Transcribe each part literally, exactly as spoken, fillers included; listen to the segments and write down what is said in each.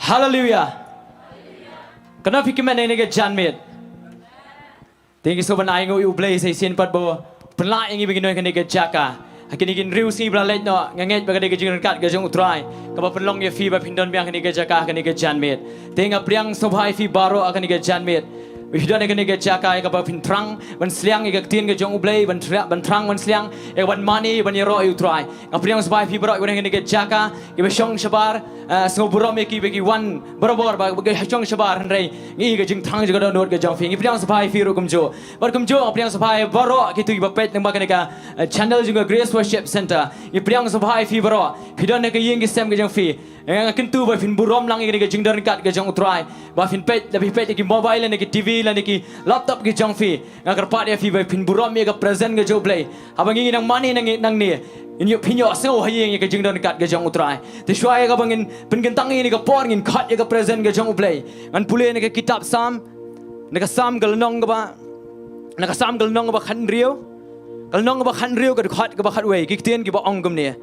Haleluya. Katno phi kmen ïa kane ka janmiet? Te ngi sngewbha ban ai nguh ïa U Blei sa shisien pat ba u pynlah ïa ngi ba ngin don ha kane ka jaka. Ha kine ki hynriew sngi ba la leit noh, nga ngeit ba ka dei ka jingryngkat ka jong U Trai kaba pynlong ïa phi ba phin don biang ha kane ka jaka ha kane ka janmiet. Te nga pdiang sngewbha ïa phi baroh ha kane ka janmiet ba phi don ha kane ka jaka, ïa kaba phin thrang ban sliang ïa ka ktien ka jong U Blei, ban thra-, ban thrang ban sliang ïa ka ban mane, ban ïaroh ïa U Trai. Nga pdiang sngewbha ïa phi baroh kiba don ha kane ka jaka, kiba shong shabar, eh, sngewburom ïa ki ba ki wan barabor ba, ba ki shong shabar, hynrei ngi ïohi ka jingthrang jong ka dohnud ka jong phi. Ngi pdiang sngewbha ïa phi ruh kumjuh. Bad kumjuh nga pdiang sngewbha ïa baroh kito kiba peit lyngba kane ka, eh, channel jong ka Grace Worship Centre. Ngi pdiang sngewbha ïa phi baroh. Phi don ha ka ïing ka sem ka jong phi. Eh, nga kyntu ba phin burom lang ïa kane ka jingdon ryngkat ka jong U Trai. Ba phin peit, lada phi peit ïa ki mobile lane ki T V lane ki laptop ki jong phi. Nga kyrpad ïa phi ba phin burom ïa ka presence ka jong U Blei. Haba ngi nang mane nangne, nangne, ngin ïoh, phin ïohsngew ha ïing ïa ka jingdon ryngkat ka jong U Trai. Te shuwa ïa kaba ngin pynkyntang ïa kane ka por, ngin khot ïa ka presence ka jong U Blei. Ngan pule na ka kitab Salm, na ka Salm ka lynnong kaba, na ka Salm ka lynnong kaba khathynriew, ka lynnong kaba khathynriew, ka dkhot kaba khatwei, ki ktien kiba ong kumne: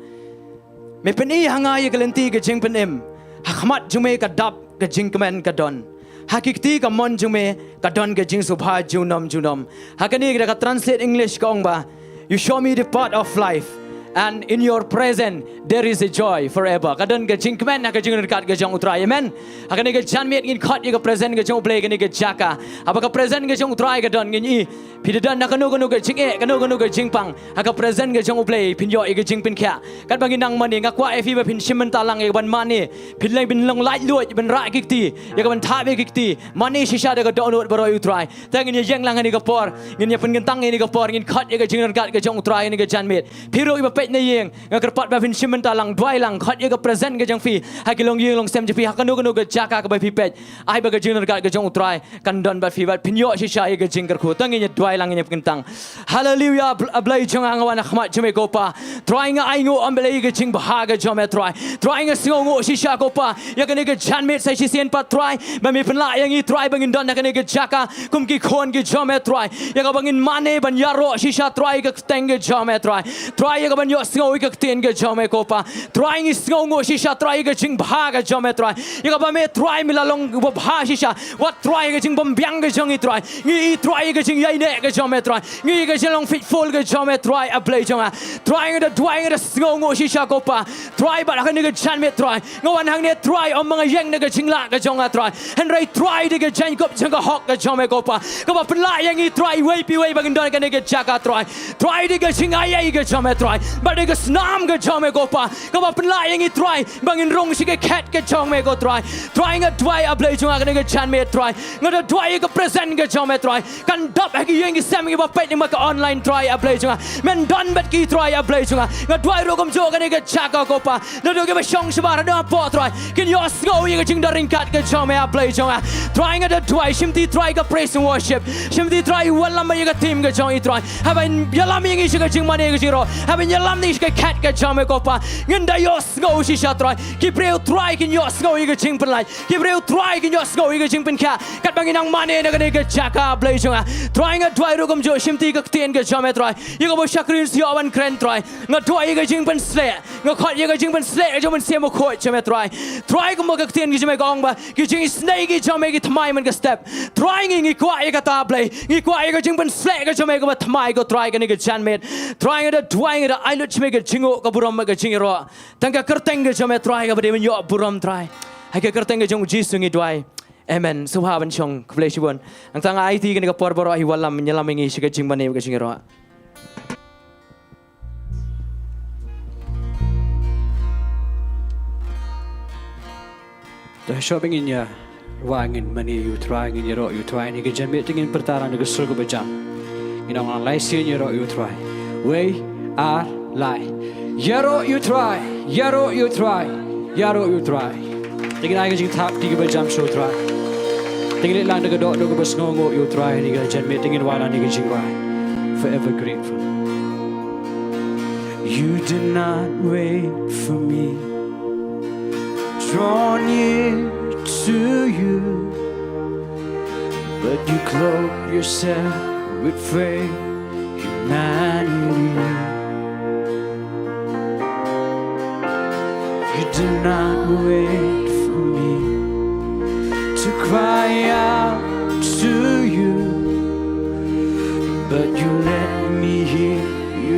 Me pyni ha nga ïa ka lynti ka jingpynim, ha khmat jong me ka dap ka jingkmen ka don. Ha ki kti kamon jong me ka don ka jingsngewbha junom junom. Ha kane ka, ka translate English ka ong ba, "You show me the path of life, and in your presence there is a joy forever." Ka don ka jingkmen ha ka jingryngkat ka jong U Trai. Amen. Ha kane ka janmiet ngin khot ïa ka presence ka jong U Blei ha kane ka jaka. Haba ka presence ka jong U Trai ka don, ngin ïohi phi da don ha kano kano ka jingeh, kano kano ka jingpang, ha ka presence ka jong U Blei phin ïoh ïa ka jingpynkhiah. Katba ngin nang mane, nga kwah ïa phi ba phin shim bynta lang ïa ka ban mane. Phin leng, phin long laitluid ban rah ki kti, ïa ka ban thap ïa ki kti. Mane shisha da ka dohnud baroh ïa U Trai. Te ngin ïaïeng lang ha kane ka por, ngin ïa pynkyntang ha kane ka por, ngin khot ïa ka jingryngkat ka jong U Trai ha kane ka janmiet. Phi ruh kiba peit na ïing, nga kyrpad ba phin shim bynta lang, duwai lang, khot ïa ka presence ka jong phi ha ki longïing longsem jong phi, ha kano kano ka jaka kaba phi peit. Ai ba ka jingryngkat ka jong U Trai kan don bad phi, bad phin ïoh shisha ïa ka jingkyrkhu. To ngin ïa duwai lang, ngin ïa pynkyntang. Haleluya, A Blei jong nga, nga wan ha khmat jong me ko Pa. Trai, nga ai nguh, A Blei, ïa ka jingbha ka jong me Trai. Trai, nga sngewnguh shisha ko Pa ïa kane ka janmiet sa shisien pat Trai, ba me pynlah ïa ngi Trai ba ngin don ha kane ka jaka kum ki khun ki jong me Trai, ïa kaba ngin mane ban ïaroh shisha Trai ïa ka kyrteng ka jong me Trai. Trai, ïa ka ban ïohsngew ïa ka ktien ka jong me ko Pa. Trai, ngi sngewnguh shisha Trai ïa ka jingbha ka jong me Trai, ïa kaba me Trai me la long uba bha shisha. Wat Trai ïa ka jingbymbiang ka jong ngi Trai, ngi ïohi Trai ïa ka jingïaineh ka jong me Trai, ngi ïohi ka jinglong faithful ka jong me Trai, A Blei jong nga. Trai, nga da duwai, nga da sngewnguh shisha ko Pa. Trai, bad ha kane ka janmiet Trai, nga wan hangne Trai, ym ba nga ïeng da ka jinglah ka jong nga Trai, hynrei Trai da ka jaiñkup jong ka hok ka jong me ko Pa, kaba pynlah ïa ngi Trai iwei pa iwei ba ngin don ha kane ka jaka Trai. Trai, da ka jingai ei ka jong me Trai, bad da ka snam ka jong me ko Pa, kaba pynlah ïa ngi Trai ba ngin rung sha ka khet ka jong me ko Trai. Trai, nga duwai, A Blei jong nga, ha kane ka janmiet Trai, nga da duwai ïa ka presence ka jong me Trai kan dap ha ki ïing ki sem kiba peit lyngba ka online Trai, A Blei jong nga. Men don bad ki Trai, A Blei jong nga. Nga duwai ruh kumjuh ha kane ka jaka ko Pa, naduh kiba shong shabar haduh hapoh Trai, kin ïohsngew ïa ka jingdon ryngkat ka jong me, A Blei jong nga. Trai, nga da duwai, shimti Trai ka praise and worship, shimti Trai wallam ïa ka team ka jong i Trai, haba ïalam ïa ngi sha ka jingmane ka jingroh, haba ïalam ïa ngi sha ka khet ka jong me ko Pa. Ngin da ïohsngew shisha Trai, ki briew Trai kin ïohsngew ïa ka jingpynlait, ki briew Trai kin ïohsngew ïa ka jingpynkhiah katba ngi nang mane na kane ka jaka, A Blei jong nga. Trai, nga duwai ruh kumjuh shimti ka ktien ka jong me Trai, ïa kaba u shakri un sa ïoh ban kren Trai. Nga duwai ïa ka jingpynsleh, nga khot ïa ka jingpynsleh ka jong u Mynsiem Bakhuid jong me Trai. Trai, kumba ka ktien ka jong me ka ong ba ki jingisynei ki jong me ki thymmai man ka step. Trai, ngi, ngi kwah ïa kata Blei, ngi kwah ïa ka jingpynsleh ka jong me kaba thymmai ko Trai, ha kane ka janmiet. Trai, nga da duwai, nga da ai lut sha me ka jingnguh, ka burom bad ka jingïaroh. Tang ka kyrteng ka jong me Trai kaba dei ban ïoh burom Trai, ha ka kyrteng ka jong u Jisu ngi duwai. Amen. Sngewbha ban shong, khublei shibun. Nangta nga aiti kane ka por baroh hi wallam, ïalam ïa ngi sha ka jingmane bad ka jingïaroh. Te shuwa ba ngin ïa, wa ngin mane ïa u Trai, ngin ïaroh ïa u Trai ha kane ka janmiet, te ngin pyrta na ka sur kaba jam. Ngin ong lang lai sien: ïaroh ïa u Trai. Wei, ar, lai. Ïaroh ïa u Trai, ïaroh ïa u Trai, ïaroh ïa u Trai. Te ngin ai ka jingthap kti kaba jam sha u Trai. Te ngin leit lang da ka dohnud kaba sngewnguh ïa u Trai ha kane ka janmiet, te ngin wan lang da ka jingrwai Forever Grateful. You did not wait for me, draw near to you, but you clothe yourself with frail humanity. You did not wait for me,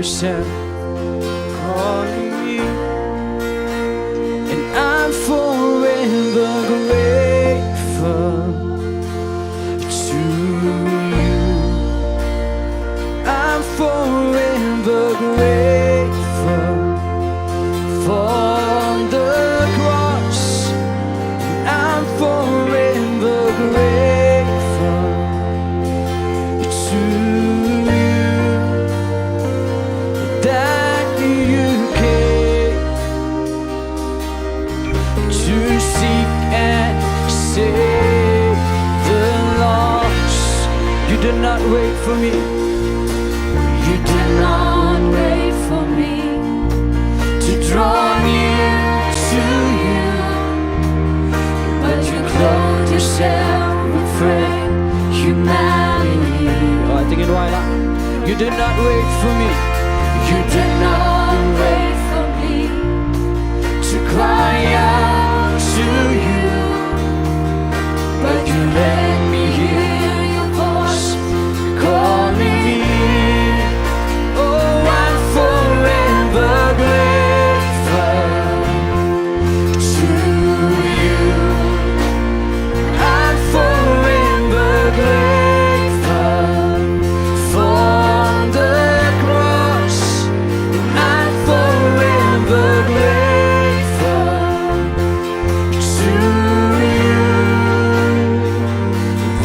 Hashem calling me, and I'm forever grateful to you. I'm forever grateful for the cross. I'm forever grateful to you that you came to seek and save the lost. You did not wait for me. You did not wait for me to draw near to you, but you clothed yourself with frail humanity. Oh, I think in Waila. You did not wait for me. You did not wait for me to cry out to you, but you let me hear your voice calling me. Oh, I'm forever grateful to you. I'm forever grateful for the cross. I'm forever grateful to you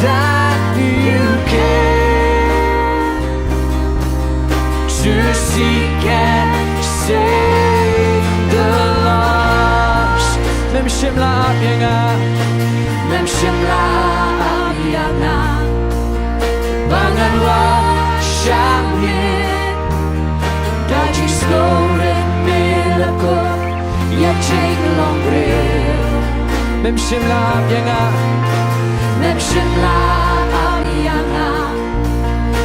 that you came to seek and save the lost. Mem shym la ap ïa nga. Mem shym la ap ïa nga ba ngan wad sha me. Da jingsngewrit me la kut ïa jinglong briew. Mem shym la ap ïa nga. Mem shym la ap ïa nga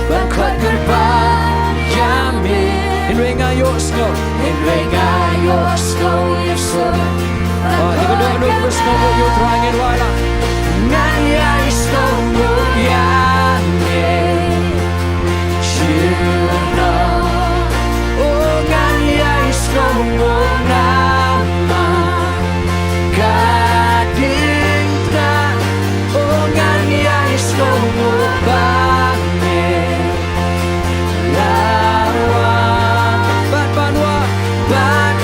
ban khot kyrpad ïa me. Hynrei nga ïohsngew. Hynrei nga ïohsngew ïa suk. Ah, ngi ka dohnud ba sngewbha ïa U Trai, ngin wad la. Ngan ïai sngewbha ïa me. Shu na, oh, ngan ïai sngewbha namar ka diengphna. Oh, ngan ïai sngewbha me. La wad, bad ban wad, bad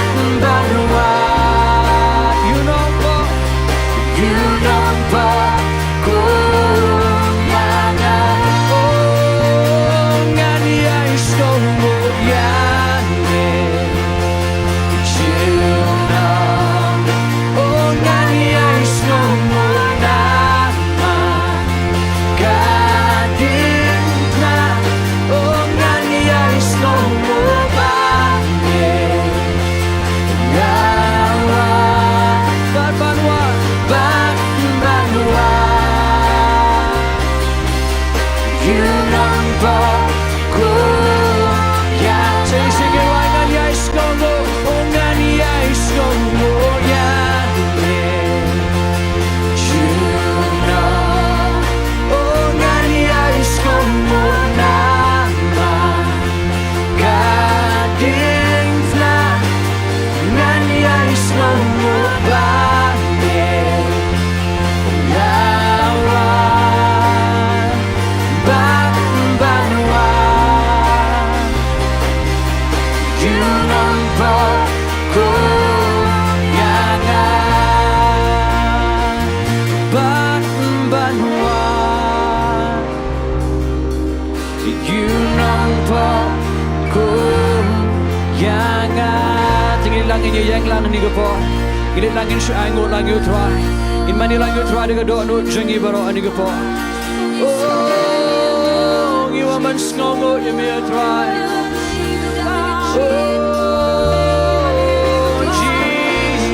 ban wad. Ïa u Nongpop, ïa u Nongpop kum ïa nga. Oh, ngan ïai sngewbha ïa me. Jiw nong, oh, ngan ïai sngewbha namar ka diengphna. Oh, ngan ïai sngewbha ïa me. Ïa wad, bad ban wad, bad ban wad. Ïa u Nongpop kum ïa nga. Sing, sing it, wad, ngan ïai sngewbha, oh, ngan ïai sngewbha ïa me. Jiw nong, oh, ngan ïai sngewbha namar ka diengphna. Ngan ïai sngewbha ïa me. Ïa wad, bad ban wad. Ïa u Nongpop kum ïa nga. Bad ban wad. Ïa u Nongpop kum ïa nga. Te ngin ïa lang, ngin ïa ïeng lang ha kane ka por. Ngin ïa lang, ngin shu ainguh lang ïa u Trai. Ngin mane lang ïa u Trai da ka dohnud jong ngi baroh ha kane ka por. Oh, ngi wan ban sngewnguh ïa me, ah Trai. Oh,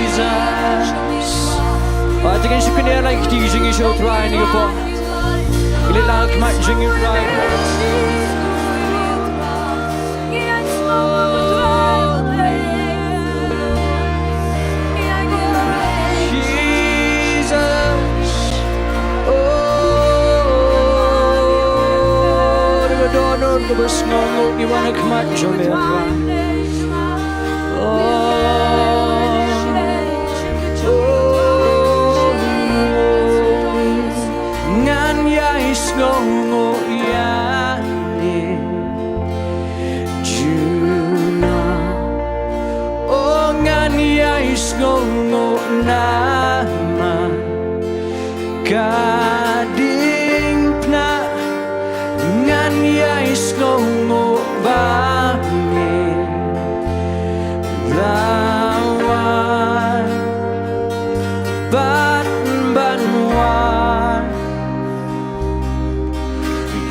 Jesus. Ah, te ngin shu kynnoh ïa la ki kti jong ngi sha u Trai ha kane ka por. Ngin ïa lang ha khmat jong ngi, Trai. Jesus. Oh, da ka dohnud, da ka Sngewnguh ïa u wan ha khmat jong me, Trai. Oh, oh, ngan ïai sngewnguh ïa me. Juno, oh, ngan ïai sngewnguh namar ka diengphna, ngan ïai sngewnguh ba me la wan bad ban wan.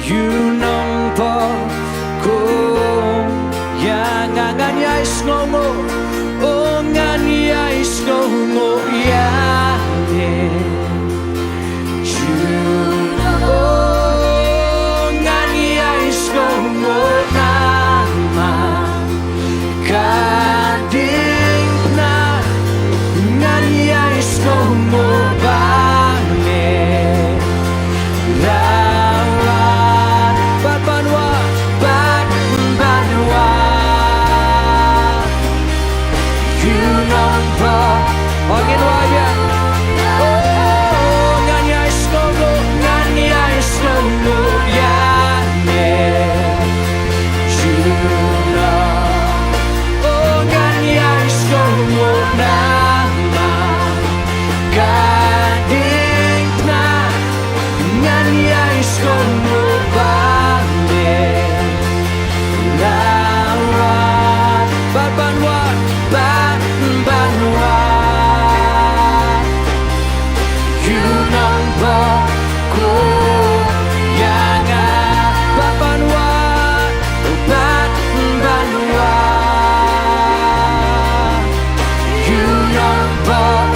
Ïa u nongpop kum ïa nga, ngan ïai sngewnguh, oh, ngan ïai sngewnguh ïa me. Juno, oh, ngan ïai sngewnguh namar ka diengphna, ngan ïai sngewnguh ba me la wan bad ban wan, bad ban wan. Ïa u nongpop, oh, ngin wan ïa. Oh, ngan ïai sngewnguh, ngan ïai sngewnguh ïa me. Juno, oh, ngan ïai sngewnguh namar ka diengphna, ngan ïai sngewnguh ba me la wan bad ban wan, bad ban wan. Ïa u nongpop kum ïa nga bad ban wan, bad ban wan. Ïa u nongpop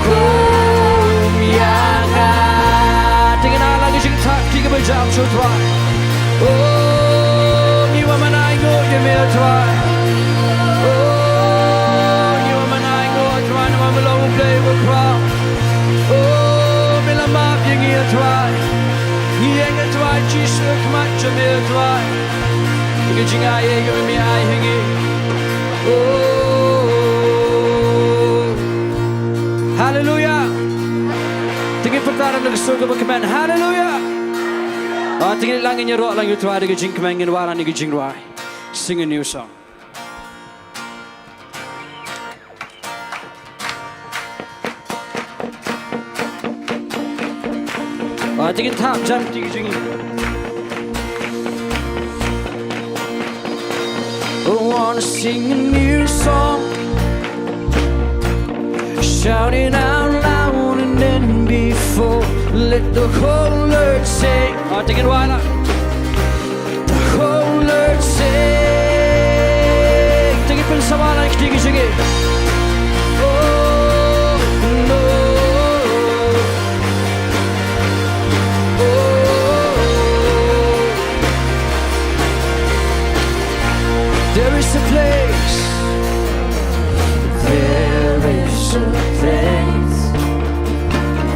kum ïa nga. Te ngin ïa la ki jingthap, ki kaba jam sha u Trai. Oh, ngi wan ban ainguh ïa me, Trai. Oh, ngi wan ban ainguh, Trai, namar me long U Blei uba khraw. Oh, me la map ïa ngi, Trai. Ngi ïeng, Trai Jisu, ha khmat jong me, Trai. Ïa ka jingai ïa me, me ai ha ngi. Oh, haleluya. Te ngin pyrta da ka sur kaba kmen. Haleluya. Ah, te ngin ïalang, ngin ïaroh lang ïa u Trai da ka jingkmen, ngin wanrah ïa ka jingrwai. Sing a new song. Ah, te ngin thap jan, te ngin jing. I wanna sing a new song. Shout it out louder than before. Let the whole earth sing. Ah, te ngin wan la. The whole earth sing. Te ngin pynsawa lang ïa ka jingim. Oh, no. Oh. There is a place. There is a place.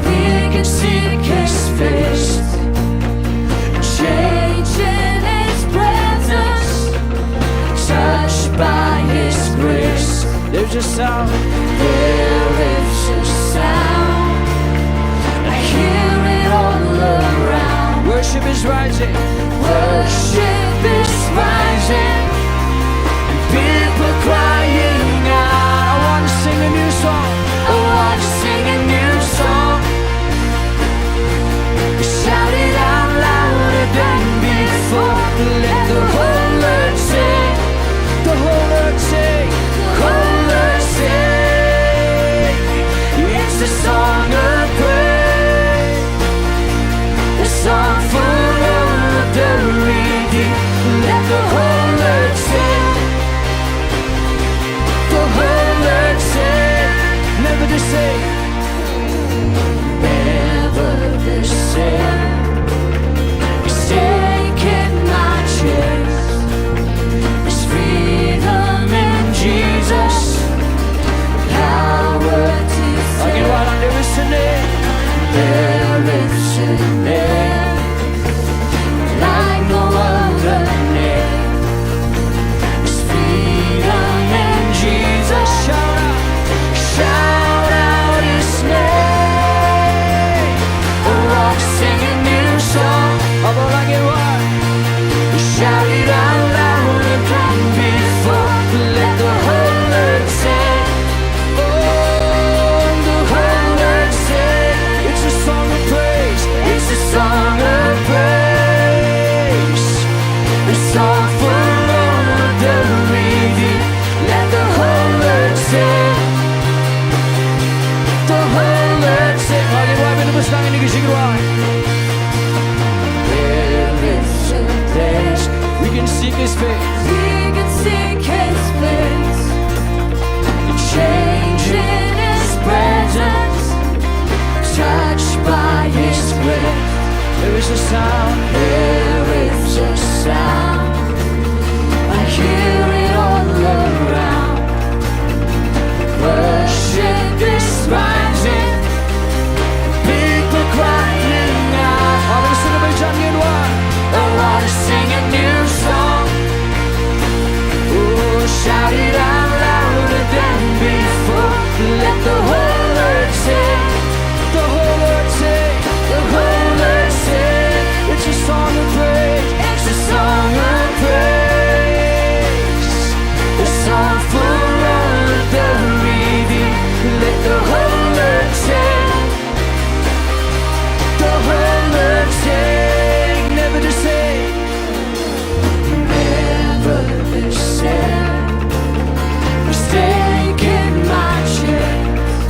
We can seek His face. Change in His presence. Touched by His grace. There's a sound. There is a sound. I hear it all around. Worship is rising. Worship is rising. People crying out. I wanna sing a new song. I wanna sing a new song. Shout it out louder than before. Let the whole earth sing. The whole earth sing. Whole earth sing. It's a song of praise. A song full of the redeemed. Let the whole earth sing. The whole earth sing. Never the same. Never the same. He's taken my chains. There's freedom in Jesus. Power to save. Again, why don't there is a name? There is a name like no other name. Sing it right. There is a place. We can seek his face. We can seek his face. Change in his presence. Touched by his grace. There is a sound. There is a sound. I hear it all around. Worship is rising. People crying out. Aw, ngi sngewbha ban jan ïa u. I wanna sing a new song. Oh, shout it out louder than before. Let the whole earth sing. The whole earth sing. The whole earth sing. It's a song of praise. It's a song of praise. A song for all the redeemed. Let the whole earth sing. The whole earth sing. Never the same. Never the same. He's taking my chains.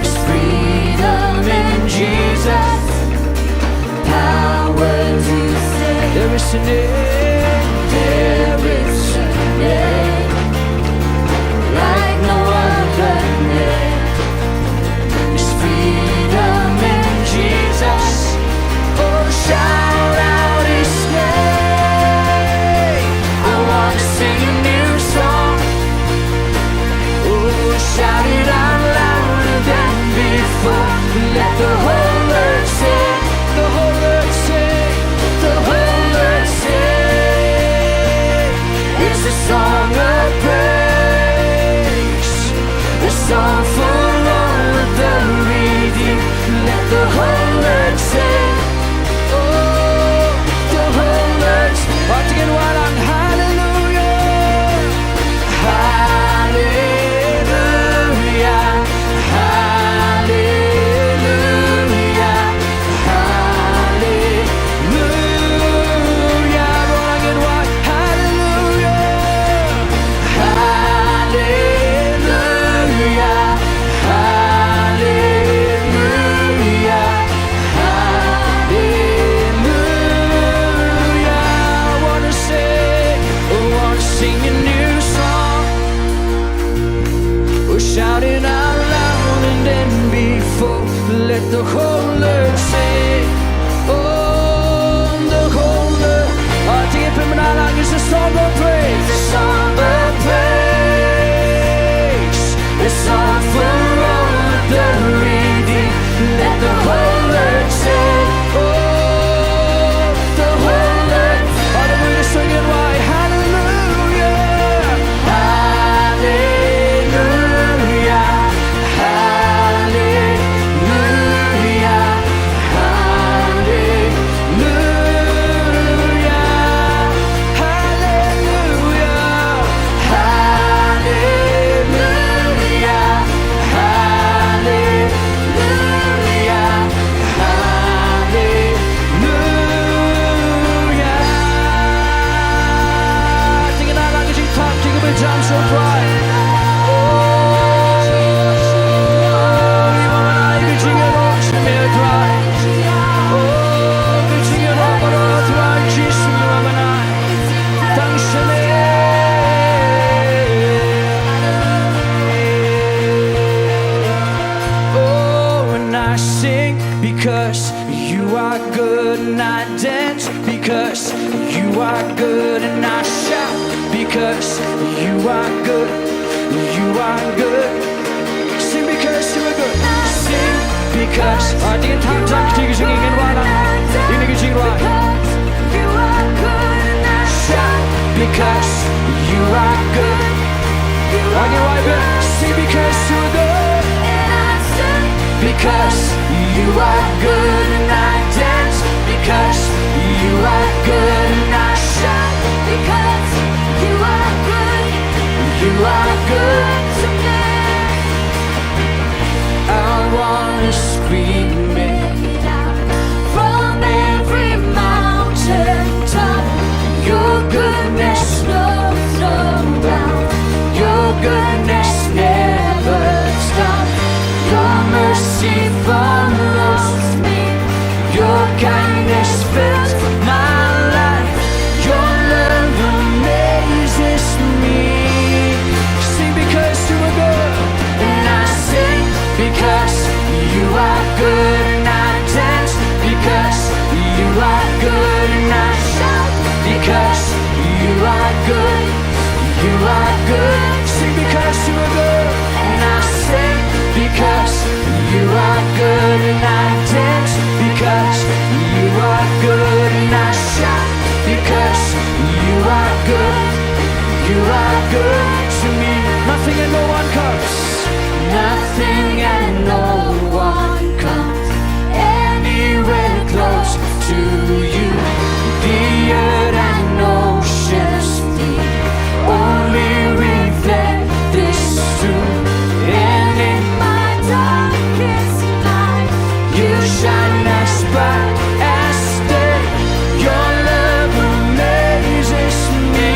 There's freedom in Jesus. Power to save. There is a name. There is a name like no other name. There's freedom in Jesus. Oh, shout out his name. I wanna sing a new song. Oh, shout it out louder than before. Let the whole earth sing, the whole earth sing, the whole earth sing. It's a song of praise, a song for all the redeemed. Let the whole earth sing. Oh, the whole earth. Hallelujah. Hallelujah. Hallelujah. Hallelujah. Hallelujah. Hallelujah. I wanna sing, I wanna sing a new song. We're shouting out louder than before. Let the whole earth sing. Oh, the whole earth. Ah, take it from now on. It's a song of praise. A song of praise. A song for all the redeemed. Let the whole earth sing. Oh, the whole earth. Hallelujah, sing it right. Hallelujah. Hallelujah. Hallelujah. Hallelujah. Hallelujah. Hallelujah. Hallelujah. Hallelujah. Sing it out loud, 'cause you talk, you can be jump so bright. Oh, you wanna be jing it up, sing it right. Oh, be jing it up, but all throughout Jesus, you wanna thanks to me. Oh, and I sing because you are good, and I dance because you are good, and I shout because you are good, you are good. Sing because you are good. Sing because. Ah, dien tham jang kti ki jing ingen wala. Ini ki jing wala. Shout because you are good. Again, right there. Sing because you are good. Because you are good and I dance. Because you are good and I shout. Because you are good. You are good to me. I wanna scream it out from every mountain top. Your goodness knows no bound. Your goodness never stops. Your mercy follows me Kindness fills my life. Your love amazes me. Sing because you are good. And I sing because you are good. And I dance because you are good. And I shout because you are good. You are good. Sing because you are good. And I sing because you are good. And I dance because you are good. And I shout because you are good. You are good to me. Nothing and no one comes. Nothing and no one comes anywhere close to you. The earth and oceans deep only reflect this truth. And in my darkest night, you shine as bright as day. Your love amazes me.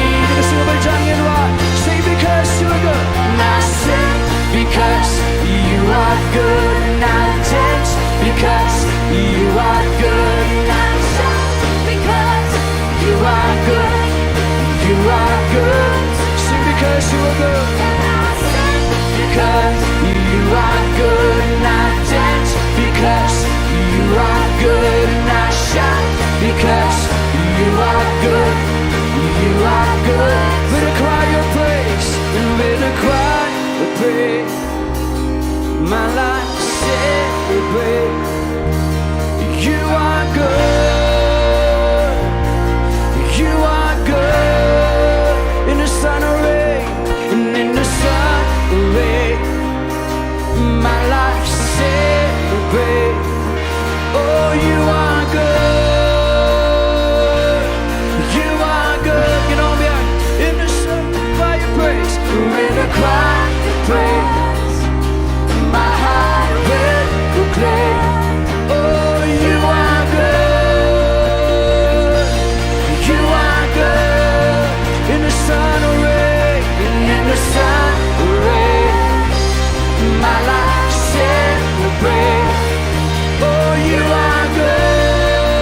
Sing because you are good. And I sing because you are good. And I dance because you are good. And I shout because you are good. You are good. Sing because you are good. And I sing because you are good. And I dance because you are good. And I shout because you are good. You are good. With a cry of praise. With a cry of praise. My life celebrate. You are good. You are good. In the sun or rain. In the sun or rain. My life celebrate. Oh, you are good. You are good. You know me. In the sun, fire praise. With a cry of praise. My heart will proclaim, oh, you are good. You are good. In the sun or rain, in the sun or rain, my life celebrate. Oh, you are good.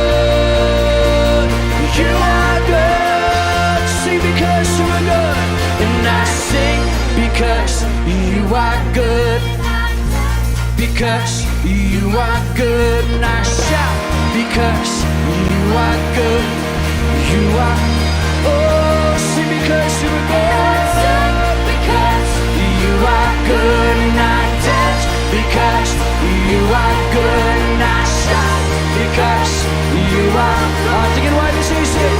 You are good. Sing because you are good. And I sing because you are good. Because you are good. And I shout because you are good. You are. Oh, sing because you are good. Because you are good. And I dance because you are good. And I shout because you are. Ah, tingin why this is it.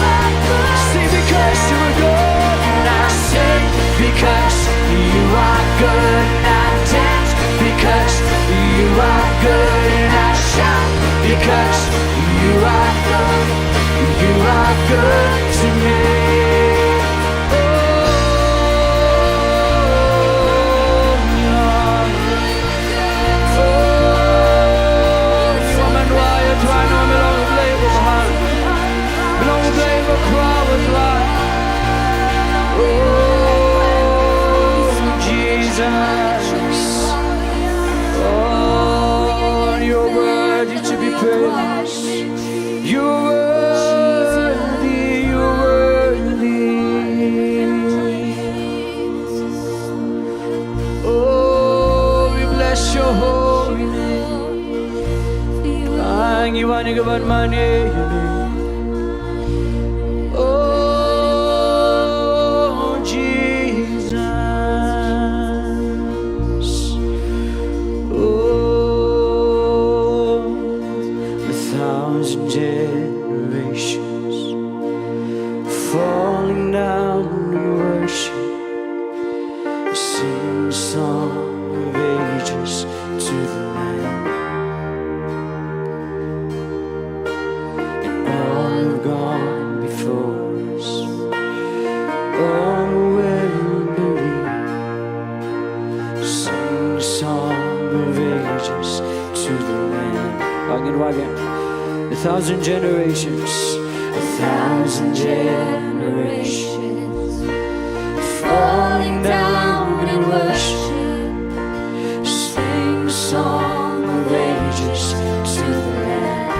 Sing because you are good. And I sing because you are good. And I dance because you are good. And I shout because you are good. You are good to me. Oh, yeah. Oh, you are my royal throne, oh, my Lord, my Lord, my Lord. Oh, Jesus. Oh, you're worthy to be praised. You're worthy, you're worthy. Oh, we bless your holy name. Ang iwan iwan mane. Oh, Jesus. Oh, a thousand generations falling down in worship, sing a song of ages to the Lamb. And all who've gone before us, all who will believe, sing a song of ages to the Lamb. Again, again. A thousand generations, a thousand generations falling down in worship, sing a song of ages to the Lamb.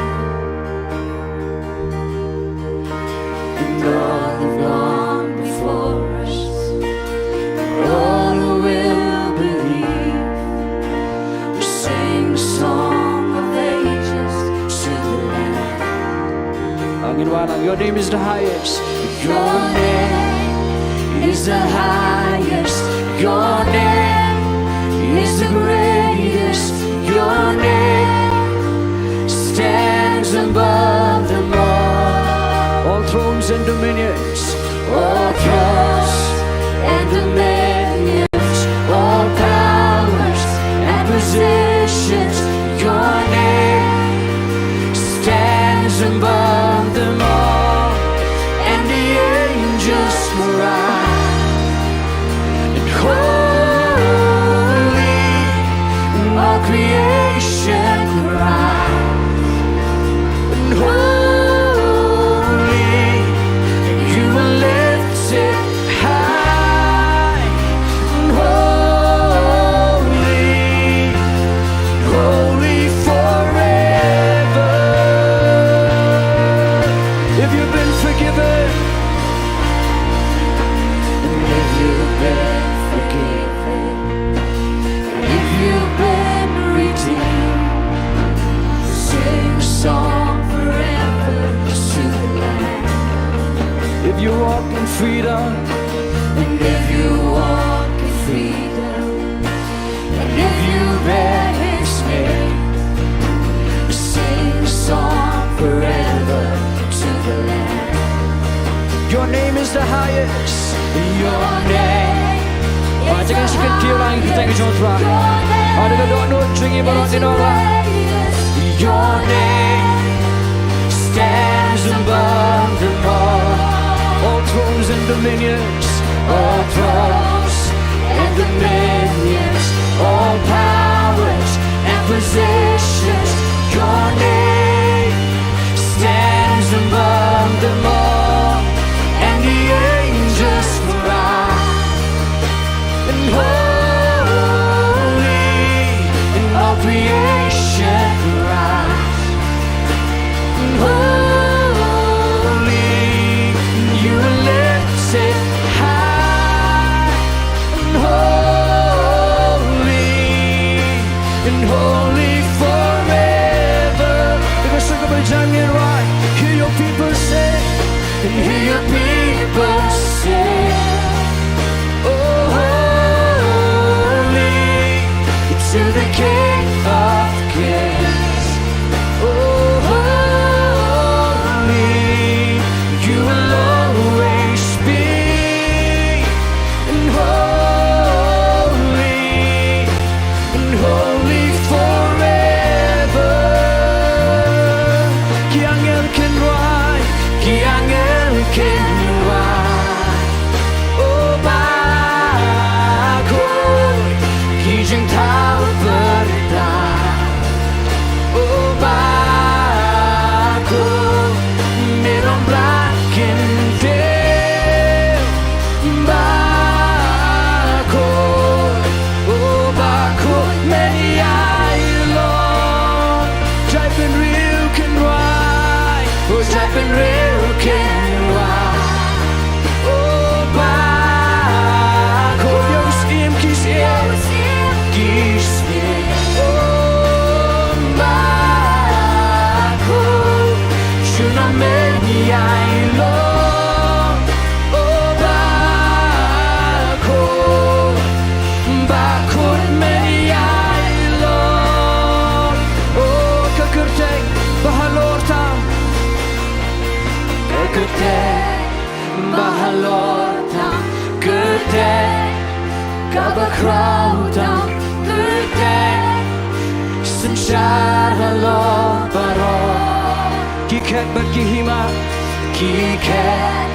Ngin wallam. Your name is the highest. Your name is the highest. Your name is the greatest. Your name stands above them all. All thrones and dominions. All thrones and dominions. All powers and positions. Your name stands above them all, and the angels cry, and holy, and all creation cry, and holy, you are lifted high, and holy, holy forever. If you've been forgiven, and if you've been forgiven, and if you've been redeemed, sing a song forever to the Lamb. If you walk in freedom, and if you walk in freedom, and if you bear his name, sing a song forever to the Lamb. Your name is the highest. Your name. Haba jong ngi shu kyntiew lang ïa ka kyrteng jong U Trai. Haba ka dohnud jong ngi baroh ngin ong ba, your name stands above them all. All thrones and dominions, all thrones and dominions, all powers and positions, your name stands above them all, and the angels cry, and holy, and all creation cries, and holy, you are lifted high, and holy, and holy forever. Hear your people say, and hear your people say, oh, holy to the King of Kings. Oh, holy, you will always be, and holy, and holy forever. Ki angel kin rwai, ki angel kin rwai. Oh, ba khun, ki jingthaw pyrta. Oh, ba khun, me long Blai Kyntiew. Ba khun, oh, ba khun, men ïa i long. Jait bynriew kin rwai, oh, jait bynriew kin rwai. Oh, ba khun, ïa u syiem ki syiem, ki syiem. Oh, ba khun, junom men ïa i long. Oh, ba khun, ba khun men ïa i long. Oh, ka kyrteng ba halor tam. Ka kyrteng ba halor tam, kyrteng kaba khraw tam, kyrteng synshar halor baroh. Ki khet bad ki hima, ki khet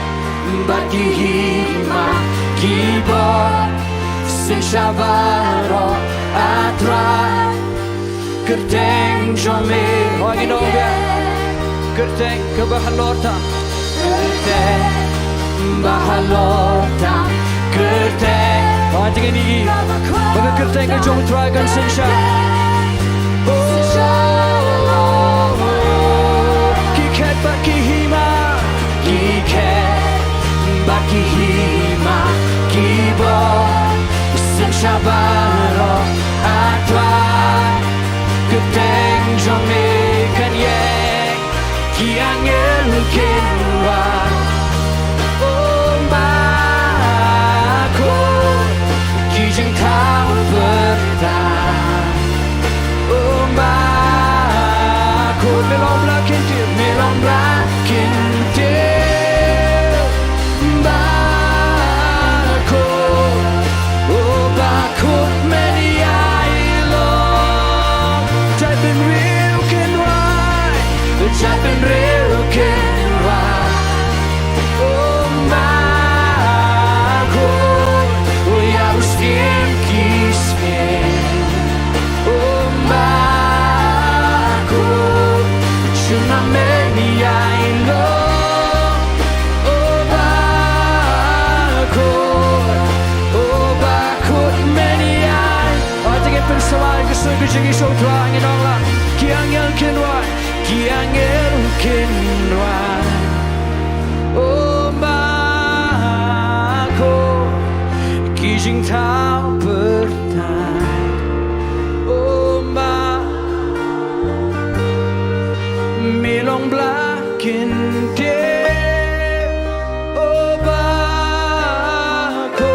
bad ki hima, ki bor synshar baroh, A Trai. Kyrteng jong me. Hooid, ngin ong biang. Kyrteng kaba halor tam. Kyrteng ba halor tam. Kyrteng. Hooid, ngin ïohi ba ka kyrteng ka jong U Trai kan synshar. Oh, ki khet bad ki hima. Ki khet bad ki hima. Ki bor synshar baroh, A Trai. Kyrteng jong me kan ïeng. Ki angel Kynrad, oh ma ko, ki jingthaw pyrthei. Oh ma ko, me long Blei kyntiew, me long Blei kyntiew. Ma ko, oh ma ko, men ïa i long. Jait bynriew Kynrad, jait bynriew Kynrad. Oh ma ko, oh ïa u Syiem ki syiem. Oh ma ko, junom men ïa i long. Oh ma ko, oh ma ko, men ïa i. Hooid, to ngin pynsawai ka sur ka jingïasoh Trai, ngin ong lang. Ki angel Kynrad, ki angel Kynrad. Oh ma ko, ki jingthaw pyrthei. Oh ma, me long Blei kyntiew. Oh ma ko,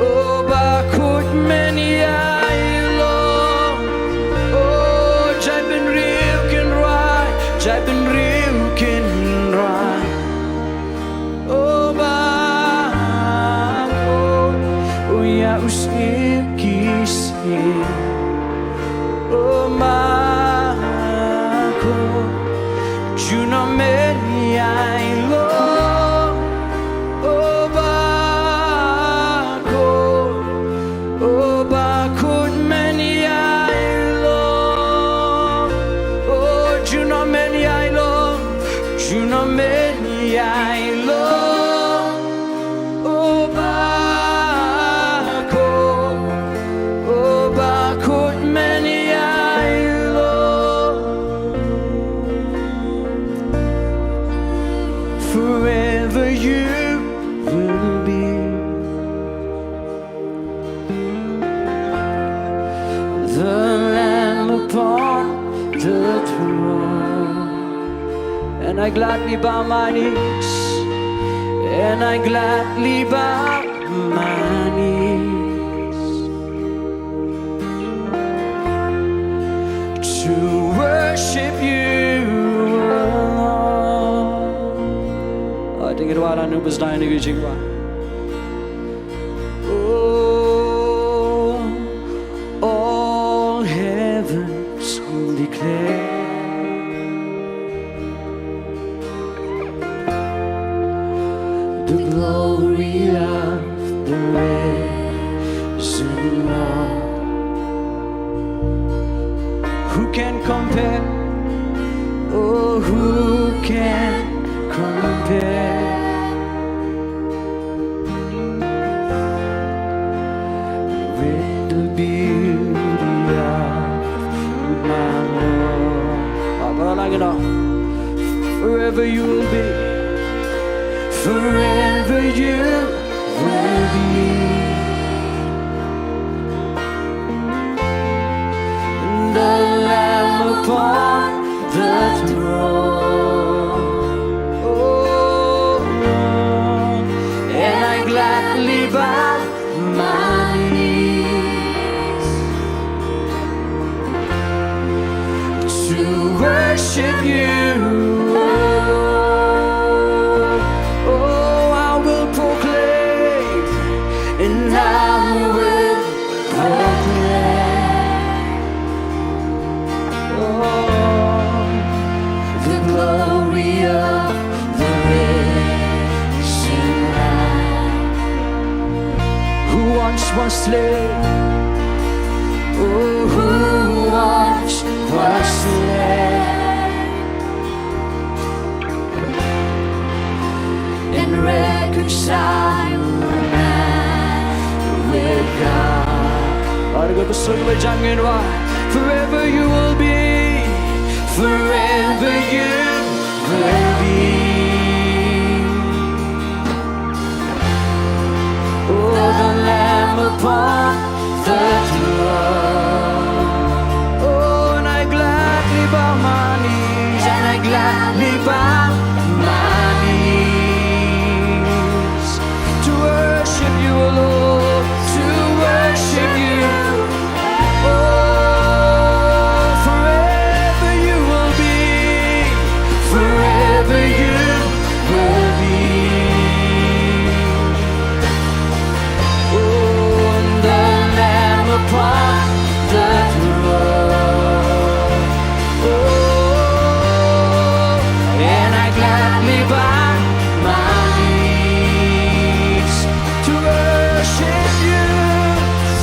oh ma ko, men ïa i long. Oh jait bynriew Kynrad, jait bynriew Kynrad. Oh ma ko, oh ïa u Syiem ki syiem. Oh ma ko, junom men ïa i long. Oh ma ko, oh ma ko, men ïa i long. Oh junom men ïa i long, junom men ïa i long. Oh ma ko, oh ma ko, men ïa i long. Forever you will be. The Lamb upon the throne. And I gladly bow my knees. And I gladly bow my knees to worship you alone. I think it was on Numbers nine, you think, oh, all heavens will declare the glory of the risen Lord. Who can compare? Oh, who can compare with the beauty of my Lord? Ah, para lang, you know. Forever you will be. Forever you will be. The Lamb upon the throne. Oh, and I gladly bow my knees to worship you. Oh, I will proclaim, and I will proclaim, oh, the glory of the risen Lamb, who once was slain, oh, who once was slain, and reconcile man with God. Ar ga basoi wa jangin wa, forever you will be, forever you will be. Oh, the Lamb upon the throne. Oh, and I gladly bow my knees, and I gladly bow me ba ma needs to worship you,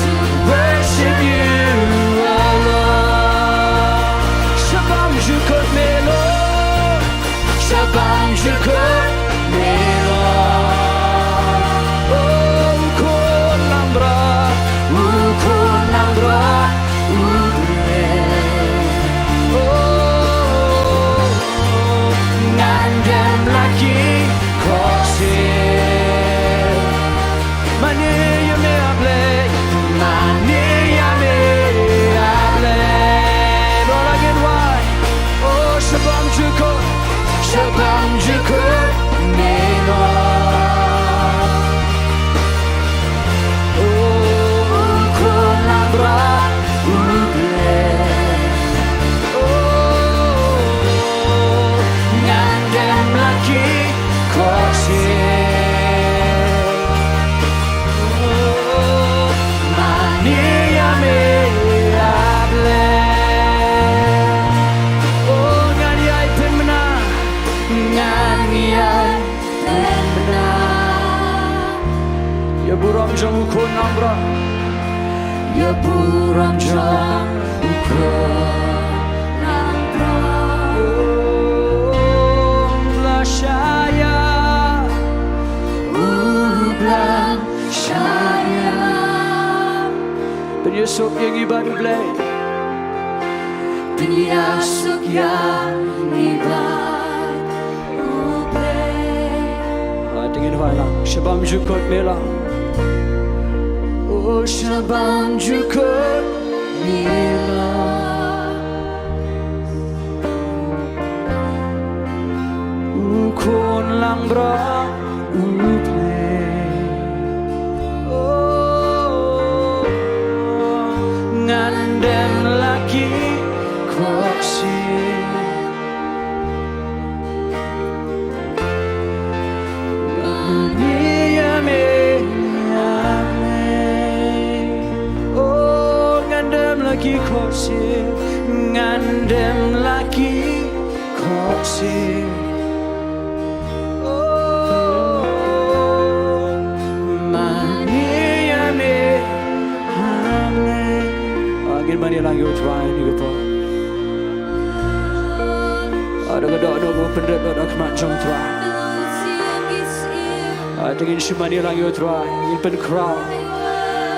to worship you alone. Sha bynta jong me Lord, sha bynta jong me Lord. Oh, u khun langbrot, u khun langbrot, u Blei. Oh, ngan dem la ki khohsiew. Mane ïa me a Blei, mane ïa me a Blei. Lord, again, why? Oh, sha bynta jong me Lord, sha bynta jong me Lord. Oh, u khun langbrot, u Blei. Oh, ngan dem la ki khohsiew. Oh, mane ïa me a Blei. Oh, ngan ïai pynbna, ngan ïai pynbna. Ïa burom jong u khun langbrot. Ïa burom jong u khun langbrot. U Blei shah ïa, u Blei shah ïa. Pynïasuk ïa ngi bad u Blei. Pynïasuk ïa ngi bad u Blei. Ah, te ngin wai lang. Sha bynta jong me Lord. Oh, sha bynta jong me Lord. U khun langbrot, u Blei. Oh, ngan dem la ki khohsiew. Mane ïa me a Blei. Oh, ngan dem la ki khohsiew, ngan dem la ki khohsiew. Oh, mane ïa me a Blei. Ah, ngin mane lang ïa u Trai ha kane ka por. Ah, da ka dohnud kaba pynrit, da ka khmat jong u Trai. Ah, te ngin shu mane lang ïa u Trai, ngin pynkhraw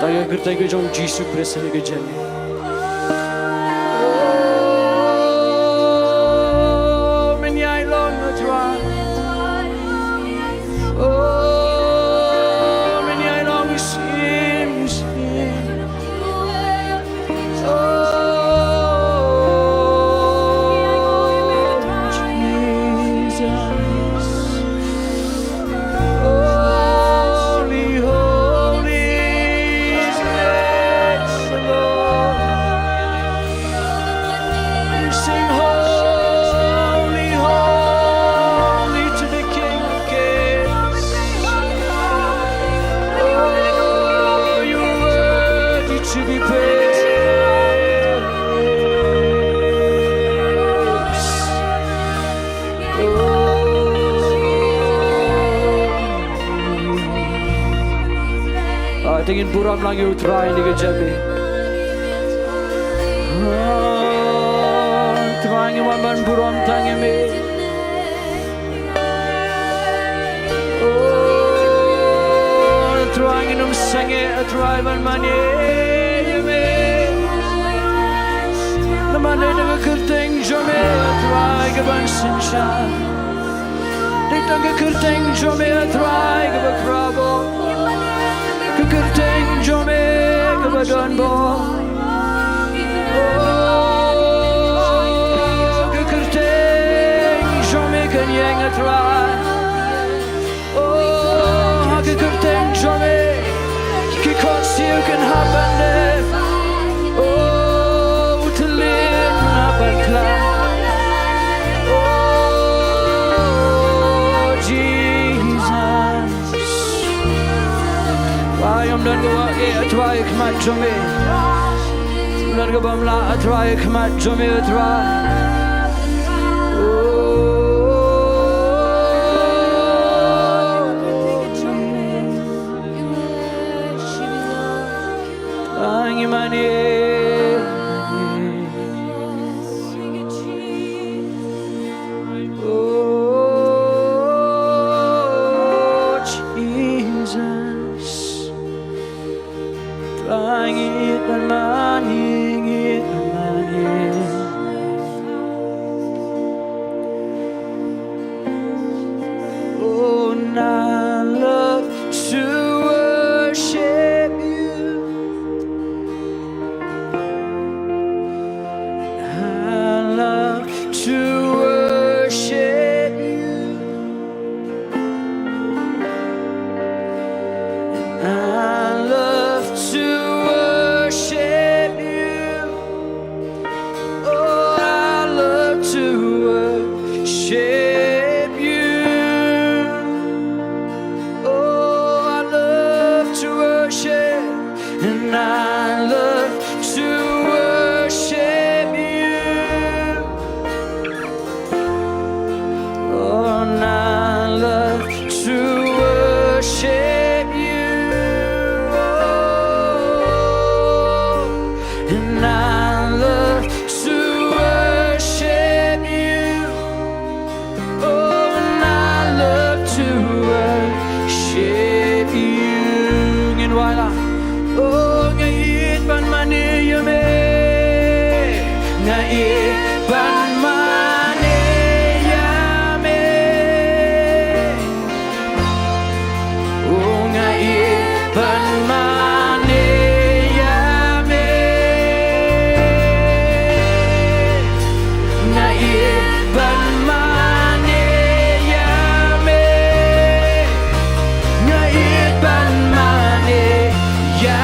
tang ïa ka kyrteng ka jong u Jisu Khrist ha kane ka jingim. Oh, men ïailong ïa u Trai. Oh, men ïailong ïa u Trai. Oh, Jesus. Holy, holy is the Lord. We sing holy, holy to the King of Kings. Oh, you're worthy to be praised. Oh. Ah, te ngin burom lang ïa u Trai ha kane ka jingim. Ah, Trai, ngi wan ban burom tang ïa me. Oh, Trai, ngin ym sangeh, Trai, ban mane ïa me. Namar dei tang ka kyrteng jong me, Trai, kaban synshar. Dei tang ka kyrteng jong me, Trai, kaba khraw bor. Ka kyrteng jong me kaba don bor. Oh, ka kyrteng jong me kan ïeng, Trai. Oh, ha ka kyrteng jong me ki khohsiew kin hap ban dep. Oh, u thylliej un hap ban khlaiñ. Oh, Jesus. Trai, ym don kaba eh, Trai, ha khmat jong me. Ym don kaba ym lah, Trai, ha khmat jong me, Trai. Oh, I love to worship you. I love to worship you. I love to worship you. Oh, I love to worship you. Oh, I love to worship, and I love to worship you. Oh, and I love to worship you. Oh, and I love to worship you. Oh, and I love to worship you. Ngin wai la. Oh, nga ïeit ban mane ïa me. Nga ïeit ban mane ïa me. Oh, nga ïeit ban mane ïa me. Nga ïeit ban mane ïa me. Nga ïeit ban mane ïa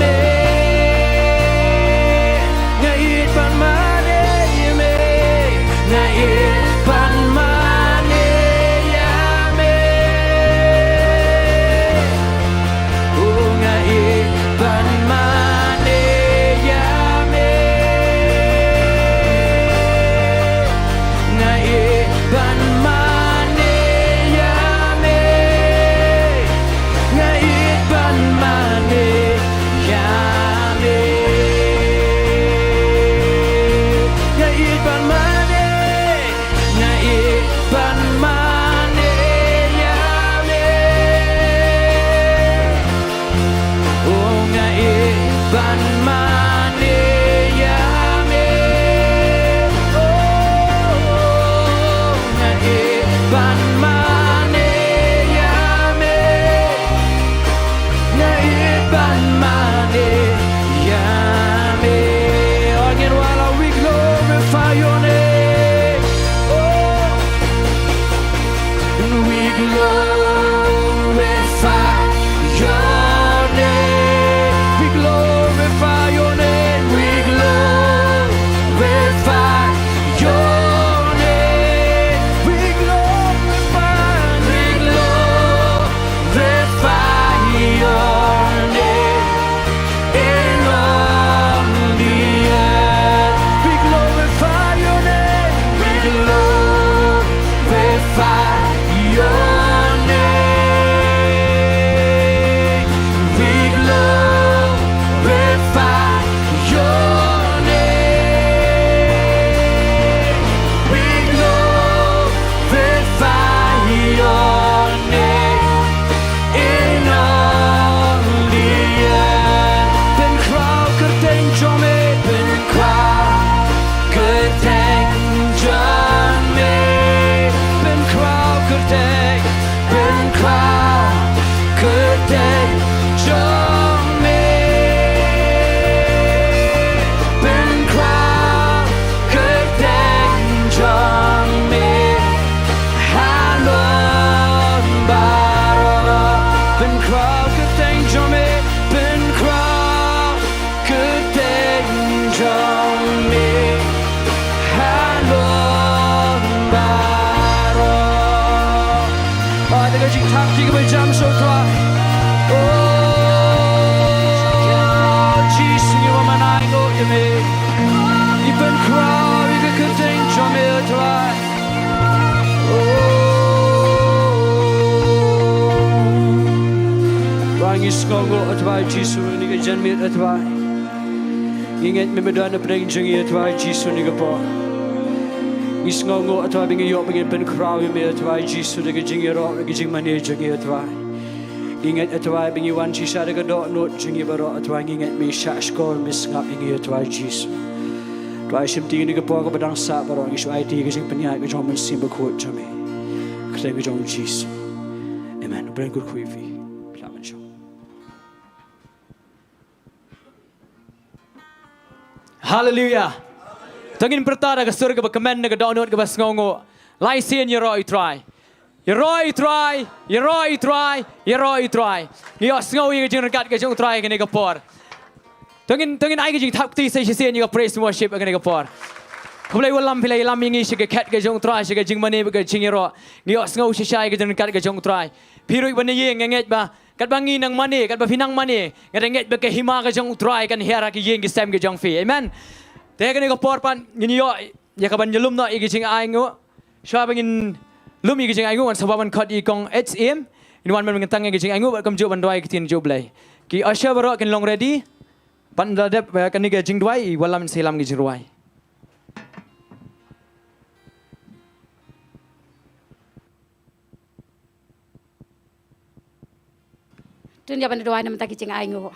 me. Nga ïeit ban mane ïa me. Nga ïeit ban mane ïa me. Oh, nga ïeit ban mane ïa me. Nga ïeit ban mane ïa me. Nga ïeit ban mane ïa me. Nga ïeit ban mane. Nga ïeit ban mane ïa me. Oh, nga ïeit ban mane ïa me. Oh, nga ïeit ban mane ïa me. Nga ïeit ban mane ïa me. Oh, ngin wai la, we glorify your name. Oh, and we glorify your name. We glorify your name. We glorify your name. We glorify, we glorify your name in all the earth. We glorify your name. We glorify your name. We glorify your name. We glorify your name in all the earth. Pynkhraw kyrteng jong me, pynkhraw kyrteng jong me, pynkhraw kyrteng, pynkhraw kyrteng jong me, pynkhraw kyrteng jong me. Halor baroh, pynkhraw kyrteng jong me, pynkhraw kyrteng jong me. Halor baroh. Ai da ka jingthap kti kaba jam sha U Trai. Oh, Jisu, ngi wan ban ai nguh ïa me. Ngi pynkhraw ïa ka kyrteng jong me, U Trai. Ba ngi sngewnguh, A Trai Jisu, ïa kane ka janmiet, A Trai. Ngi ngeit me ba don hapdeng jong ngi, A Trai Jisu, ha kane ka por. Ngi sngewnguh, A Trai, ba ngi ïoh ba ngin pynkhraw ïa me, A Trai Jisu, da ka jingïaroh, da ka jingmane jong ngi, A Trai. Ngi ngeit, A Trai, ba ngi wan shisha da ka dohnud jong ngi baroh, A Trai, ngi ngeit me shahshkor, me sngap ïa ngi, A Trai Jisu. Trai, shim kti ha kane ka por kaba dang sah baroh, ngi shu aiti ïa ka jingpynïaid ka jong U Mynsiem Bakhuid jong me. Kyrteng ka jong U Jisu. Amen. U Blei un kyrkhu ïa phi. Phi lah ban shong. Haleluia. To ngin pyrta da ka sur kaba kmen, da ka dohnud kaba sngewnguh. Lai sien ïaroh ïa u Trai. Ïaroh ïa u Trai, ïaroh ïa u Trai, ïaroh ïa u Trai. Ngi ïohsngew ïa ka jingryngkat ka jong u Trai kane ka por. To ngin, to ngin ai ka jingthap kti sa shisien ïa ka praise and worship kane ka por. Khublei Blei, wallam phi la ïalam ïa ngi sha ka khet ka jong u Trai, sha ka jingmane bad ka jingïaroh. Ngi ïohsngew shisha ïa ka jingryngkat ka jong u Trai. Phi ruh ba na ïing nga ngeit ba katba ngi nang mane, katba phi nang mane, nga da ngeit ba ka hima ka jong u Trai kan hiar ha ki ïing ki sem ka jong phi. Amen. Te kane ka por pat ngin ïoh ïa ka ban ïalum noh ïa ka jingainguh. Shuwa ba ngin lum ïa ka jingainguh, ngan sa wan ban khot ïa i kong H M. Ngin wan ban kyntang ïa ka jingainguh bad kumjuh ban duwai ïa ka ktien jong u Blei. Ki usher baroh kin long ready. Pat ynda dep, eh, kane ka jingduwai, i wallam sa ïalam ka jingrwai. To ngin ïa ban duwai na ka bynta ki jingainguh.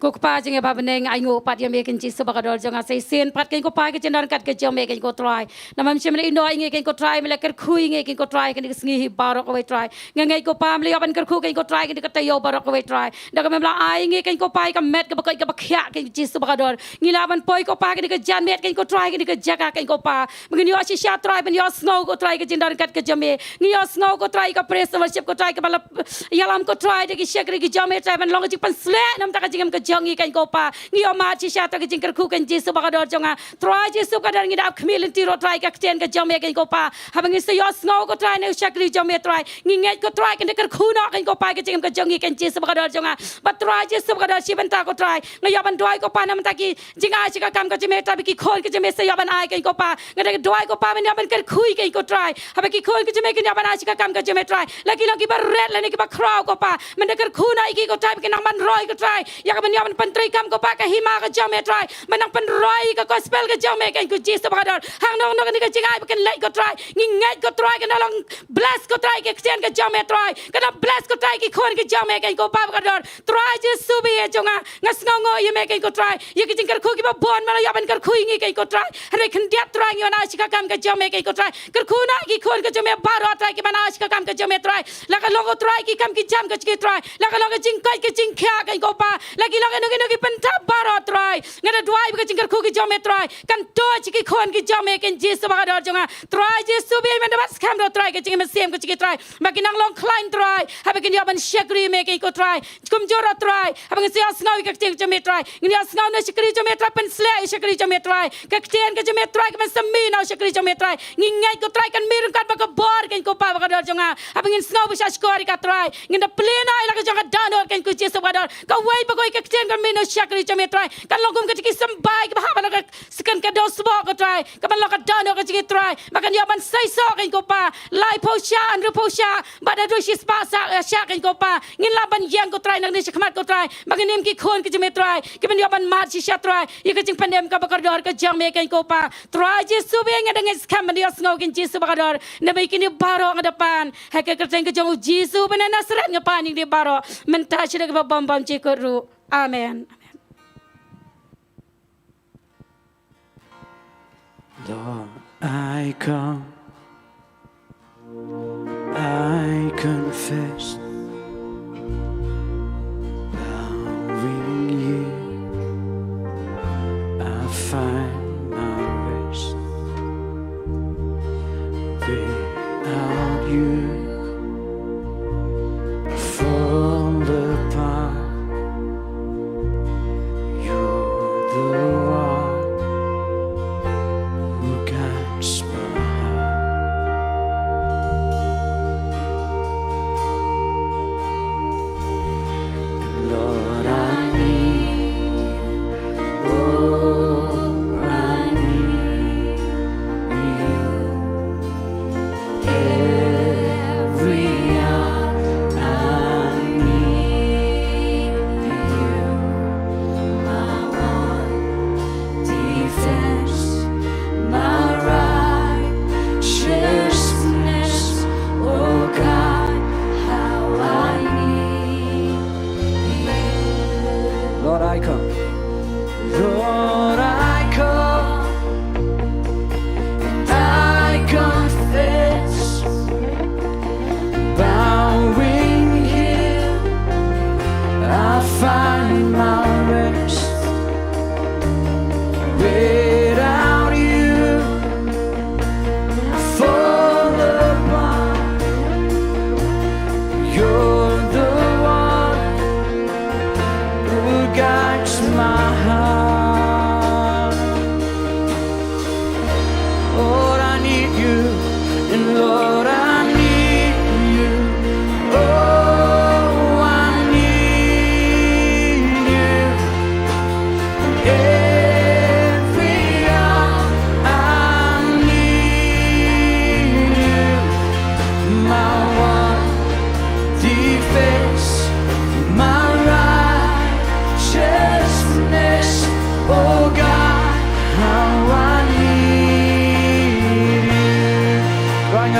Ko Kpa jong ngi ba ha bneng, ainguh pat ïa me keiñ Jisu bakordor jong nga. Sa shisien pat keiñ ko Pa, ka jingdon ryngkat ka jong me keiñ ko Trai. Namar me shym la ïehnoh ïa ngi keiñ ko Trai, me la kyrkhu ïa ngi keiñ ko Trai, kane ka sngi hi baroh kawei Trai. Nga ngeit ko Pa, me la ïoh ban kyrkhu keiñ ko Trai, kane ka taïew baroh kawei Trai. Da kaba me la ai ïa ngi keiñ ko Pa ïa ka met kaba koit kaba khiah keiñ Jisu bakordor. Ngi lah ban poi ko Pa, kane ka janmiet keiñ ko Trai, kane ka jaka keiñ ko Pa. Ba ngin ïoh shisha Trai, ban ïohsngew ko Trai ka jingdon ryngkat ka jong me. Ngi ïohsngew ko Trai ka praise and worship ko Trai, kaba la ïalam ko Trai da ki shakri ki jong me Trai, ban long ka jingpynsleh na ka bynta ka jingim ka jong ngi keiñ ko Pa. Ngi ïohmad shisha Trai ka jingkyrkhu keiñ Jisu bakordor jong nga. Trai Jisu bakordor, ngi da ap khmih lynti ruh Trai ka ktien ka jong me keiñ ko Pa. Haba ngin sa ïohsngew ko Trai na u shakri jong me Trai, ngi ngeit ko Trai kan da kyrkhu noh keiñ ko Pa ka jingim ka jong ngi keiñ Jisu bakordor jong nga. Bad Trai Jisu bakordor, shi bynta ko Trai, nga ïoh ban duwai ko Pa na ka bynta ki jingai sha ka kam ka jong me Trai, ba ki khun ka jong me sa ïoh ban ai keiñ ko Pa. Nga da duwai ko Pa, men ïoh ban kyrkhu ïa keiñ ko Trai, haba ki khun ka jong me kin ïoh ban ai sha ka kam ka jong me Trai. La ki long kiba rit lane kiba khraw ko Pa, men da kyrkhu noh ïa ki ko Trai, ba kin nang ban roi ko Trai ïa kaba ïoh ban pyntreikam ko Pa ka hima ka jong me Trai, ban nang pynroi ïa ka gospel ka jong me keiñ ko Jisu bakordor. Hangno hangno kane ka jingai ba kin leit ko Trai, ngi ngeit ko Trai kan da long bless ko Trai ka ktien ka jong me Trai, kan da bless ko Trai ki khun ka jong me keiñ ko Pa bakordor. Trai Jisu ba ïeit jong nga, nga sngewnguh ïa me keiñ ko Trai, ïa ki jingkyrkhu kiba bun me la ïoh ban kyrkhu ïa ngi keiñ ko Trai. Hynrei khyndiat Trai ngi wan ai sha ka kam ka jong me keiñ ko Trai. Kyrkhu noh ïa ki khun ka jong me baroh Trai kiban ai sha ka kam ka jong me Trai. La ka long ko Trai ki kam ki jam ka jong ki Trai, la ka long ka jingkoit ka jingkhiah keiñ ko Pa, la ki long kino kino ki bynta baroh Trai, nga da duwai ba ka jingkyrkhu ka jong me Trai kan tuid sha ki khun ka jong me keiñ Jisu bakordor jong nga. Trai Jisu ba ïeit, men da bat skhem ruh Trai ka jingim mynsiem ka jong ki Trai, ba kin nang long khlaiñ Trai, haba kin ïoh ban shakri ïa me keiñ ko Trai. Kumjuh ruh Trai, haba ngin sa ïohsngew ïa ka ktien ka jong me Trai, ngin ïohsngew na u shakri jong me Trai, pynsleh ïa u shakri jong me Trai. Ka ktien ka jong me Trai kaban sa mih na u shakri jong me Trai, ngi ngeit ko Trai kan mih ryngkat bad ka bor keiñ ko Pa bakordor jong nga. Haba ngin sngew ba shahshkor ïa ka Trai, ngin da plie noh ïa la ka jong ka dohnud keiñ ko Jisu bakordor. Kawei pa kawei ka ktien kan mih na u shakri jong me Trai, kan long kum ka jong ki symbai kiba hap ban long ka sken ka dosboh ko Trai, kaban long ka dohnud ka jong ki Trai, ba kan ïoh ban seisoh keiñ ko Pa. Laiphew shah, hynriewphew shah, bad haduh shispah shah, eh, shah keiñ ko Pa, ngin lah ban ïeng ko Trai nangne shakhmat ko Trai, ba ngin im ki khun ka jong me Trai, kiban ïoh ban mad shisha Trai ïa ka jingpynim kaba kordor ka jong me keiñ ko Pa. Trai Jisu ba ïeit, nga da ngeit skhem ban ïohsngew keiñ Jisu bakordor, namar kine baroh nga da pan ha ka kyrteng ka jong u Jisu ba na Nasaret nga pan ïa kine baroh, mynta sha da kaba bym bymjukut ruh. Amen. Amen. Lord, I come, I confess, bowing here, I find my rest. Without you, I fall apart. You're the one who guides my heart. And Lord, I need, oh, I need you.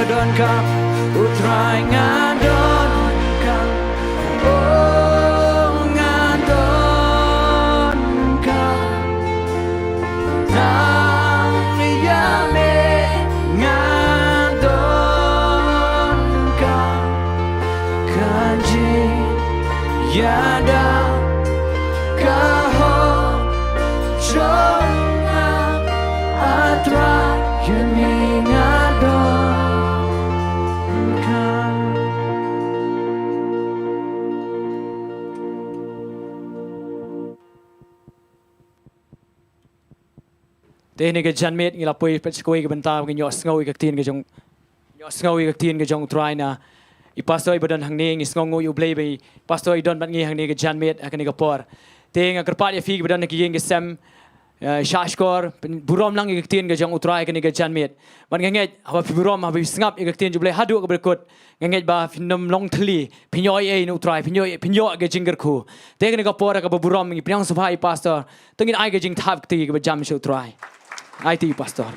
Donkam, U Trai nga donkam, oh nga donkam. Tang ïa me nga donkam, ka jingïada ka hok jong nga, A Trai ïa me nga donkam. Te ha kane ka janmiet ngi la poi peit sha kawei ka bynta ba ngin ïohsngew ïa ka ktien ka jong, ïohsngew ïa ka ktien ka jong U Trai na i pastor iba don hangne. Ngi sngewnguh ïa U Blei ba i pastor i don bad ngi ha kane ka janmiet ha kane ka por. Te nga kyrpad ïa phi kiba don ha ki ïing ki sem, eh, shahshkor, pyn-, burom lang ïa ka ktien ka jong U Trai ha kane ka janmiet. Bad nga ngeit haba phi burom, haba phi sngap ïa ka ktien jong U Blei haduh kaba kut, nga ngeit ba phin ym long thylli, phin ïoh ei ei na U Trai, phin ïoh, phin ïoh ka jingkyrkhu. Te ha kane ka por kaba burom ngi pdiang sngewbha ïa i pastor. To ngin ai ka jingthap kti kaba jam sha U Trai. Aiti pastor.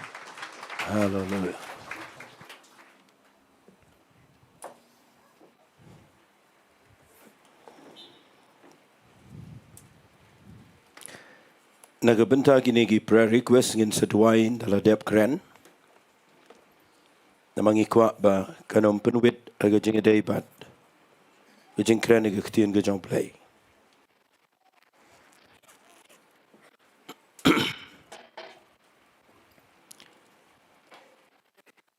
Haleluia. Na ka bynta kine ki prayer request ngin sa duwai ynda la dep kren. Namar ngi kwah ba kan ym pynwit ha ka jingïadei bad ka jingkren ha ka ktien ka jong U Blei.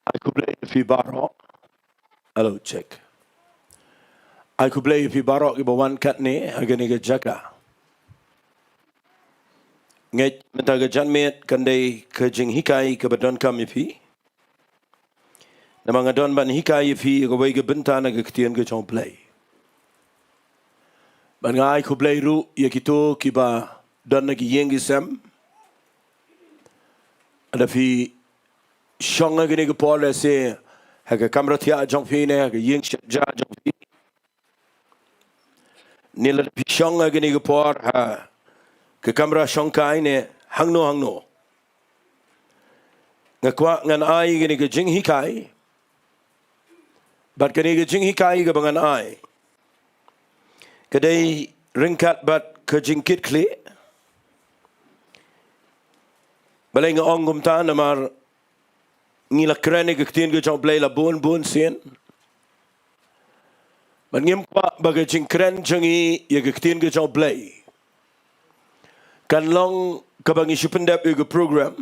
Ai khublei ïa phi baroh. Hello, check. Ai khublei ïa phi baroh kiba wan katne ha kane ka jaka. Ngeit mynta ka janmiet kan dei ka jinghikai kaba donkam ïa phi. Namar nga don ban hikai ïa phi ïa kawei ka bynta na ka ktien ka jong U Blei. Bad nga ai khublei ruh ïa kito kiba don na ki ïing ki sem. Lada phi shong ha kane ka por lehse ha ka kamra thiah jong phi ne ha ka ïing shet ja jong phi, ne lada phi shong ha kane ka por ha ka kamra shongkai ne hangno hangno, nga kwah ngan ai kane ka jinghikai. Bad kane ka jinghikai kaba ngan ai ka dei ryngkat bad ka jingkitkhlieh. Balei nga ong kumta? Namar ngi la kren ïa ka ktien ka jong U Blei la bun bun sien. Bad ngim kwah ba ka jingkren jong ngi ïa ka ktien ka jong U Blei kan long kaba ngi shu pyndep ïa ka program.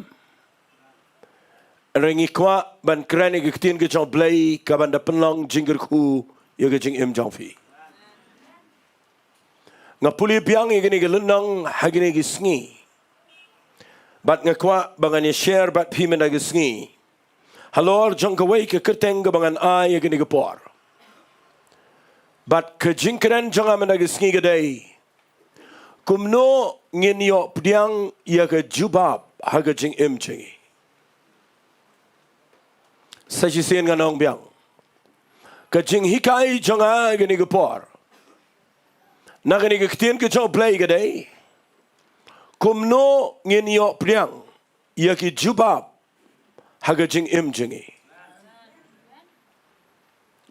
Hynrei ngi kwah ban kren ïa ka ktien ka jong U Blei kaban da pynlong jingkyrkhu ïa ka jingim jong phi. Nga pule biang ïa kane ka lynnong ha kine ki sngi. Bad nga kwah ba ngan ïa share bad phi mynta ka sngi halor jong kawei ka kyrteng kaba ngan ai ïa kane ka por. Bad ka jingkren jong nga mynta ka sngi ka dei, kumno ngin ïoh pdiang ïa ka jubab ha ka jingim jong ngi. Sa shisien ngan ong biang, ka jinghikai jong nga ha kane ka por na kane ka ktien ka jong U Blei ka dei, kumno ngin ïoh pdiang ïa ki jubab ha ka jingim jong ngi.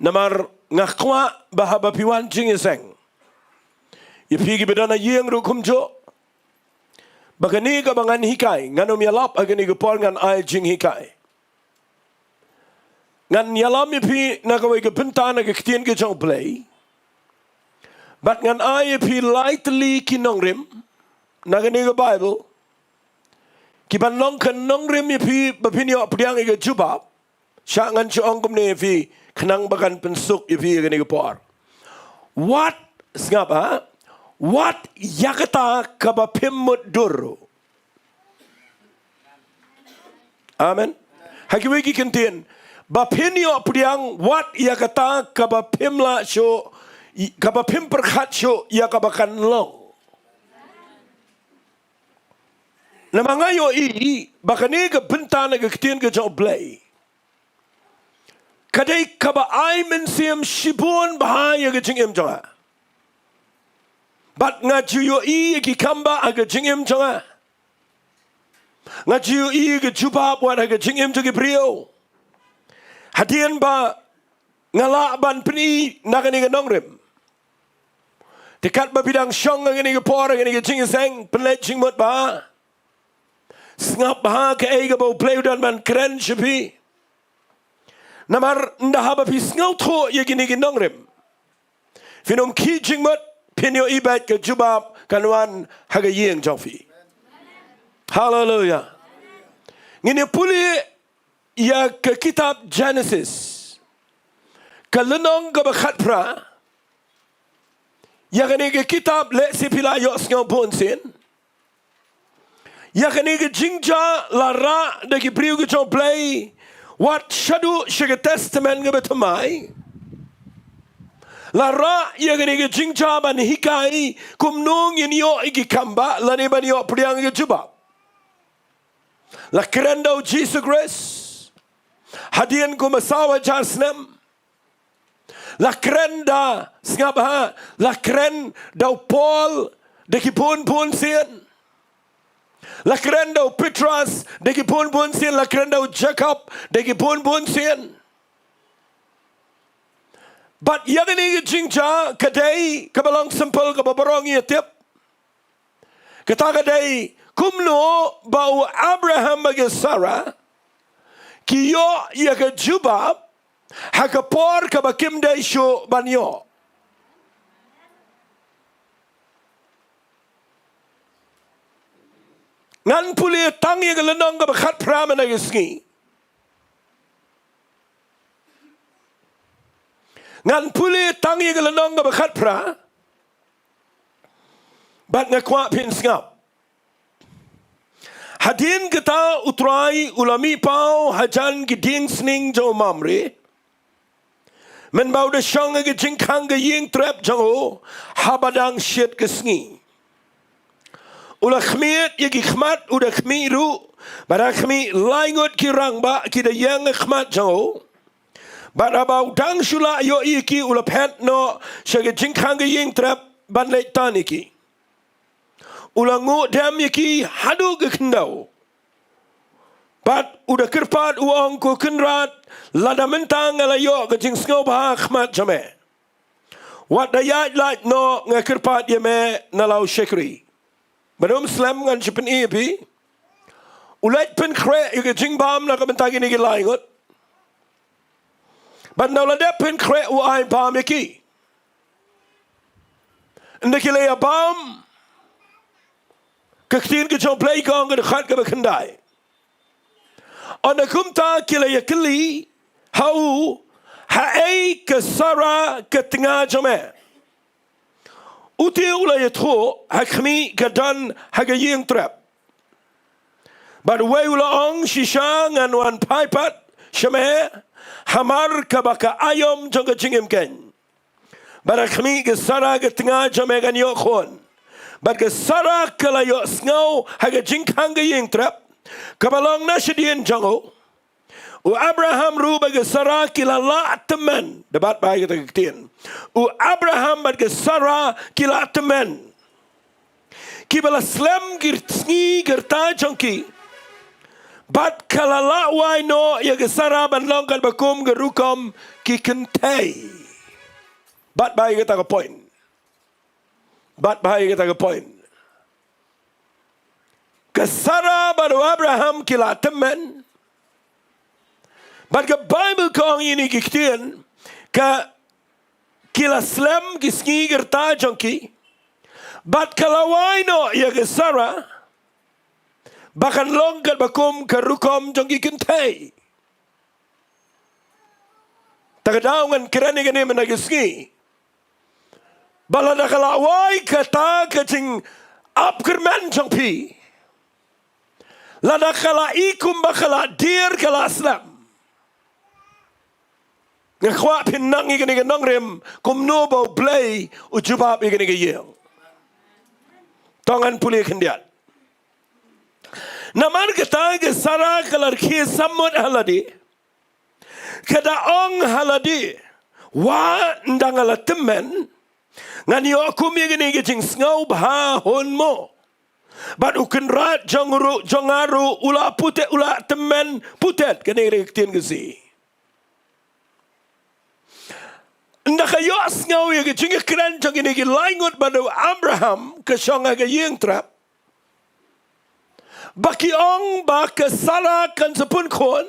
Namar nga kwah ba haba phi wan jingïaseng, ïa phi kiba don ha ïing ruh kumjuh, ba kane kaba ngan hikai, ngan ym ïalap ha kane ka por ngan ai jinghikai. Ngan ïalam ïa phi na kawei ka bynta na ka ktien ka jong U Blei. Bad ngan ai ïa phi lai tylli ki nongrim na kane ka Baibl kiban long ka nongrim ïa phi ba phin ïoh pdiang ïa ka jubab. Shah ngan shu ong kumne ïa phi khnang ba kan pynsuk ïa phi ha kane ka por. Wat, sngap ha, wat ïa kata kaba phim mutdur. Amen. Ha kiwei ki kyntien, ba phin ïoh pdiang wat ïa kata kaba phim lah shuh, kaba phim pyrkhat shuh ïa kaba kan long. Namar nga ïohi ba kane ka bynta na ka ktien ka jong U Blei ka dei kaba ai mynsiem shibun bha ïa ka jingim jong nga. Bad nga ju ïohi ïa ki kambah ha ka jingim jong nga. Nga ju ïohi ïa ka jubab wat ha ka jingim jong ki briew. Hadien ba nga lah ban pyni na kane ka nongrim. Te katba phi dang shong ha kane ka por, ha kane ka jingïaseng, pynleit jingmut bha. Sngap bha kaei kaba U Blei u don ban kren sha phi. Namar ynda haba phi sngewthuh ïa kine ki nongrim, phin ym khih jingmut, phin ïohi beit ka jubab kan wan ha ka ïing jong phi. Haleluia. Ngin ïa pule ïa ka kitab Genesis, ka lynnong kaba khatphra. Ïa kane ka kitab lehse phi la ïohsngew bun sien. Ïa kane ka jingjia la rah da ki briew ki jong U Blei wat shaduh sha ka Testament kaba thymmai. La rah ïa kane ka jingjia ban hikai kumno ngin ïoh ïa ki kambah lane ban ïoh pdiang ïa ka jubab. La kren da U Jisu Khrist hadien kumba saw hajar snem. La kren da, sngap bha, la kren da u Paul da ki bun bun sien. La kren da u Petros da ki bun bun sien, la kren da u Jakob da ki bun bun sien. Bad ïa kane ka jingjia ka dei kaba long simple, kaba baroh ngi ïa tip. Kata ka dei kumno ba u Abraham bad ka Sarah ki ïoh ïa ka jubab ha ka por kaba kim dei shuh ban ïoh. Ngan pule tang ïa ka lynnong kaba khatphra mynta ka sngi. Ngan pule tang ïa ka lynnong kaba khatphra. Bad nga kwah phin sngap. Hadien kata U Trai u la mih paw hajan ki dieng sning jong u Mamre. Mynba u da shong ha ka jingkhang ka ïing trep jong u, haba dang shit ka sngi. U la khmied ïa ki khmat, u da khmih ruh, bad da khmih lai ngut ki rangbah ki da ïeng ha khmat jong u. Bad haba u dang shu lah ïohi ïa ki, u la phet noh sha ka jingkhang ka ïing trep ban leit tan ïa ki. U la nguh dem ïa ki haduh ka khyndew. Bad u da kyrpad u ong, ko Kynrad, lada mynta nga la ïoh ka jingsngewbha ha khmat jong me, wat da ïaid lait noh, nga kyrpad ïa me na la u shakri. Bad um slem, ngan shu pyni ïa phi. U leit pynkhreh ïa ka jingbam na ka bynta kine ki lai ngut. Bad ynda u la dep pynkhreh u ai bam ïa ki. Ynda ki la ïa bam, ka ktien ka jong U Blei ka ong ha ka dkhot kaba khyndai. Ynda kumta ki la ïa kylli ha u, haei ka Sara ka tnga jong me? Uti u la ïathuh, ha khmih ka don ha ka ïing trep. Bad uwei u la ong, shisha ngan wan phai pat sha me, hamar kaba ka aïom jong ka jingim keiñ. Bad ha khmih ka Sara ka tnga jong me kan ïoh khun. Bad ka Sara ka la ïohsngew ha ka jingkhang ka ïing trep kaba long na shadien jong u. U Abraham ruh bad ka Sara ki la lah tymmen. Da bat bha ïa kata ka ktien. U Abraham bad ka Sara ki la tymmen. Kiba la slem ki sngi ki rta jong ki. Bad ka la lah wai noh ïa ka Sara ban long katba kum ka rukom ki kynthei. Bat bha ïa kata ka point. Bat bha ïa kata ka point. Ka Sara bad u Abraham ki la tymmen. Bad ka Baibl ka ong ïa kine ki ktien, ka ki la slem ki sngi ki rta jong ki. Bad ka la wai noh ïa ka Sara ba kan long katba kum ka rukom jong ki kynthei. Ta ka daw ngan kren ïa kane mynta ka sngi. Ba lada ka la wai kata ka jingap kyrmen jong phi, lada ka la i kumba ka la dier ka la slem, nga kwah phin nang ïa kane ka nongrim kumno ba U Blei u jubab ïa kane ka ïing. To ngan pule khyndiat. Namar kata ka Sara ka la rkhie sammut ha lade. Ka da ong ha lade, wah, ynda nga la tymmen, ngan ïoh kum ïa kane ka jingsngewbha hun mo? Bad u Kynrad jong ruh, jong nga ruh, u la putet, u la tymmen putet, kane ka ktien Khasi. Ynda ka ïohsngew ïa ka jingkren jong kine ki lai ngut bad u Abraham ka shong ha ka ïing trep, ba ki ong ba ka Sara kan sa pun khun,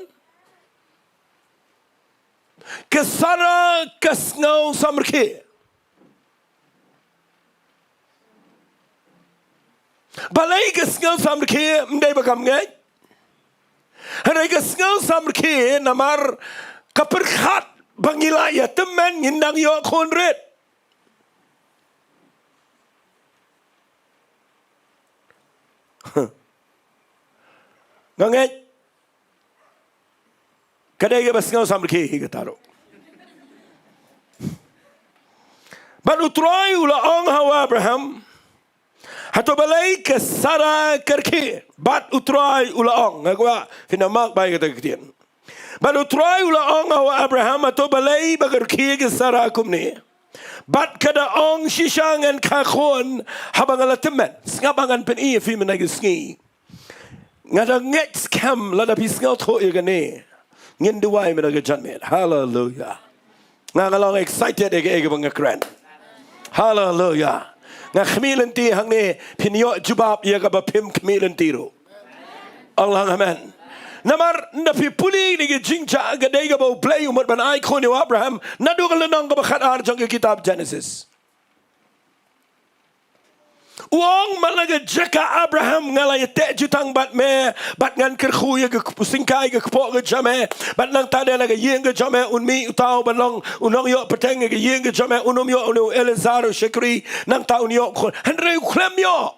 ka Sara ka sngew samrkhie. Balei ka sngew samrkhie? Ym dei ba kam ngeit. Hynrei ka sngew samrkhie namar ka pyrkhat ba ngi la ïatymmen, ngin nang ïoh khun rit. Nga ngeit ka dei kaba sngew samrkhie hi kata ruh. Bad U Trai u la ong ha u Abraham, hato balei ka Sara ka rkhie? Bad U Trai u la ong, nga kwah phin ïa mark bha ïa kata ka ktien. Bad U Trai u la ong ha u Abraham, hato balei ba ka rkhie ka Sara kumne? Bad ka da ong, shisha ngan kha khun haba nga la tymmen. Sngap ba ngan pyni ïa phi mynta ka sngi. Nga da ngeit skhem lada phi sngewthuh ïa kane, ngin duwai mynta ka janmiet. Haleluia. Nga, nga long excited ïa kaei kaba nga kren. Haleluia. Nga khmih lynti hangne, phin ïoh jubab ïa kaba phim khmih lynti ruh. Ong lang amen. Namar ynda phi pule ïa kane ka jingjia, ka dei kaba U Blei u mut ban ai khun ïa u Abraham naduh ka lynnong kaba khatar jong ka kitab Genesis. U ong, man la ka jaka Abraham nga la ïateh jutang bad me, bad ngan kyrkhu ïa ka syngkai ka kpoh ka jong me, bad nangta de la ka ïing ka jong me un mih uta uban long u nongïoh pateng, ïa ka ïing ka jong me un ym ïoh une u Eliezer u shakri, nangta un ïoh khun. Hynrei u khlem ïoh.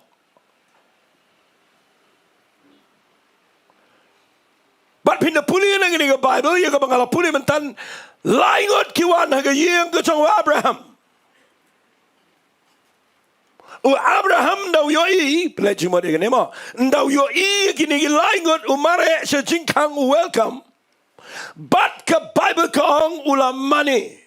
Bad phin da pule na kane ka Baibl, ïa kaba nga la pule mynta, lai ngut ki wan ha ka ïing ka jong u Abraham. U Abraham ynda u ïohi, pynleit jingmut ïa kane mo, ynda u ïohi ïa kine ki lai ngut u mareh sha jingkhang, u welcome. Bad ka Baibl ka ong u la mane.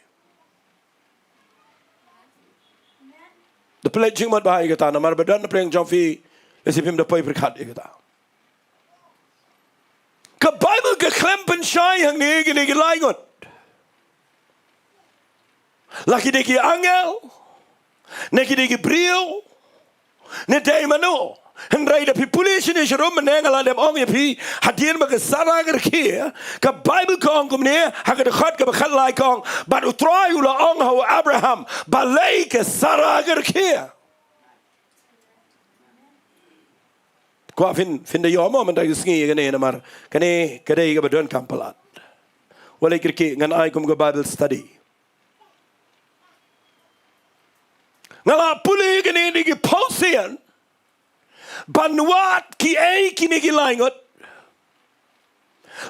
Da pynleit jingmut bha ïa kata, namar ba don na pdeng jong phi, lehse phim da poi pyrkhat ïa kata. Ka Baibl ka khlem pynshai hangne kine ki lai ngut. La ki dei ki angel, ne ki dei ki briew, ne dei mano. Hynrei da phi pule shane sharum mynne, nga la dep ong ïa phi, hadien ba ka Sara ka rkhie, ka Baibl ka ong kumne, ha ka dkhot kaba khatlai ka ong, bad U Trai u la ong ha u Abraham, balei ka Sara ka rkhie? Kwah phin, phin da ïoh mo mynta ka sngi ïa kane namar kane ka dei kaba donkam palat. Wat leit kyrkieh, ngan ai kum ka Bible study. Nga la pule kine ki pawsien ban wad kiei kine ki lai ngut.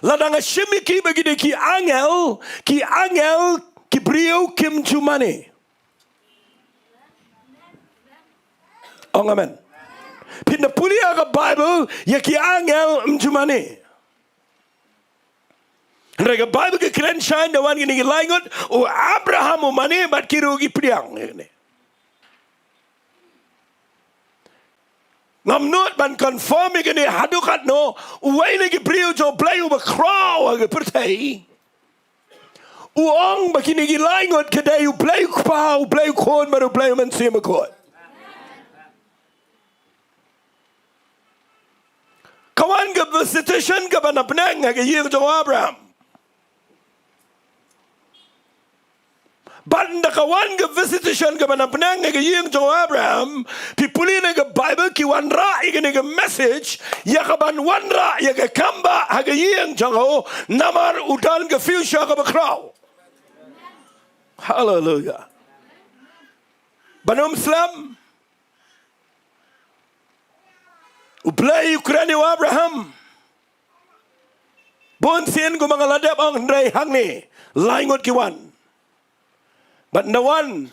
Lada nga shim ïa ki ba ki dei ki angel, ki angel, ki briew kim ju mane. Ong amen. Phin da pule ha ka Baibl, ïa ki angel ym ju mane. Hynrei ka Baibl ka kren shai ynda wan kine ki lai ngut, u Abraham u mane bad ki ruh ki pdiang ïa kane. Ngam nud ban confirm ïa kane haduh katno, uwei na ki briew jong U Blei uba khraw ha ka pyrthei u ong ba kine ki lai ngut ka dei U Blei U Kpa, U Blei U Khun bad U Blei U Mynsiem Bakhuid. Ka wan ka visitation kaba na bneng ha ka ïing jong u Abraham. Bad ynda ka wan ka visitation kaba na bneng ha ka ïing jong u Abraham, phi pule na ka Baibl, ki wanrah ïa kane ka message ïa kaban wanrah ïa ka kambah ha ka ïing jong u, namar u don ka future kaba khraw. Haleluia. Ban ym slem, U Blei u kren ïa u Abraham. Bun sien kumba nga la dep ong, hynrei hangne lai ngut ki wan. Bad ynda wan,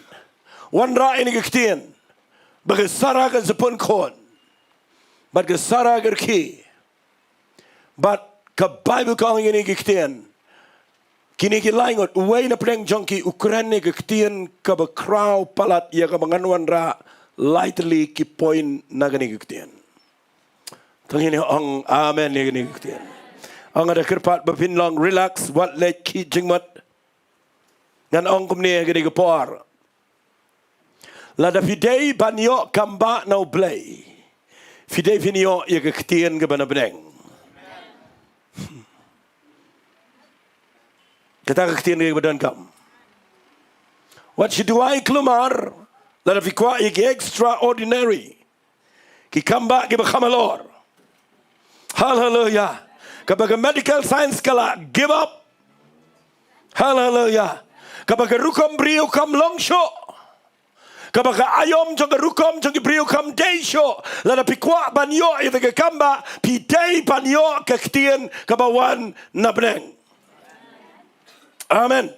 wanrah ïa kane ka ktien ba ka Sara kan sa pun khun. Bad ka Sara ka rkhie. Bad ka Baibl ka ong ïa kane ka ktien, kine ki lai ngut, uwei na pdeng jong ki u kren ïa ka ktien kaba khraw palat ïa kaba ngan wanrah lai tylli ki point na kane ka ktien. Tang ïa ne ong amen ïa kane ka ktien. Ong, nga da kyrpad ba phin long relax, wat leit khih jingmut. Ngan ong kumne ha kane ka por. Lada phi dei ban ïoh kam ba na U Blei, phi dei phin ïoh ïa ka ktien kaba na bneng. Kata ka ktien kaba donkam. Wat shu duwai kulmar, lada phi kwah ïa ki extraordinary, ki kam ba kiba kham halor. Haleluya. Kaba ka medical science ka la give up. Haleluya. Kaba ka rukom briew kam long shuh. Kaba ka aïom jong ka rukom jong ki briew kam dei shuh. Lada phi kwah ban ïoh ïa ka kam ba, phi dei ban ïoh ka ktien kaba wan na bneng. Amen.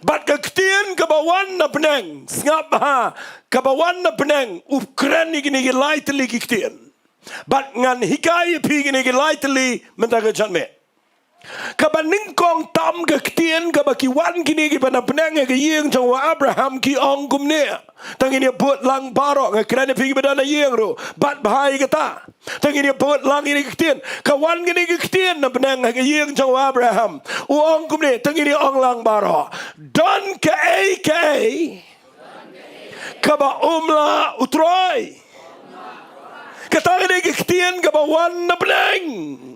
Bad ka ktien kaba wan na bneng, sngap ha, kaba wan na bneng, u kren ïa kine ki lai tylli ki ktien. Bad ngan hikai ïa phi kine ki lai tylli mynta ka janmiet. Kaba nyngkong tam ka ktien kaba ki wan kine kiba na bneng ha ka ïing jong u Abraham ki ong kumne. Tang ngin ïa bud lang baroh, nga kren ïa phi kiba don ha ïing ruh. Bad bha ïa kata. Tang ngin ïa bud lang ïa kine ki ktien. Ka wan kine ki ktien na bneng ha ka ïing jong u Abraham. U ong kumne, tang ngin ïa ong lang baroh. Don kaei kaei kaba um lah u Trai. Kata ka dei ka ktien kaba wan na bneng.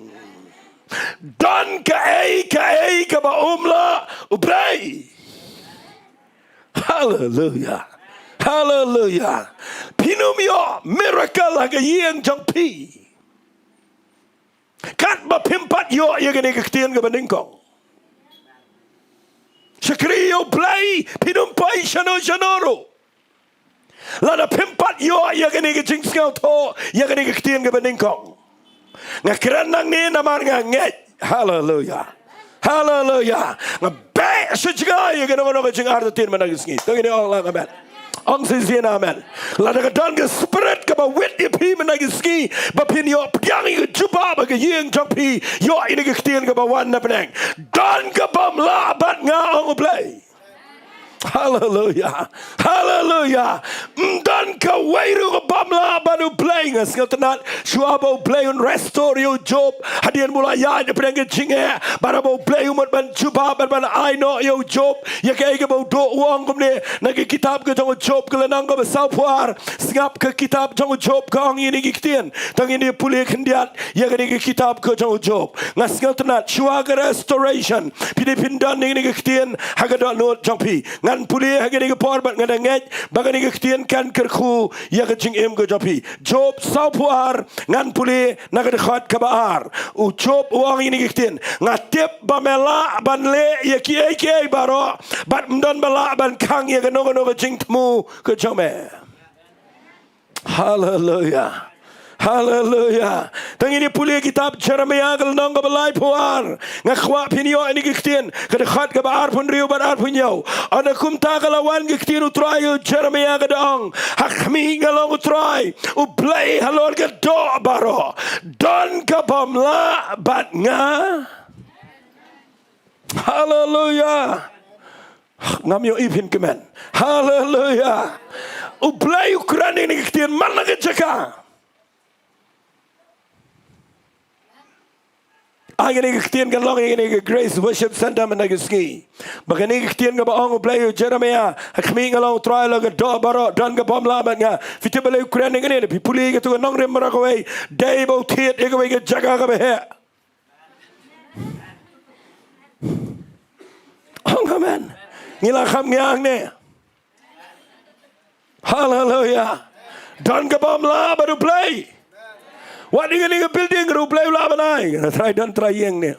Don kaei kaei kaba um lah u Blei. Haleluya. Haleluya. Phin ym ïoh miracle ha ka ïing jong phi katba phim pat ïoh ïa kane ka ktien kaba nyngkong. Shakri ïa u Blei, phin ym poi shano shano ruh lada phim pat ïoh ïa kane ka jingsngewthuh ïa kane ka ktien kaba nyngkong. Nga kren nangne namar nga ngeit. Haleluya. Haleluya. Nga beh sha jngai ïa kano kano ka jingartatien mynta ka sngi. To ngin ong lang amen. Ong shisien amen. Lada ka don ka spirit kaba wit ïa phi mynta ka sngi ba phin ïoh pdiang ïa ka jubab ha ka ïing jong phi, ïoh ïa kane ka ktien kaba wan na bneng. Don ka bym lah bad nga, ong u Blei. Haleluya. Haleluya. Ym don kawei ruh ka bym lah bad u Blei. Nga sngewtynnat shuwa ba u Blei un restore ïa u Job hadien ba u la ïaid hapdeng ka jingeh, bad ba u Blei u mut ban jubab bad ban ai noh ïa u Job ïa kaei kaba u duh. U ong kumne na ka kitab ka jong u Job ka lynnong kaba sawphew ar. Sngap, ka kitab jong u Job ka ong ïa kine ki ktien. To ngin ïa pule khyndiat ïa kane ka kitab ka jong u Job. Nga sngewtynnat shuwa ka restoration, phi dei phin don ïa kane ka ktien ha ka dohnud jong phi. Ngan pule ha kane ka por bad nga da ngeit ba kane ka ktien kan kyrkhu ïa ka jingim ka jong phi. Job sawphew ar, ngan pule na ka dkhot kaba ar. U Job u ong ïa kane ka ktien. Nga tip ba me lah ban leh ïa kiei kiei baroh, bad ym don ba lah ban khang ïa kano kano ka jingthmu ka jong me. Haleluya. Haleluya. To ngin ïa pule kitab Jeremiah ka lynnong kaba laiphew ar. Nga kwah phin ïoh ïa kine ki ktien, ka dkhot kaba arphew hynriew bad arphew hynñiew. Ynda kumta ka la wan ka ktien u Trai ïa u Jeremiah ka da ong, ha khmih nga long u Trai, u Blei halor ka doh baroh. Don ka bym lah bad nga. Haleluya. Ngam ïohi phin kmen. Haleluya. U Blei u kren ïa kine ki ktien man la ka jaka. Ai kine ki ktien kan long ïa kane ka Grace Worship Center mynta ka sngi. Ba kine ki ktien kaba ong u Blei ïa u Jeremiah, ha khmih nga long u Trai halor ka doh baroh, don ka bym lah bad nga. Phi tip balei u kren ïa kane? Phi pule ïa kato ka nongrim baroh kawei, dei ba u thied ïa kawei ka jaka kaba heh. Ong amen. Ngi la kham ngiang ne. Haleluya. Don ka bym lah bad u Blei. Wat ïa kane ka building ruh u Blei u lah ban ai. Nga trai don trai ïeng ne.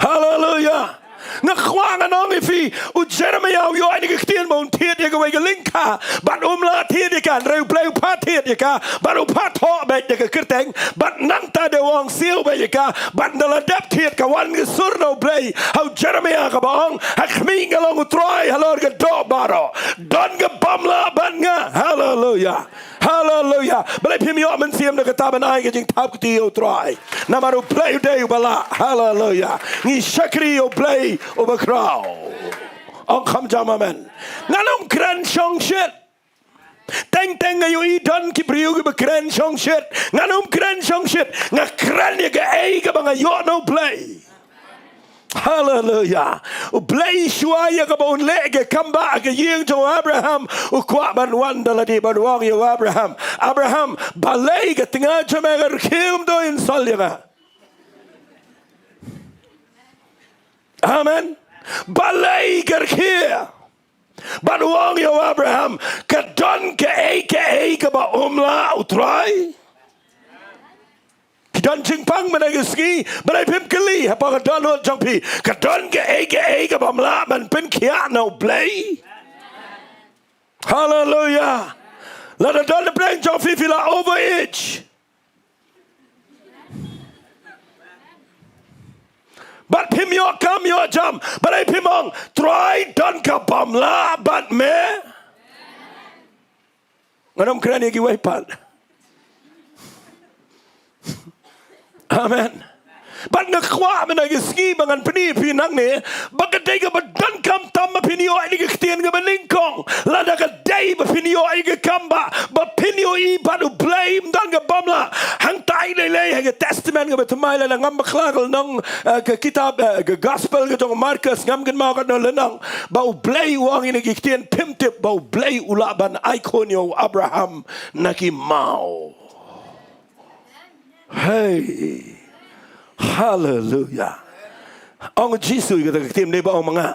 Haleluya. Nga kwah ngan ong ïa phi, u Jeremiah u ïoh ïa kine ki ktien ba un thied ïa kawei ka lyngkha, bad um lah thied ïa ka, hynrei u Blei u phah thied ïa ka, bad u phah thoh beit da ka kyrteng, bad nangta dei u ong siew beit ïa ka, bad ynda la dep thied ka wan ka sur na u Blei ha u Jeremiah kaba ong, ha khmih nga long u Trai halor ka doh baroh. Don ka bym lah bad nga. Haleluya. Haleluya. Balei phim ïoh mynsiem da kata ban ai ka jingthap kti ïa u Trai? Namar u Blei u dei uba lah. Haleluya. Ngi shakri ïa u Blei uba khraw. Ong kham jam amen. Ngan ym kren shongshit. Teng teng nga ïohi don ki briew kiba kren shongshit. Ngan ym kren shongshit. Nga kren ïa kaei kaba nga ïoh na u Blei. Haleluya. U Blei shuwa ïa kaba un leh ka kam ba ha ka ïing jong u Abraham, u kwah ban wan da lade ban ong ïa u Abraham, Abraham, balei ka tnga jong me ka rkhie, ym dei in sal ïa nga. Amen. Balei ka rkhie? Ban ong ïa u Abraham, ka don kaei kaei kaba ym lah, u Trai? Ki don jingpang mynta ka sngi, balei phim kylli hapoh ka dohnud jong phi? Ka don kaei kaei kaba ym lah ban pynkhiah na u Blei? Haleluya. Lada don na pdeng jong phi, phi la overage. Bad phim ïoh kam ïoh jam, balei phim ong, Trai, don kaba ym lah bad me? Ngan ym kren ïa kiwei pat. Amen. Bad nga kwah mynta ka sngi ba ngan pyni ïa phi nangne, ba ka dei kaba donkam tam ba phin ïoh ïa ka ktien kaba nyngkong. Lada ka dei ba phin ïoh ïa ka kam ba, ba phin ïohi bad u Blei ym don kaba ym lah. Hangtai lei lei ha ka Testament kaba thymmai, lada ngam bakla, ka lynnong, eh, ka kitab, eh, ka Gospel ka jong u Markos, ngam kynmaw katno lynnong, ba u Blei u ong ïa kine ki ktien, phim tip ba u Blei u lah ban ai khun ïa u Abraham na ki maw. Hei. Haleluya. Ong u Jisu ïa kata ka ktien, ne ba ong ma nga?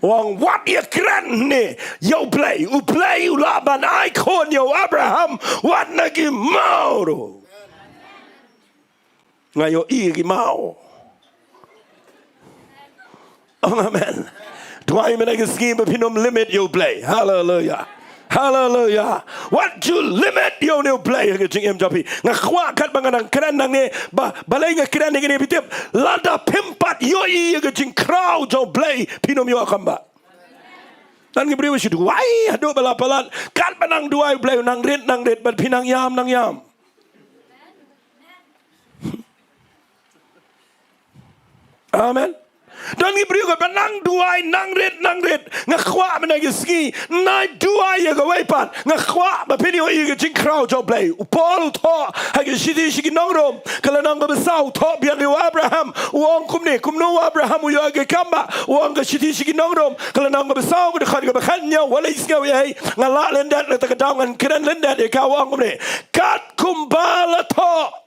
U ong, wat ïa kren ne ïa u Blei, u Blei u lah ban ai khun ïa u Abraham wat na ki maw ruh. Nga ïohi ïa ki maw. Ong amen. Duwai mynta ka sngi ba phin ym limit ïa u Blei. Haleluya. Haleluya. Wat ju limit ïa une u Blei ha ka jingim jong phi. Nga kwah katba nga dang kren nangne, ba balei nga kren ïa kine, phi tip, lada phim pat ïohi ïa ka jingkhraw jong u Blei, phin ym ïoh kam ba. Don ki briew shu duwai haduh ba la palat, katba nang duwai u Blei u nang rit nang rit, bad phi nang ïam nang ïam. Amen. Don ki briew katba nang duwai nang rit nang rit. Nga kwah mynta ka sngi, nga duwai ïa kawei pat. Nga kwah ba phin ïohi ïa ka jingkhraw jong u Blei. U Paul u thoh ha ka shithi sha ki nong Rom, ka lynnong kaba saw, u thoh biang ïa u Abraham, u ong kumne, kumno u Abraham u ïoh ïa ka kam ba, u ong, ka shithi sha ki nong Rom, ka lynnong kaba saw, ka dkhot kaba khathynñiew, wat leit sngew ei ei, nga lah lyndet, na kata ka daw ngan kren lyndet ïa ka, u ong kumne. Kat kumba la thoh,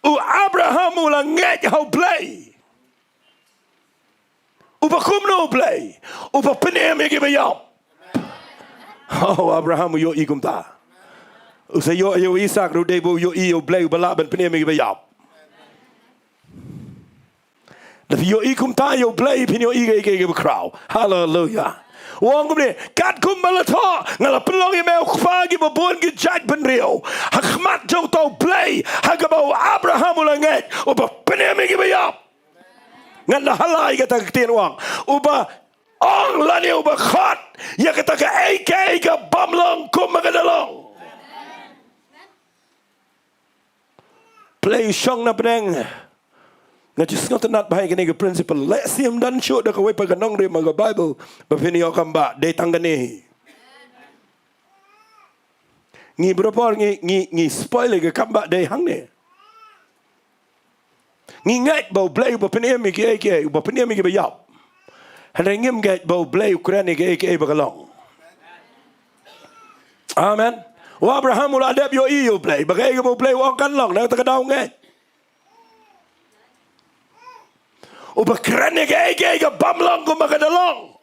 u Abraham u la ngeit ha u Blei. Uba kumno u Blei? Uba pynim ïa kiba ïap. Oh, u Abraham u ïohi kumta. U sa ïoh ïa u Isaak ruh dei ba u ïohi ïa u Blei uba lah ban pynim ïa kiba ïap. Lada phi ïohi kumta ïa u Blei, phin ïohi ïa kaei kaei kaba khraw. Haleluya. U ong kumne, kat kumba la thoh, nga la pynlong ïa me u kpa kiba bun ki jaitbynriew. Ha khmat jong uta u Blei, ha kaba u Abraham u la ngeit, uba pynim ïa kiba ïap. Ngan da ha lai kata ka ktien, u ong, uba ong lane uba khot ïa kata kaei kaei ka bym long kumba ka da long. Phi la shong na pdeng. Nga ju sngewtynnat bha ïa kane ka principle. Lehse ym don shuh da kawei pat ka nongrim ha ka Bible ba phin ïoh kam ba, dei tang kane hi. Ngi bun por ngi, ngi, ngi spoil ïa ka kam ba dei hangne. Ngi ngeit ba u Blei uba pynim ïa kiei kiei, uba pynim ïa kiba ïap. Hynrei ngim ngeit ba u Blei u kren ïa kiei kiei ba ka long. Amen. U Abraham u la dep ïohi ïa u Blei, ba kaei kaba u Blei u ong kan long, na kata ka daw u ngeit. Uba kren ïa kiei kiei ka bym long kumba ka da long.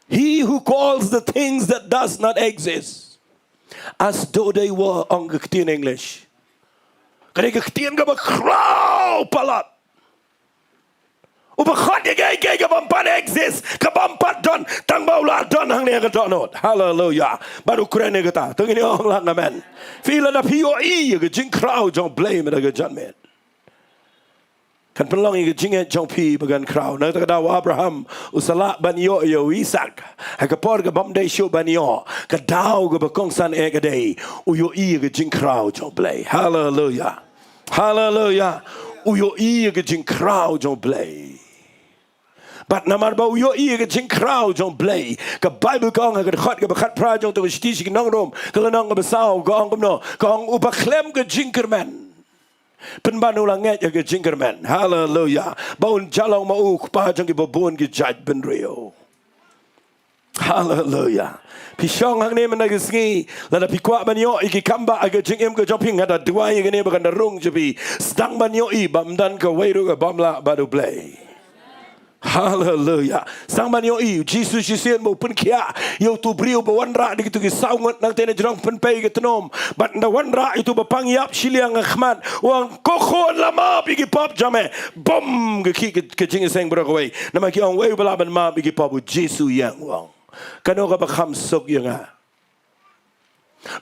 He who calls the things that does not exist as though they were, ong ka ktien English. Ka dei ka ktien kaba khraw palat. Uba khot ïa kaei kaei ka bym pat exist, ka bym pat don, tang ba u la don hangne ha ka dohnud. Haleluya. Bad u kren ïa kata. To ngin ong lang amen. Phi, lada phi ïohi ïa ka jingkhraw jong u Blei mynta ka janmiet, kan pynlong ïa ka jingngeit jong phi ba kan khraw. Na kata ka daw u Abraham u sa lah ban ïoh ïa u Isaak ha ka por ka bym dei shuh ban ïoh. Ka daw kaba kongsan eh ka dei, u ïohi ïa ka jingkhraw jong u Blei. Haleluya. Haleluya. U ïohi ïa ka jingkhraw jong u Blei. Bad namar ba u ïohi ïa ka jingkhraw jong u Blei, ka Baibl ka ong ha ka dkhot kaba khatphra jong to ka shithi sha ki nong Rom, ka lynnong kaba saw, ka ong kumno, ka ong uba khlem ka jingkyrmen pynban u la ngeit ïa ka jingkyrmen. Haleluya. Ba un ïalong ma u u kpa jong kiba bun ki jaitbynriew. Haleluya. Phi shong hangne mynta ka sngi, lada phi kwah ban ïoh ïa ki kambah ha ka jingim ka jong phi, nga da duwai ïa kane ba kan da rung jong phi. Sdang ban ïohi ba ym don kawei ruh ka bym lah bad u Blei. Haleluya. Sdang ban ïohi, u Jisu shisien ba u pynkhiah ïa uto u briew ba wanrah da kito ki saw ngut nangta na jrong pynpei ka tnum. Bad ynda wanrah ïa uto u ba pang ïap shiliang ha khmat, u ong, ko khun, la map ïa ki pop jong me. Bum, ka khih ka, ka jingïaseng baroh kawei. Namar ki ong, uei uba lah ban map ïa ki pop? U Jisu ïeng, u ong, kano kaba kham suk ïa nga,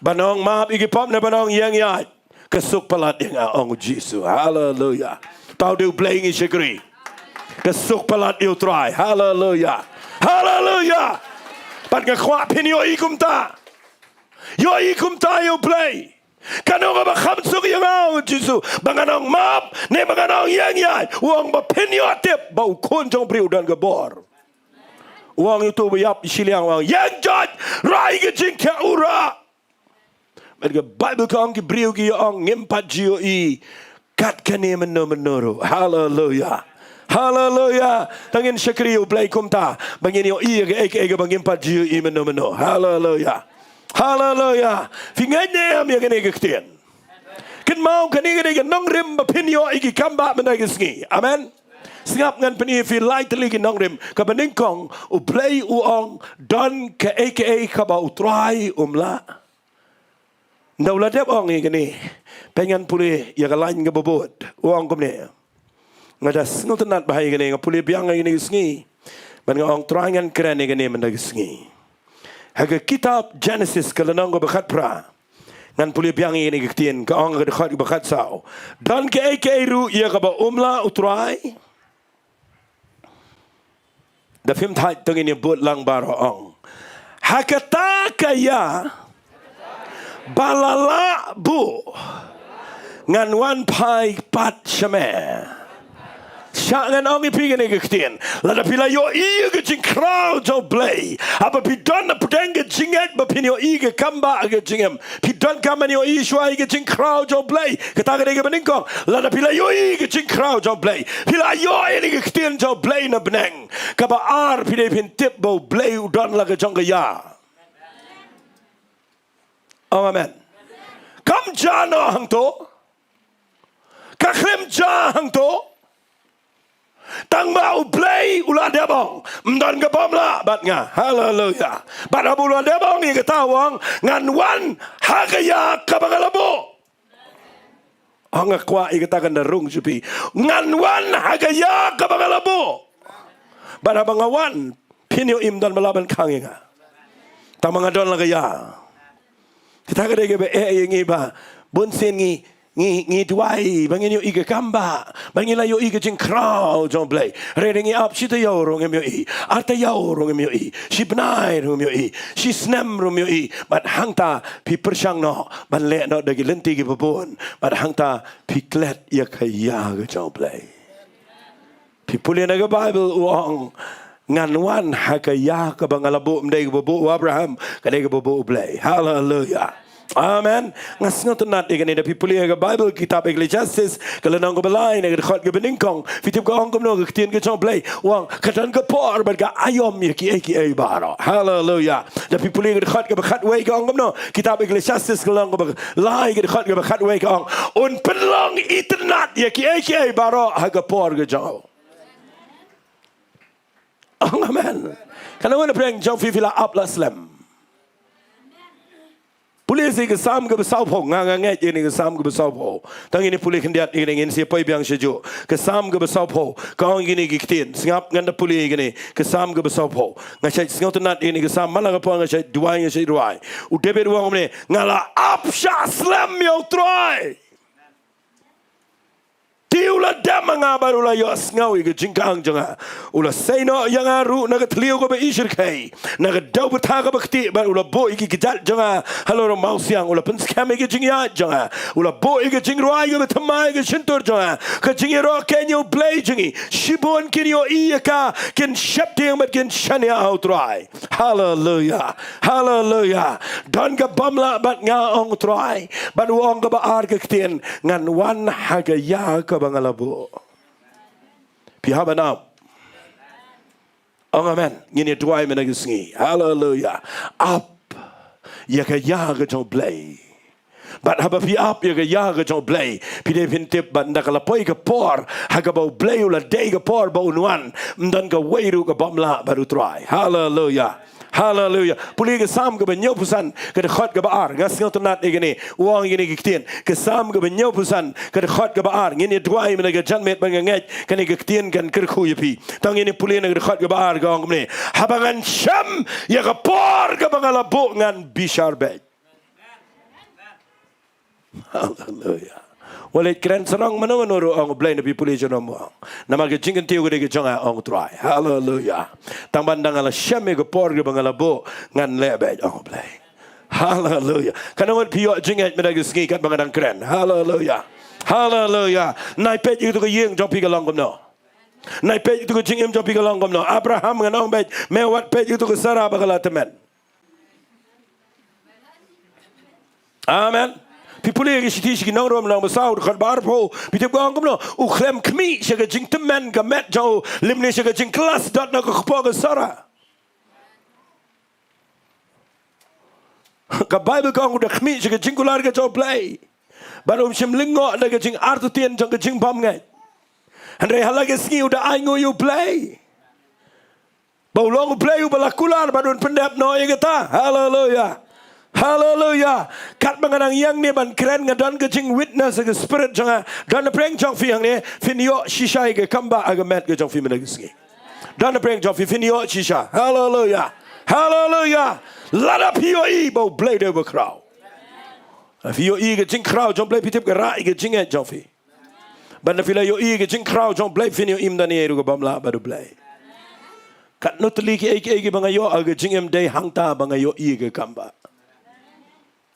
ban ong map ïa ki pop ne ban ong ïeng ïaid? Ka suk palat ïa nga, ong u Jisu. Haleluya. Tang dei u Blei ngi shakri. Ka suk palat ïa u Trai. Haleluya. Haleluya. Bad nga kwah phin ïohi kumta. Ïohi kumta ïa u Blei. Kano kaba kham suk ïa nga, ong u Jisu, ba ngan ong map ne ba ngan ong ïeng ïaid? U ong ba phin ïoh tip ba u Khun jong u briew u don ka bor. U ong ïa uto uba ïap shiliang, u ong, ïeng, joit, rai ka jingkhiah, u rah. Bad ka Baibl ka ong ki briew ki ong, ngim pat ju ïohi kat kane mynno mynno ruh. Haleluya. Haleluya. Tang ngin shakri ïa u Blei kumta ba ngin ïohi ïa kaei kaei kaba ngim pat ju ïohi mynno mynno. Haleluya. Haleluya. Phi ngeit ne em ïa kane ka ktien? Kynmaw, kane ka dei ka nongrim ba phin ïoh ïa ki kambah mynta ka sngi. Amen. Sngap, ngan pyni ïa phi lai tylli ki nongrim. Kaba nyngkong, u Blei u ong, don kaei kaei kaba u Trai um lah. Ynda u la dep ong ïa kane, peit, ngan pule ïa ka lain kaba bud. U ong kumne. Nga da sngewtynnat bha ïa kane, nga pule biang ïa kane ka sngi. Bad nga ong, Trai, ngan kren ïa kane mynta ka sngi. Ha ka kitab Jenesis ka lynnong kaba khatphra, ngan pule biang ïa kane ka ktien, ka ong ha ka dkhot kaba khatsaw, don kaei kaei ruh ïa kaba um lah u Trai? Da phim thait, to ngin ïa bud lang baroh. Ong, ha kata ka ïa ba la lah buh, ngan wan phai pat sha me. Shah ngan ong ïa phi kane ka ktien. Lada phi la ïohi ïa ka jingkhraw jong u Blei, haba phi don hapdeng ka jingngeit ba phin ïohi ka kambah ha ka jingim, phi donkam ban ïohi shuwa ïa ka jingkhraw jong u Blei. Kata ka dei kaba nyngkong. Lada phi la ïohi ïa ka jingkhraw jong u Blei, phi la ïohi ïa ka ktien jong u Blei na bneng. Kaba ar, phi dei phin tip ba u Blei u don la ka jong ka ïa. Ong amen. Kam jia noh hangto. Ka khlem jia hangto. Tang ba u Blei u la dep ong, ym don ka bym lah bad nga. Haleluya. Bad haba u la dep ong ïa kata, u ong, ngan wan ha ka ïa kaba nga la buh. Ong, nga kwah ïa kata kan da rung sha phi. Ngan wan ha ka ïa kaba nga la buh. Bad haba nga wan, phin ïohi, ym don ba lah ban khang ïa nga. Tang ba nga don la ka ïa. Kata ka dei kaba eh ïa ngi ba bun sien ngi, ngi, ngi duwai ba ngin ïohi ka kambah, ba ngin la ïohi ka jingkhraw jong u Blei. Hynrei ngi ap, shi taïew ruh ngim ïohi, ar taïew ruh ngim ïohi, shi bnai ruh ngim ïohi, shi snem ruh ngim ïohi. Bad hangta phi pyrshang noh ban leh noh da ki lynti kiba bun, bad hangta phi klet ïa ka ïa ka jong u Blei. Phi pule na ka Baibl, u ong, ngan wan ha ka ïa kaba nga la buh. Ym dei kaba buh u Abraham, ka dei kaba buh u Blei. Haleluya. Amen. Nga sngewtynnat ïa kane, da phi pule ha ka Baibl, kitab Ecclesiastes, ka lynnong kaba lai, na ka dkhot kaba nyngkong, phi tip ka ong kumno ka ktien ka jong u Blei? U ong, ka don ka por bad ka aïom ïa kiei kiei baroh. Haleluya. Da phi pule ka dkhot kaba khatwei, ka ong kumno? Kitab Ecclesiastes ka lynnong kaba lai, ka dkhot kaba khatwei, ka ong, un pynlong itynnad ïa kiei kiei baroh ha ka por ka jong u. Ong amen. Kane, wan pyrshang jong phi, phi la ap la slem. Pule sa ka Salm kaba sawphew, nga, nga ngeit ïa kane ka Salm kaba sawphew. Tang ngin ïa pule khyndiat ïa kane, ngin sa poi biang shajuh. Ka Salm kaba sawphew, ka ong ïa kine ki ktien. Sngap, ngan da pule ïa kane ka Salm kaba sawphew. Nga shait sngewtynnat ïa kane ka Salm man la ka por, nga shait duwai, nga shait rwai. U David u ong kumne, nga la ap shah slem ïa u Trai. Te u la dem ha nga bad u la ïohsngew ïa ka jingkhang jong nga. U la sei noh ïa nga ruh na ka thliew kaba ishyrkhei, na ka dewbyrtha kaba ktieh, bad u la buh ïa ki kjat jong nga halor u mawsiang. U la pynskhem ïa ka jingïaid jong nga. U la buh ïa ka jingrwai kaba thymmai ha ka shyntur jong nga. Ka jingïaroh ka ïa u Blei jong ngi. Shibun kin ïohi ïa ka, kin sheptieng bad kin shaniah ha u Trai. Haleluya. Haleluya. Don ka bym lah bad nga, ong u Trai. Bad u ong kaba ar ka ktien, ngan wan ha ka ïa kaba nga la buh. Phi hap ban ap. Ong amen. Ngin ïa duwai mynta ka sngi. Haleluya. Ap ïa ka ïa ka jong u Blei. Bad haba phi ap ïa ka ïa ka jong u Blei, phi dei phin tip bad ynda ka la poi ka por ha kaba u Blei u la dei ka por ba un wan, ym don kawei ruh ka bym lah bad u Trai. Haleluya. Haleluya. Pule ka Salm kaba hynñiewphew san, ka dkhot kaba ar. Nga sngewtynnat ïa kane. U ong ïa kane ka ktien. Ka Salm kaba hynñiewphew san, ka dkhot kaba ar. Ngin ïa duwai mynta ka janmiet bad nga ngeit kane ka ktien kan kyrkhu ïa phi. Tang ngin ïa pule na ka dkhot kaba ar, ka ong kumne: Haba ngan shem ïa ka por kaba nga la buh, ngan bishar beit. Haleluya. Wat leit kren sarong mano mano ruh, ong u Blei, na phi pule junom, ong. Namar ka jingkyntiew ka dei ka jong nga, ong u Trai. Haleluya. Tang ba ynda nga la shem ïa ka por kaba nga la buh, ngan leh beit, ong u Blei. Haleluya. Katno ngut phi ïoh jingngeit mynta ka sngi katba nga dang kren? Haleluya. Haleluya. Nai peit ïa katu ka ïing jong phi ka long kumno. Nai peit ïa katu ka jingim jong phi ka long kumno. Abraham, ngan ong beit, me wat peit ïa katu ka Sarah ba ka la tymmen. Amen. Phi pule ïa ka Shithi sha ki Nongrim, lynnong ba saw, dkhot ba arphew, phi tip ka ong kumno: U khlem khmih sha ka jingtymmen ka met jong u, lymne sha ka jingklas dot na ka kpoh ka Sarah. Ka Baibl ka ong u da khmih sha ka jingkular ka jong u Blei. Bad um shym lyngngoh da ka jingartatien jong ka jingbymngeit. Hynrei ha la ka sngi u da ainguh ïa u Blei. Ba u long u Blei uba la kular bad un pyndep noh ïa kata. Haleluya. Haleluya. Katba nga dang ïeng ne ban kren, nga don ka jingwitness ha ka spirit jong nga. Don napdeng jong phi hangne, phin ïoh shisha ïa ka kambah ha ka met ka jong phi mynta ka sngi. Don napdeng jong phi, phin ïoh shisha. Haleluya. Haleluya. Lada phi ïohi ba u Blei u dei uba khraw. Phi ïohi ka jingkhraw jong u Blei, phi tip ka rah ïa ka jingngeit jong phi. Bad ynda phi la ïohi ka jingkhraw jong u Blei, phin ïohi ym don ei ruh ka bym lah bad u Blei. Katno tylli kiei kiei kiba nga ïoh ha ka jingim dei hangta ba nga ïohi ka kambah.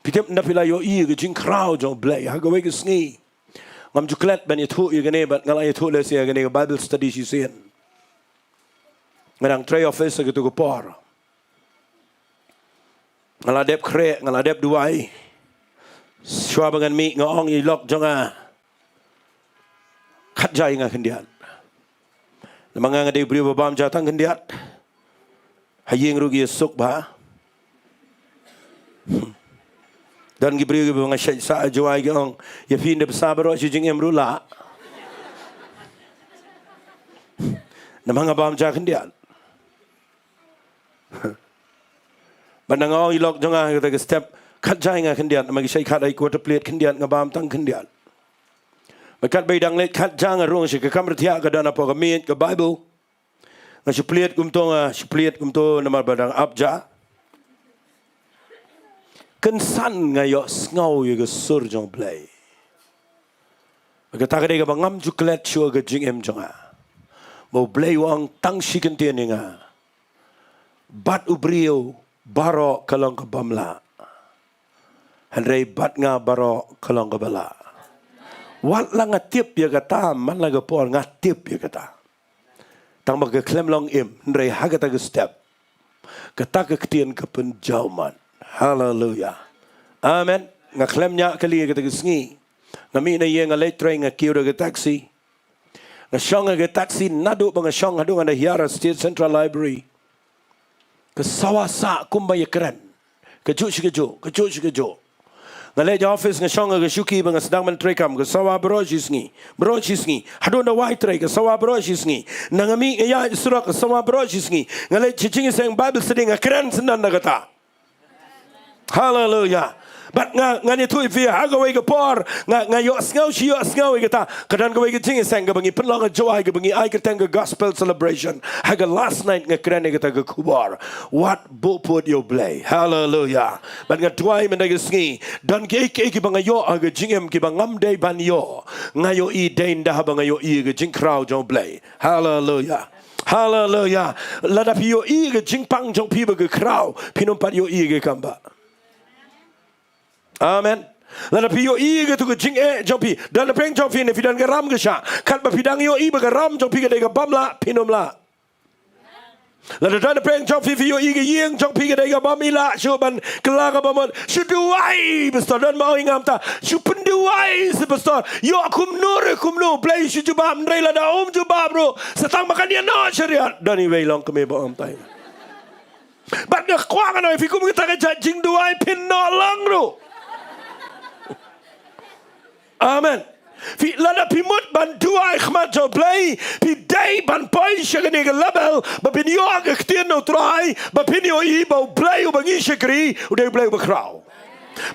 Phi tip, ynda phi la ïohi ka jingkhraw jong u Blei ha kawei ka sngi. Ngam ju klet ban ïathuh ïa kane bad nga la ïathuh lehse ïa kane ha ka Bible study shisien. Nga dang trei office ha katu ka por. Nga la dep khreh, nga la dep duwai. Shuwa ba ngan mih nga ong ïa i lok jong nga, khatja ïa nga khyndiat. Namar nga nga dei u briew ba bam ja tang khyndiat. Ha ïing ruh ki ïasuk bha. Don ki briew kiba nga shait sah ha Jowai ki ong, ïa phi ynda phi sah baroh shi jingim ruh lah. Namar nga bam ja khyndiat. Bad nga ong ïa i lok jong nga ha kata ka step, khatja ïa nga khyndiat, namar ki shait khat ha i quarter plate khyndiat, nga bam tang khyndiat. Bad katba i dang leit khatja, nga rung sha ka kamra thiah, ka don hapoh ka miej ka Bible. Nga shu plied kumto, nga shu plied kumto namar ba dang ap ja. Kynsan nga ïohsngew ïa ka sur jong u Blei. Kata ka dei kaba ngam ju klet shuh ha ka jingim jong nga. Ba u Blei u ong tang shi kyntien ïa nga. Bad u briew baroh ka long ka bym lah. Hynrei bad nga baroh ka long kaba lah. Wat la nga tip ïa kata man la ka por, nga tip ïa kata. Tang ba ka khlem long im, hynrei ha kata ka step, kata ka ktien ka pynjaw mat. Haleluya. Amen. Nga khlem ñiah kali ïa kata ka sngi. Nga mih na ïing, nga leit trei, nga kiew da ka taxi. Nga shong ha ka taxi naduh ba nga shong haduh ngan da hiar ha State Central Library. Ka sawa sah kumba ïakren. Kajuh shi kajuh, kajuh shi kajuh. Nga leit ha office, nga shong ha ka shuki ba nga sdang ban treikam, ka sawa baroh shi sngi, baroh shi sngi. Haduh nda wai trei, ka sawa baroh shi sngi. Nda nga mih nga ïaid surok, ka sawa baroh shi sngi. Nga leit sha jingïaseng Bible study, nga kren syndon da kata. Haleluya. Bad nga, ngan ïathuh ïa phi ha kawei ka por, nga, nga ïohsngew shi ïohsngew ïa kata, ka don kawei ka jingïaseng kaba ngi pynlong ha Jowai kaba ngi ai kyrteng ka Gospel Celebration. Ha ka last night nga kren ïa kata ka khubor. Wat buh pud ïa U Blei. Haleluya. Bad nga duwai mynta ka sngi, don kiei kiei kiba nga ïoh ha ka jingim kiba ngam dei ban ïoh, nga ïohi dei ynda haba nga ïohi ïa ka jingkhraw jong U Blei. Haleluya. Haleluya. Lada phi ïohi ïa ka jingpang jong phi ba ka khraw, phin ym pat ïohi ïa ka kam ba. Amen. Lada phi ïohi ïa katu ka jingeh jong phi, don napdeng jong phi ne phi don ka ram ka shah, katba phi dang ïohi ba ka ram jong phi ka dei kaba ym lah, phin ym lah. Lada don napdeng jong phi phi ïohi ka ïing jong phi ka dei kaba ym lah shuh ban kylla kaba mut, shu duwai, pastor, don ba ong ïa nga mynta, shu pynduwai seh pastor, ïoh kumno re kumno, U Blei shu jubab, hynrei lada um jubab ruh, sa tang ba kan ïa noh shariat, don iwei long kmie ba ong mynta. Bad nga kwah ngan ong ïa phi kum kata ka jait jingduwai phin noh lang ruh. Amen. Phi, lada phi mut ban duwai khmat jong U Blei, phi dei ban poi sha kane ka level ba phin ïoh ka ktien na U Trai, ba phin ïohi ba U Blei uba ngi shakri u dei U Blei uba khraw.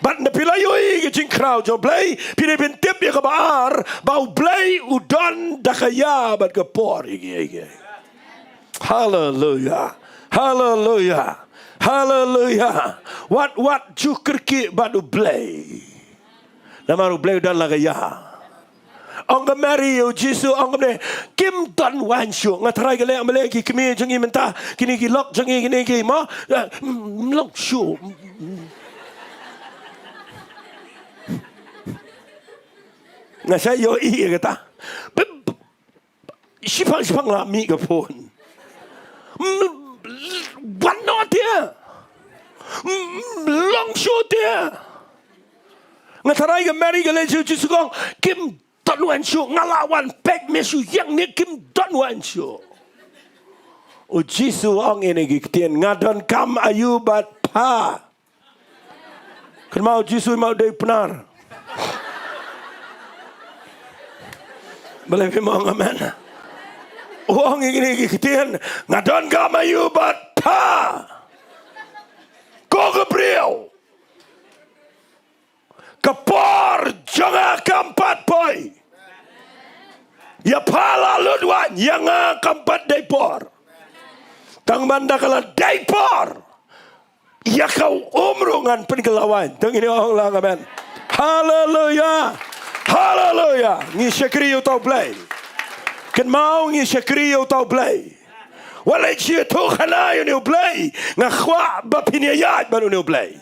Bad ynda phi la ïohi ka jingkhraw jong U Blei, phi dei ban tip ïa kaba ar, ba U Blei u don da ka ïa bad ka por ïa kiei kiei. Haleluya. Haleluya. Haleluya. Wat, wat ju kyrkieh bad U Blei. Namar U Blei u don la ka ïa. Ong ka Mary ïa U Jisu, ong kumne, kim don waiñ shuh. Nga tharai ka leh ma leh ki kmie jong ngi mynta, kine ki lok jong ngi, kine ki mo, eh, mm, long shuh. Nga sa ïohi ïa kata. Bep, Shipang shipang la mih ka phone. Mm, wan noh te. Mm, long shuh te. Nga tharai ka Mary ka leh shuh, Jisu ka ong, kim don waiñ shuh, nga la wan peit me shu ïeng ne kim don waiñ shuh. U Jisu ong ïa kine ki ktien, nga donkam aïu bad pha. Kynmaw Jisu ma u dei Pnar. Balei phim ong amen? U ong ïa kine ki ktien, nga donkam aïu bad pha, ko ka briew. Ka por jong nga kam pat poi. Ïa pha la lut waiñ, ïa nga kam pat dei por. Tang ban da ka la dei por, ïa ka um ruh ngan pynkylla waiñ. To ngin ong lang amen. Haleluya. Haleluya. Ngi shakri ïa uta U Blei. Kynmaw ngi shakri ïa uta U Blei. Wat leit sha ïathuh khana ïa une U Blei. Nga kwah ba phin ïaid bad une U Blei.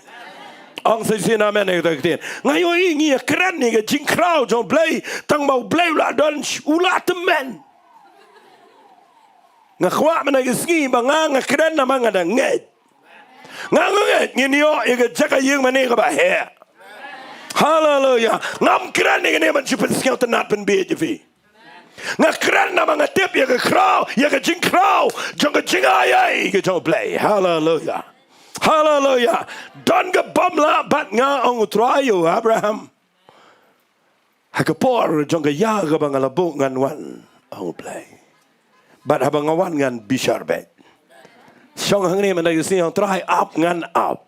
Ong sa shisien amen ïa kata ka ktien. Nga ïohi ngi ïakren ïa ka jingkhraw jong U Blei. Tang ba U Blei u la don, u la tymmen. Nga kwah mynta ka sngi ba nga, nga kren namar nga dang ngeit. Nga, nga ngeit ngin ïoh ïa ka jaka ïing mane kaba heh. Haleluya. Ngam kren ïa kane ban shu pynsngewtynnat pynbieit ïa phi. Nga kren namar nga tip ïa ka khraw, ïa ka jingkhraw jong ka jingai ei ka jong U Blei. Haleluya. Haleluya. Don ka bym lah bad nga, ong U Trai ïa u Abraham. Ha ka por jong ka ïa kaba nga la buh ngan wan, ong U Blei. Bad haba nga wan ngan bishar beit. Shong hangne mynta ka sngi, ong Trai ap ngan ap.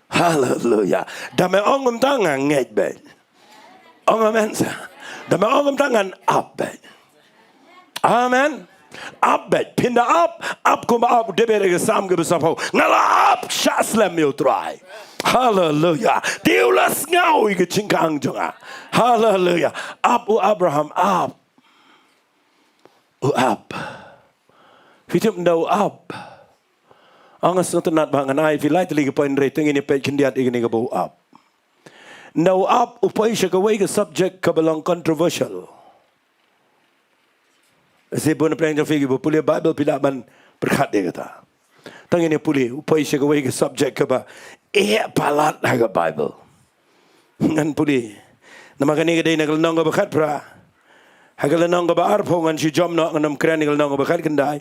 Haleluya. Da me ong kumta nga ngeit beit. Ong amen sa. Da me ong kumta ngan ap beit. Amen. Ap beit, phin da ap, ap kumba ap u David ha ka Salm kaba saphew. Nga la ap shah slem ïa U Trai. Haleluya. Te u la sngew ïa ka jingkhang jong nga. Haleluya. Ap u Abraham, ap. U ap. Phi tip ynda u ap. Ong nga sngewtynnat ba ngan ai phi lai tylli ki point, hynrei te ngin ïa peit khyndiat ïa kane kaba u ap. Ynda u ap u poi sha kawei ka subject kaba long controversial. Sa bun na pdeng jong phi kiba pule Bible phi lah ban pyrkhat ïa kata. Tang ngin ïa pule, u poi sha kawei ka subject kaba eh palat ha ka Bible. Ngan pule. Namar kane ka dei na ka lynnong kaba khatphra. Ha ka lynnong kaba arphew ngan shu jam noh, ngan ym kren ïa ka lynnong kaba khatkhyndai.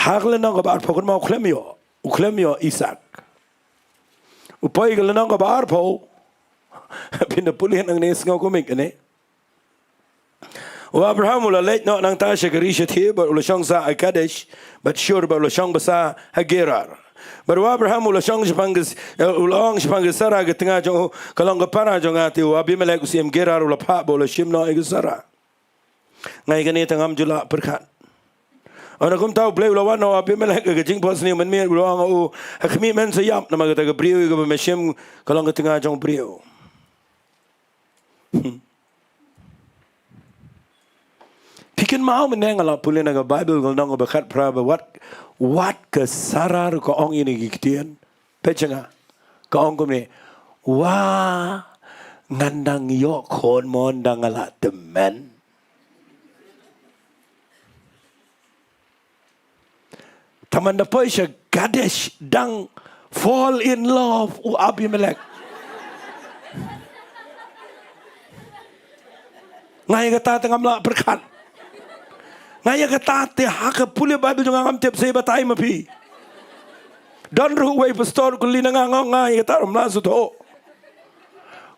Ha ka lynnong kaba arphew, kynmaw u khlem ïoh, u khlem ïoh Isaak. U poi ka lynnong kaba arphew. Phin da pule nangne, sngew kumne kane. U Abraham u la leit noh nangta sha ka ri shathie, bad u la shong sah ha Kadesh, bad Shur, bad u la shong basa ha Gerar. Bad u Abraham u la shong shaphang ka s-, eh, u la ong shaphang ka Sara ka tnga jong u, ka long ka para jong nga, te u Abimelek u siem Gerar u la phah bad u la shim noh ïa ka Sara. Nga ïa kane te ngam ju lah pyrkhat. Hynda kumta u Blei u la wan ha u Abimelek ha ka jingphohsniew mynmiet, u la ong ha u, ha khmih, men sa ïap, namar kata ka briew ïa kaba me shim ka long ka tnga jong u briew. Phi kynmaw mynne nga la pule na ka Baibl, ka lynnong kaba khatphra, ba wat, wat ka Sara ruh ka ong ïa kine ki ktien. Peit sha nga. Ka ong kumne, wa, ngan dang ïoh khun mo ynda nga la tymmen. Tang man da poi sha Kadesh dang fall in love u Abimelek. Nga ïa kata te ngam lah pyrkhat. Nga ïa kata te ha ka pule Baibl jong nga ngam tip, sa ïa batai ma phi. Don ruh uwei pastor u kylli na nga, nga ong, nga ïa kata ruh ngam lah sngewthuh.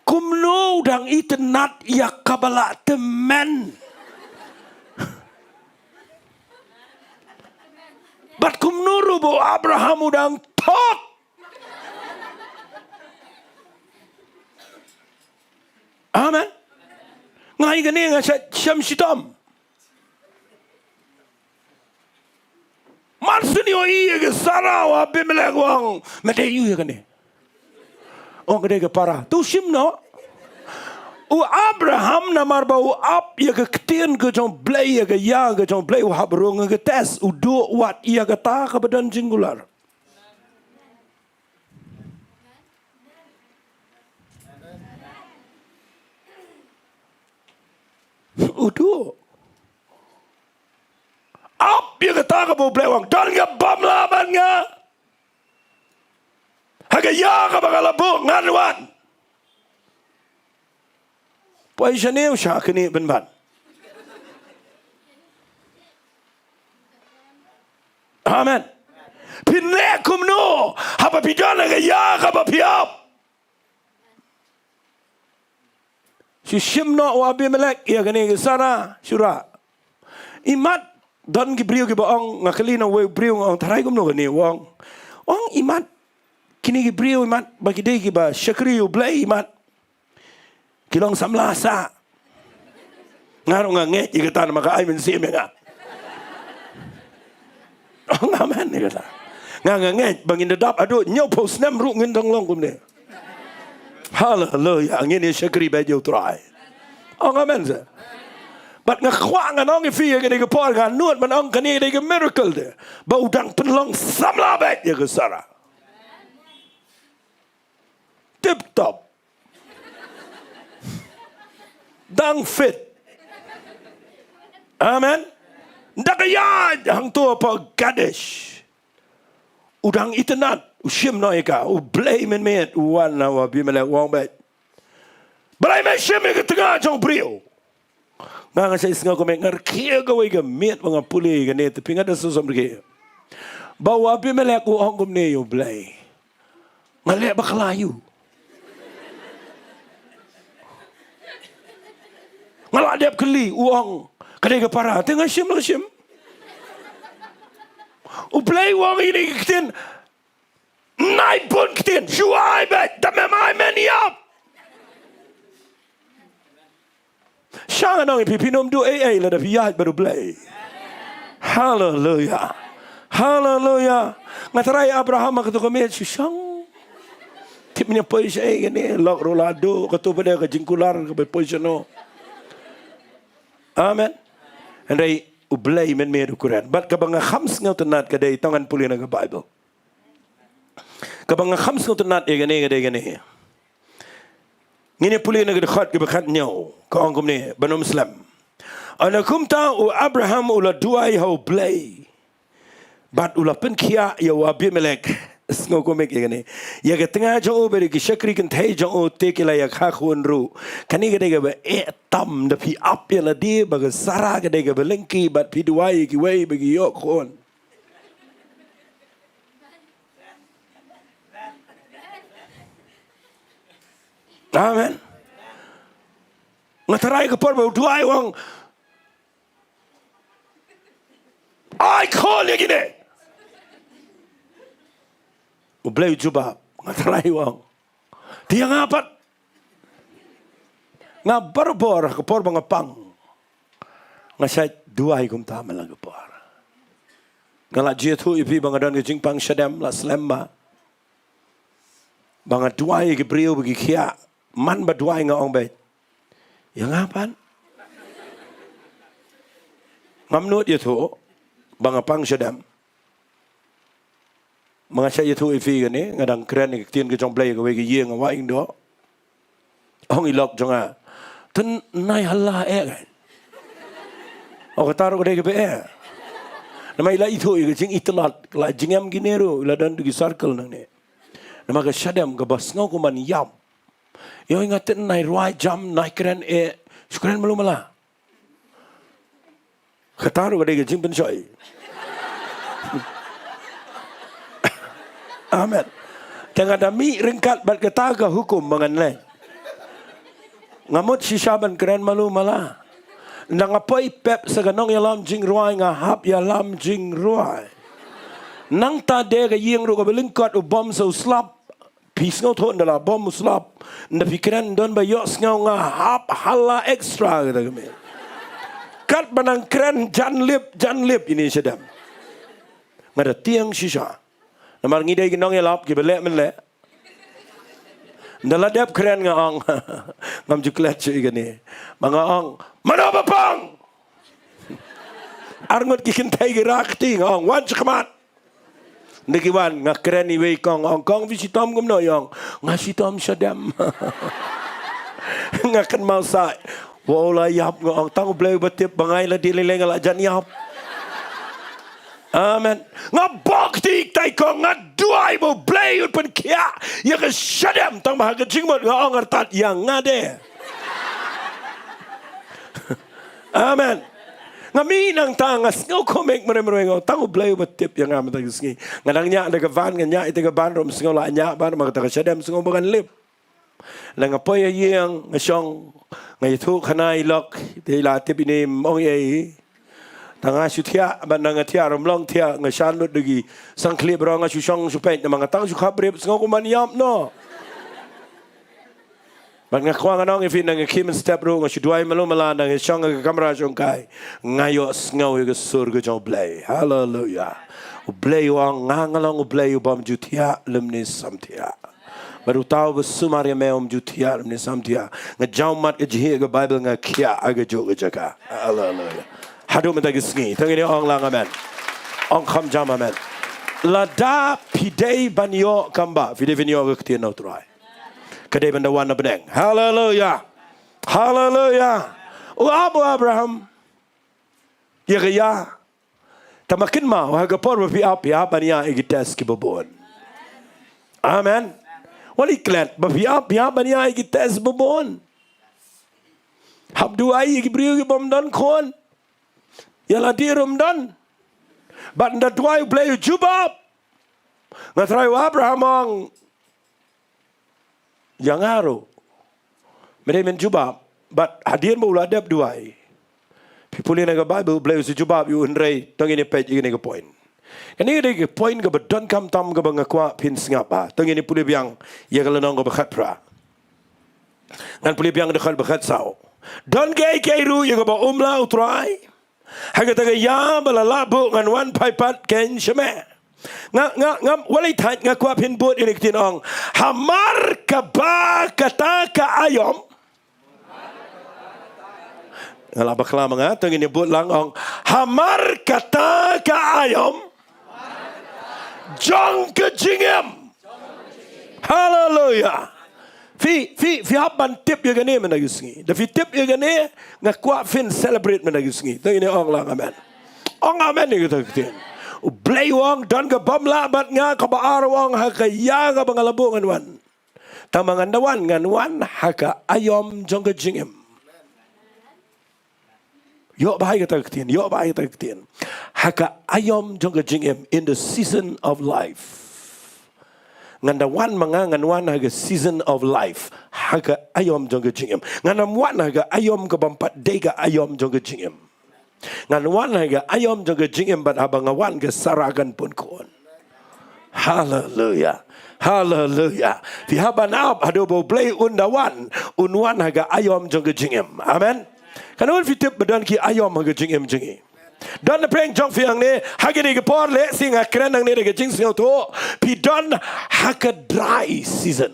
Kumno u dang itynnad ïa kaba la tymmen? Bad kumno ruh ba u Abraham u dang thok? Amen. Nga ïa kane nga shem shitom. Mar shu ïohi ïa ka Sara, u Abimelek u ong, me dei aïu ïa kane? Ong ka dei ka para. To shim noh. U Abraham namar ba u ap ïa ka ktien ka jong u Blei, ïa ka ïa ka jong u Blei, u hap rung ïa ka test, u duh wat ïa kata kaba don jingkular. U duh. Ap ïa kata kaba u Blei u ong, don kaba ym lah bad nga. Ha ka ïa kaba nga la buh ngan wan. Poi shane u shah kane pynban. Amen. Phin leh kumno haba phi don ha ka ïa kaba phi ap? Shu shim noh u Abimelek ïa kane ka Sara, shu rah. Imat, don ki briew kiba ong, nga kylli na uwei u briew, nga ong, tharai kumno kane, u ong. Ong, imat, kine ki briew imat ba ki dei kiba shakri u Blei imat, ki long samla sah. Nga ruh nga ngeit ïa kata namar ka ai mynsiem ïa nga. Ong amen ïa kata. Nga nga ngeit ba ngin da dap haduh hynñiewphew snem ruh ngin dang long kumne. Haleluia, ngin ïa shakri bad ïa u Trai. Ong amen seh. Bad nga kwah ngan ong ïa phi ïa kane ka por, nga nud ban ong kane ka dei ka miracle de, ba u dang pynlong samla bad ïa ka Sara. Tip top. Dang fit. Amen. Da ka ïaid hangto ha Kadesh, u dang itynnad, u shim noh ïa ka, u Blei mynmiet u wan na u Abimelek, u ong bad, balei me shim ïa ka tnga jong u briew? Nga nga sa sngew kumne, nga rkhie kawei ka miet ba nga pule ïa kane, te phi, nga da sngewsih rkhie. Ba u Abimelek u ong kumne ïa u Blei, nga leh bakla ïa u. Nga la dep kylli, u ong ka dei ka para, te nga shim la shim. U Blei u ong ïa kine ki ktien, nai bun ktien, shu ai beit, da mem ai men ïap. Sha nga ong ïa phi, phin ym duh ei ei lada phi ïaid bad u Blei. Haleluia. Haleluia. Nga tharai Abraham ha kato ka miet shu shong. Tip mynne poi shaei kane, lok ruh la duh, kato pat de ka jingkular kaba poi shano. Amen. Hynrei u Blei mynmiet u kren. Bad kaba nga kham sngewtynnat ka dei, to ngan pule na ka Baibl. Kaba nga kham sngewtynnat ïa kane ka dei kane. Ngin ïa pule na ka dkhot kaba khathynñiew, ka ong kumne, ban ym slem. Hynda kumta u Abraham u la duwai ha u Blei, bad u la pynkhiah ïa u Abimelek. Sngew kumne ïa kane. Ïa ka tnga jong u bad ïa ki shakri kynthei jong u te ki la ïa kha khun ruh. Kane ka dei kaba eh tam, da phi ap ïa lade ba ka Sara ka dei kaba lyngkhi bad phi duwai ïa kiwei ba ki ïoh khun. Amen. Nga tharai ka por ba u duwai u ong, ai khun ïa kine. U Blei u jubab, nga trai u ong. Te ïa nga pat. Nga barabor ha ka por ba nga pang, nga shait duwai kumta man la ka por. Nga la ju ïathuh ïa phi ba nga don ka jingpang shadem, la slem ba, ba nga duwai ïa ki briew ba ki khiah. Man ba duwai nga ong beit, ïa nga pat. Ngam nud ïathuh ba nga pang shadem. Ma nga shait ïathuh ïa phi kane, nga dang kren ïa ka ktien ka jong Blei ha kawei ka ïing, nga wai ïing doh. Ong i lok jong nga, tynrai hala eh. O, kata ruh ka dei kaba eh. Namar i la ïathuh ïa ka jingitynnad, la jingem kine ruh, i la don ki circle nangne. Namar ka shadem kaba sngew kum ban ïap. Ïoh, nga tynrai rwai jam, nai kren eh, shu kren malu mala. Kata ruh ka dei ka jingpynshoi. Amen. Te nga da mih ryngkat bad kata ka hukum ba ngan leh. Nga mut shisha ban kren malu mala. Nda nga poi pep sa ka nongïalam jingrwai, nga hap ïalam jingrwai. Nangta de ka ïing ruh kaba lyngkot u bom sa u slap. Phi sngewthuh, nda la bom u slap, nda phi kren don ba ïoh sngew, nga hap hala extra kata ka miet. Katba nang kren jan lip, jan lip ine shadem. Nga da tieng shisha. Namar ngi dei ki nongïalap kiba leh mynleh. Nda la dep kren nga ong, ngam ju klet shuh ïa kane. Ma nga ong, mano ba pang? Arngut ki kynthei ki rah kti, nga ong, wan shakhmat. Nda ki wan, nga kren iwei i kong, ong, kong, phi shitom kumno? I ong, nga shitom shadem. Nga kynmaw sa, wow, la ïap, nga ong, tang U Blei uba tip ba nga ïa lade lei lei nga la jan ïap. Amen. Nga bok kti, tai kong, nga duwai ba U Blei un pynkhiah ïa ka shadem, tang ba ha ka jingmut nga ong artat ïa nga de. Amen. Nga mih nangta, nga sngew kumne marwei marwei, nga ong tang U Blei uba tip ïa nga mynta ka sngi. Nga dang ñiah da ka van, nga ñiah ïa ka van ruh, sngew la ñiah ban, ma kata ka shadem sngew ba kan lip. La nga poi ha ïing, nga shong, nga ïathuh khana i lok, te i la tip ine, ong ei. Tang nga shu thiah, bad nga thiah ruh ym long thiah, nga shah lut da ki sangkhlieh baroh, nga shu shong shu peit, namar nga tang shu khapbrip, sngew kum ban ïap noh. Bad nga kwah ngan ong ïa phi, nda nga khie mynstep ruh, nga shu duwai malu mala, nda nga shong ha ka kamra shongkai, nga ïoh sngew ïa ka sur ka jong U Blei. Haleluia. U Blei u ong, nga nga long U Blei u bym ju thiah lymne samthiah. Bad uta uba sumar ïa me um ju thiah lymne samthiah. Nga jaw mat ka jingïeit ka Baibl, nga khiah ha kajuh ka jaka. Haleluia. Haduh mynta ka sngi. To ngin ong lang amen. Ong kham jam amen. Lada phi dei ban ïoh kam ba, phi dei ban ïoh ka ktien na U Trai. Ka dei ban da wan na bneng. Haleluia. Haleluia. U ap u Abraham ïa ka ïa. Tang ba kynmaw, ha ka por ba phi ap, phi ap ban ïa ïa ki test kiba bun. Amen. Wat leh klet, ba phi ap, phi ap ban ïa ïa ki test ba bun. Hap duwai ïa ki briew ki bym don khun. Ïa lade ruh ym don. Bad nda duwai U Blei u jubab. Nga trai u Abraham ong, ïa nga ruh. Me dei men jubab, bad hadien ba u la dep duwai. Phi pule na ka Baibl, U Blei u sa jubab ïa u hynrei, to ngin ïa peit ïa kane ka point. Kane ka dei ka point kaba donkam tam kaba nga kwah phin sngap bha. To ngin ïa pule biang ïa ka lynnong kaba khatphra. Ngan pule biang dkhot ba khatsaw. Don kaei kaei ruh ïa kaba um lah U Trai. Ha kata ka ïa ba la lah buh ngan wan phai pat kein sha me. Nga, nga, nga, wat leh thait, nga kwah phin bud ïa kane ka ktien ong. Hamar kaba kata ka aïom. Nga lah bakla ma nga, to ngin ïa bud lang ong. Hamar kata ka aïom jong ka jingim. Haleluia. Phi, phi, phi hap ban tip ïa kane mynta ka sngi. Da phi tip ïa kane, nga kwah phin celebrate mynta ka sngi. To ngin ong lang amen. Ong amen ïa kata ka ktien. U Blei u ong don ka bym lah bad nga, kaba ar u ong ha ka ïa kaba nga la buh ngan wan. Tang ba ngan da wan, ngan wan ha ka aïom jong ka jingim. Ïoh bha ïa kata ka ktien, ïoh bha ïa kata ka ktien. Ha ka aïom jong ka jingim, in the season of life. Ngan da wan ma nga, ngan wan ha ka season of life. Ha ka aïom jong ka jingim. Ngan ym wan ha ka aïom ka bym pat dei ka aïom jong ka jingim. Ngan wan ha ka aïom jong ka jingim bad haba nga wan ka Sara kan pun khun. Haleluya. Haleluya. Phi hap ban ap haduh ba U Blei un da wan, un wan ha ka aïom jong ka jingim. Amen. Katno phi tip ba don ki aïom ha ka jingim jong ngi? Don na pdeng jong phi hangne, ha kane ka por lehse nga kren hangne da ka jingsngewthuh, phi don ha ka dry season.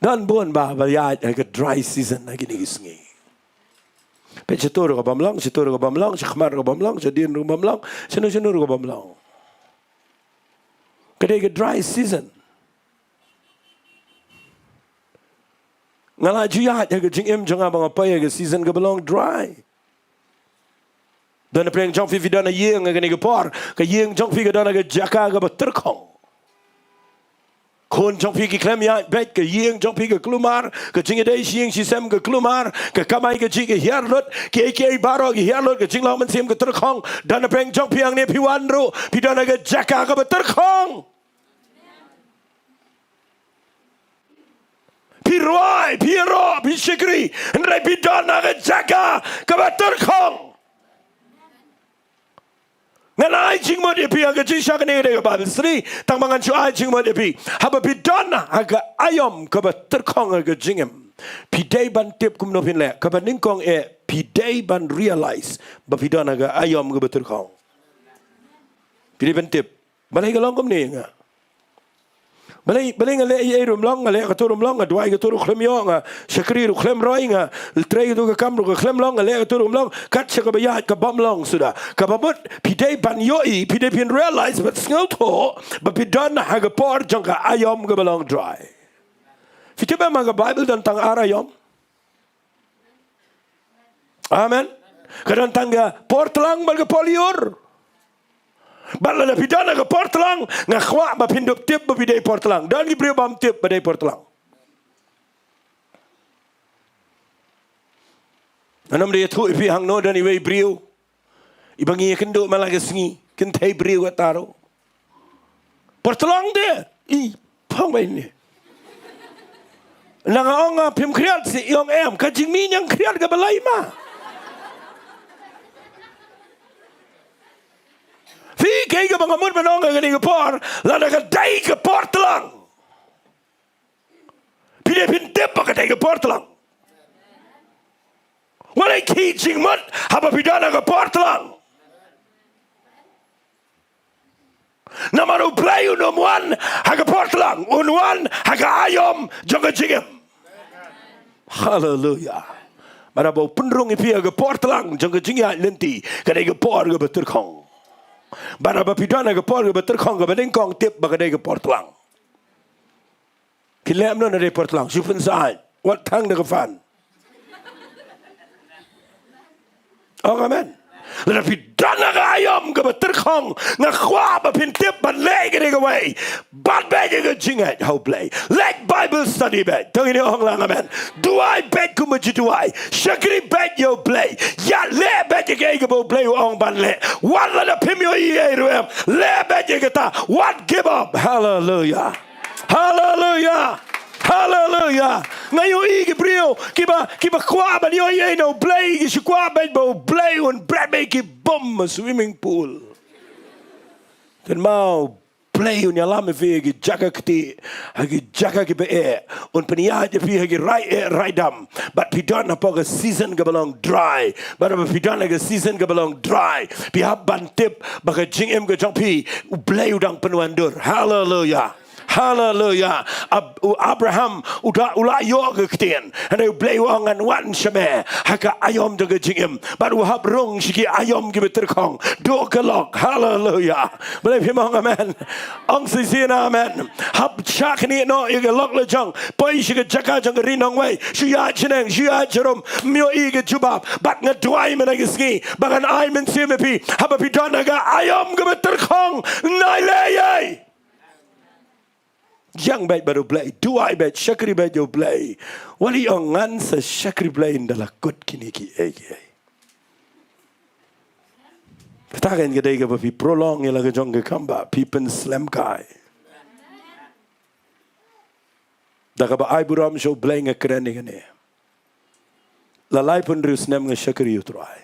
Don bun ba, ba ïaid ha ka dry season ha kine ki sngi. Peit, shatur ka bym long, shatur ka bym long, shakhmat ka bym long, shadien ka bym long, shano shano ka bym long. Ka dei ka dry season. Nga la ju ïaid ha ka jingim jong nga ba nga poi ha ka season kaba long dry. Don na pdeng jong phi, phi don ha ïing ha kane ka por, ka ïing jong phi ka don ha ka jaka kaba tyrkhong. Khun jong phi ki khlem ïaid beit, ka ïing jong phi ka kulmar, ka jingïadei shi ïing shi sem ka kulmar, ka kamai kajih ka hiar lut, kiei kiei baroh ki hiar lut, ka jinglong mynsiem ka tyrkhong. Don na pdeng jong phi hangne, phi wan ruh, phi don ha ka jaka kaba tyrkhong. Phi rwai, phi ïaroh, phi shakri, hynrei phi don ha ka jaka kaba tyrkhong. Ngan ai jingmut ïa phi ha ka jingshisha, kane ka dei ka Bible study, tang ba ngan shu ai jingmut ïa phi. Haba phi don ha ka aïom kaba tyrkhong ha ka jingim, phi dei ban tip kumno phin leh. Kaba nyngkong eh, phi dei ban realize ba phi don ha ka aïom kaba tyrkhong. Phi dei ban tip. Balei ka long kumne ïa nga? Balei, balei nga leh ei ei ruh ym long, nga leh katto ruh ym long, nga duwai katto ruh khlem ïoh, nga shakri ruh khlem roi, nga trei katto ka kam ruh ka khlem long, nga leh katto ruh ym long, kat sha kaba ïaid ka bym long suda. Kaba mut, phi dei ban ïohi, phi dei phin realize bad sngewthuh ba phi don ha ka por jong ka aïom kaba long dry. Phi tip em, ha ka Bible don tang ar aïom. Amen. Ka don tang ka por tlang bad ka por lyiur. Bad lada phi don ha ka por tlang, nga kwah ba phin dup tip ba phi dei por tlang. Don ki briew bym tip ba dei por tlang. Ngan ym da ïathuh ïa phi hangno don iwei i briew iba ngi ïakynduh man la ka sngi, kynthei briew kata ruh. Por tlang te, i phong ba ine. Nang ong, ah, phim khriat seh, i ong em, ka jingmih nang khriat kaba lai ma. Phi, kaei kaba nga mut ban ong ha kane ka por, lada ka dei ka por tlang, phi dei phin tip ba ka dei ka por tlang. Wat la ki jingmut haba phi don ha ka por tlang. Namar U Blei un ym wan ha ka por tlang, un wan ha ka aïom jong ka jingim. Haleluya. Bad haba u pynrung ïa phi ha ka por tlang jong ka jingïaid lynti, ka dei ka por kaba tyrkhong. Bad haba phi don ha ka por kaba tyrkhong, kaba nyngkong tip ba ka dei ka por tlang. Phi leh kumno na dei por tlang? Shu pynsah, wat thang da ka fan. Ong amen. Lada phi don ha ka aïom kaba tyrkhong, nga kwah ba phin tip ban leh kane kawei. Bat beit ïa ka jingngeit ha U Blei. Leit Bible study beit. To ngin ong lang amen. Duwai beit kumba ju duwai. Shakri beit ïa U Blei. Ïa leh beit ïa kaei kaba U Blei u ong ban leh. Wat lada phim ïohi ei ruh em, leh beit ïa kata. Wat give up. Haleluya. Haleluya. Haleluya. Nga ïohi ki briew kiba, kiba kwah ban ïohi ei na U Blei, ki shu kwah beit ba U Blei un bret beit ki bum ha swimming pool. Kynmaw, U Blei un ïalam ïa phi ha ki jaka ktieh, ha ki jaka kiba eh. Un pynïaid ïa phi ha ki rai eh rai dam. Bad phi don hapoh ka season kaba long dry. Bad haba phi don ha ka season kaba long dry, phi hap ban tip ba ka jingim ka jong phi, U Blei u dang pynwandur. Haleluya. Haleluya. Ab-, u Abraham u da, u la ïoh ka ktien. Hynrei U Blei u ong, ngan wan sha me ha ka aïom jong ka jingim. Bad u hap rung sha ki aïom kiba tyrkhong. Duh ka lok. Haleluya. Balei phim ong amen? Ong shisien amen. Hap shah khnieh noh ïa ka lok lajong. Poi sha ka jaka jong ka ri nongwei. Shu ïaid shaneng, shu ïaid sharum. Ym ïohi ka jubab. Bad nga duwai mynta ka sngi ba ngan ai mynsiem ïa phi. Haba phi don ha ka aïom kaba tyrkhong, nai leh ei ei. Ïeng beit bad U Blei, duwai beit, shakri beit ïa U Blei. Wat la ong ngan sa shakri Blei ynda la kut kine kiei kiei. Kata kein ka dei kaba phi prolong ïa la ka jong ka kam ba phi pynslem kai. Da kaba ai burom sha U Blei nga kren ïa kane. La laiphew hynriew snem nga shakri ïa U Trai.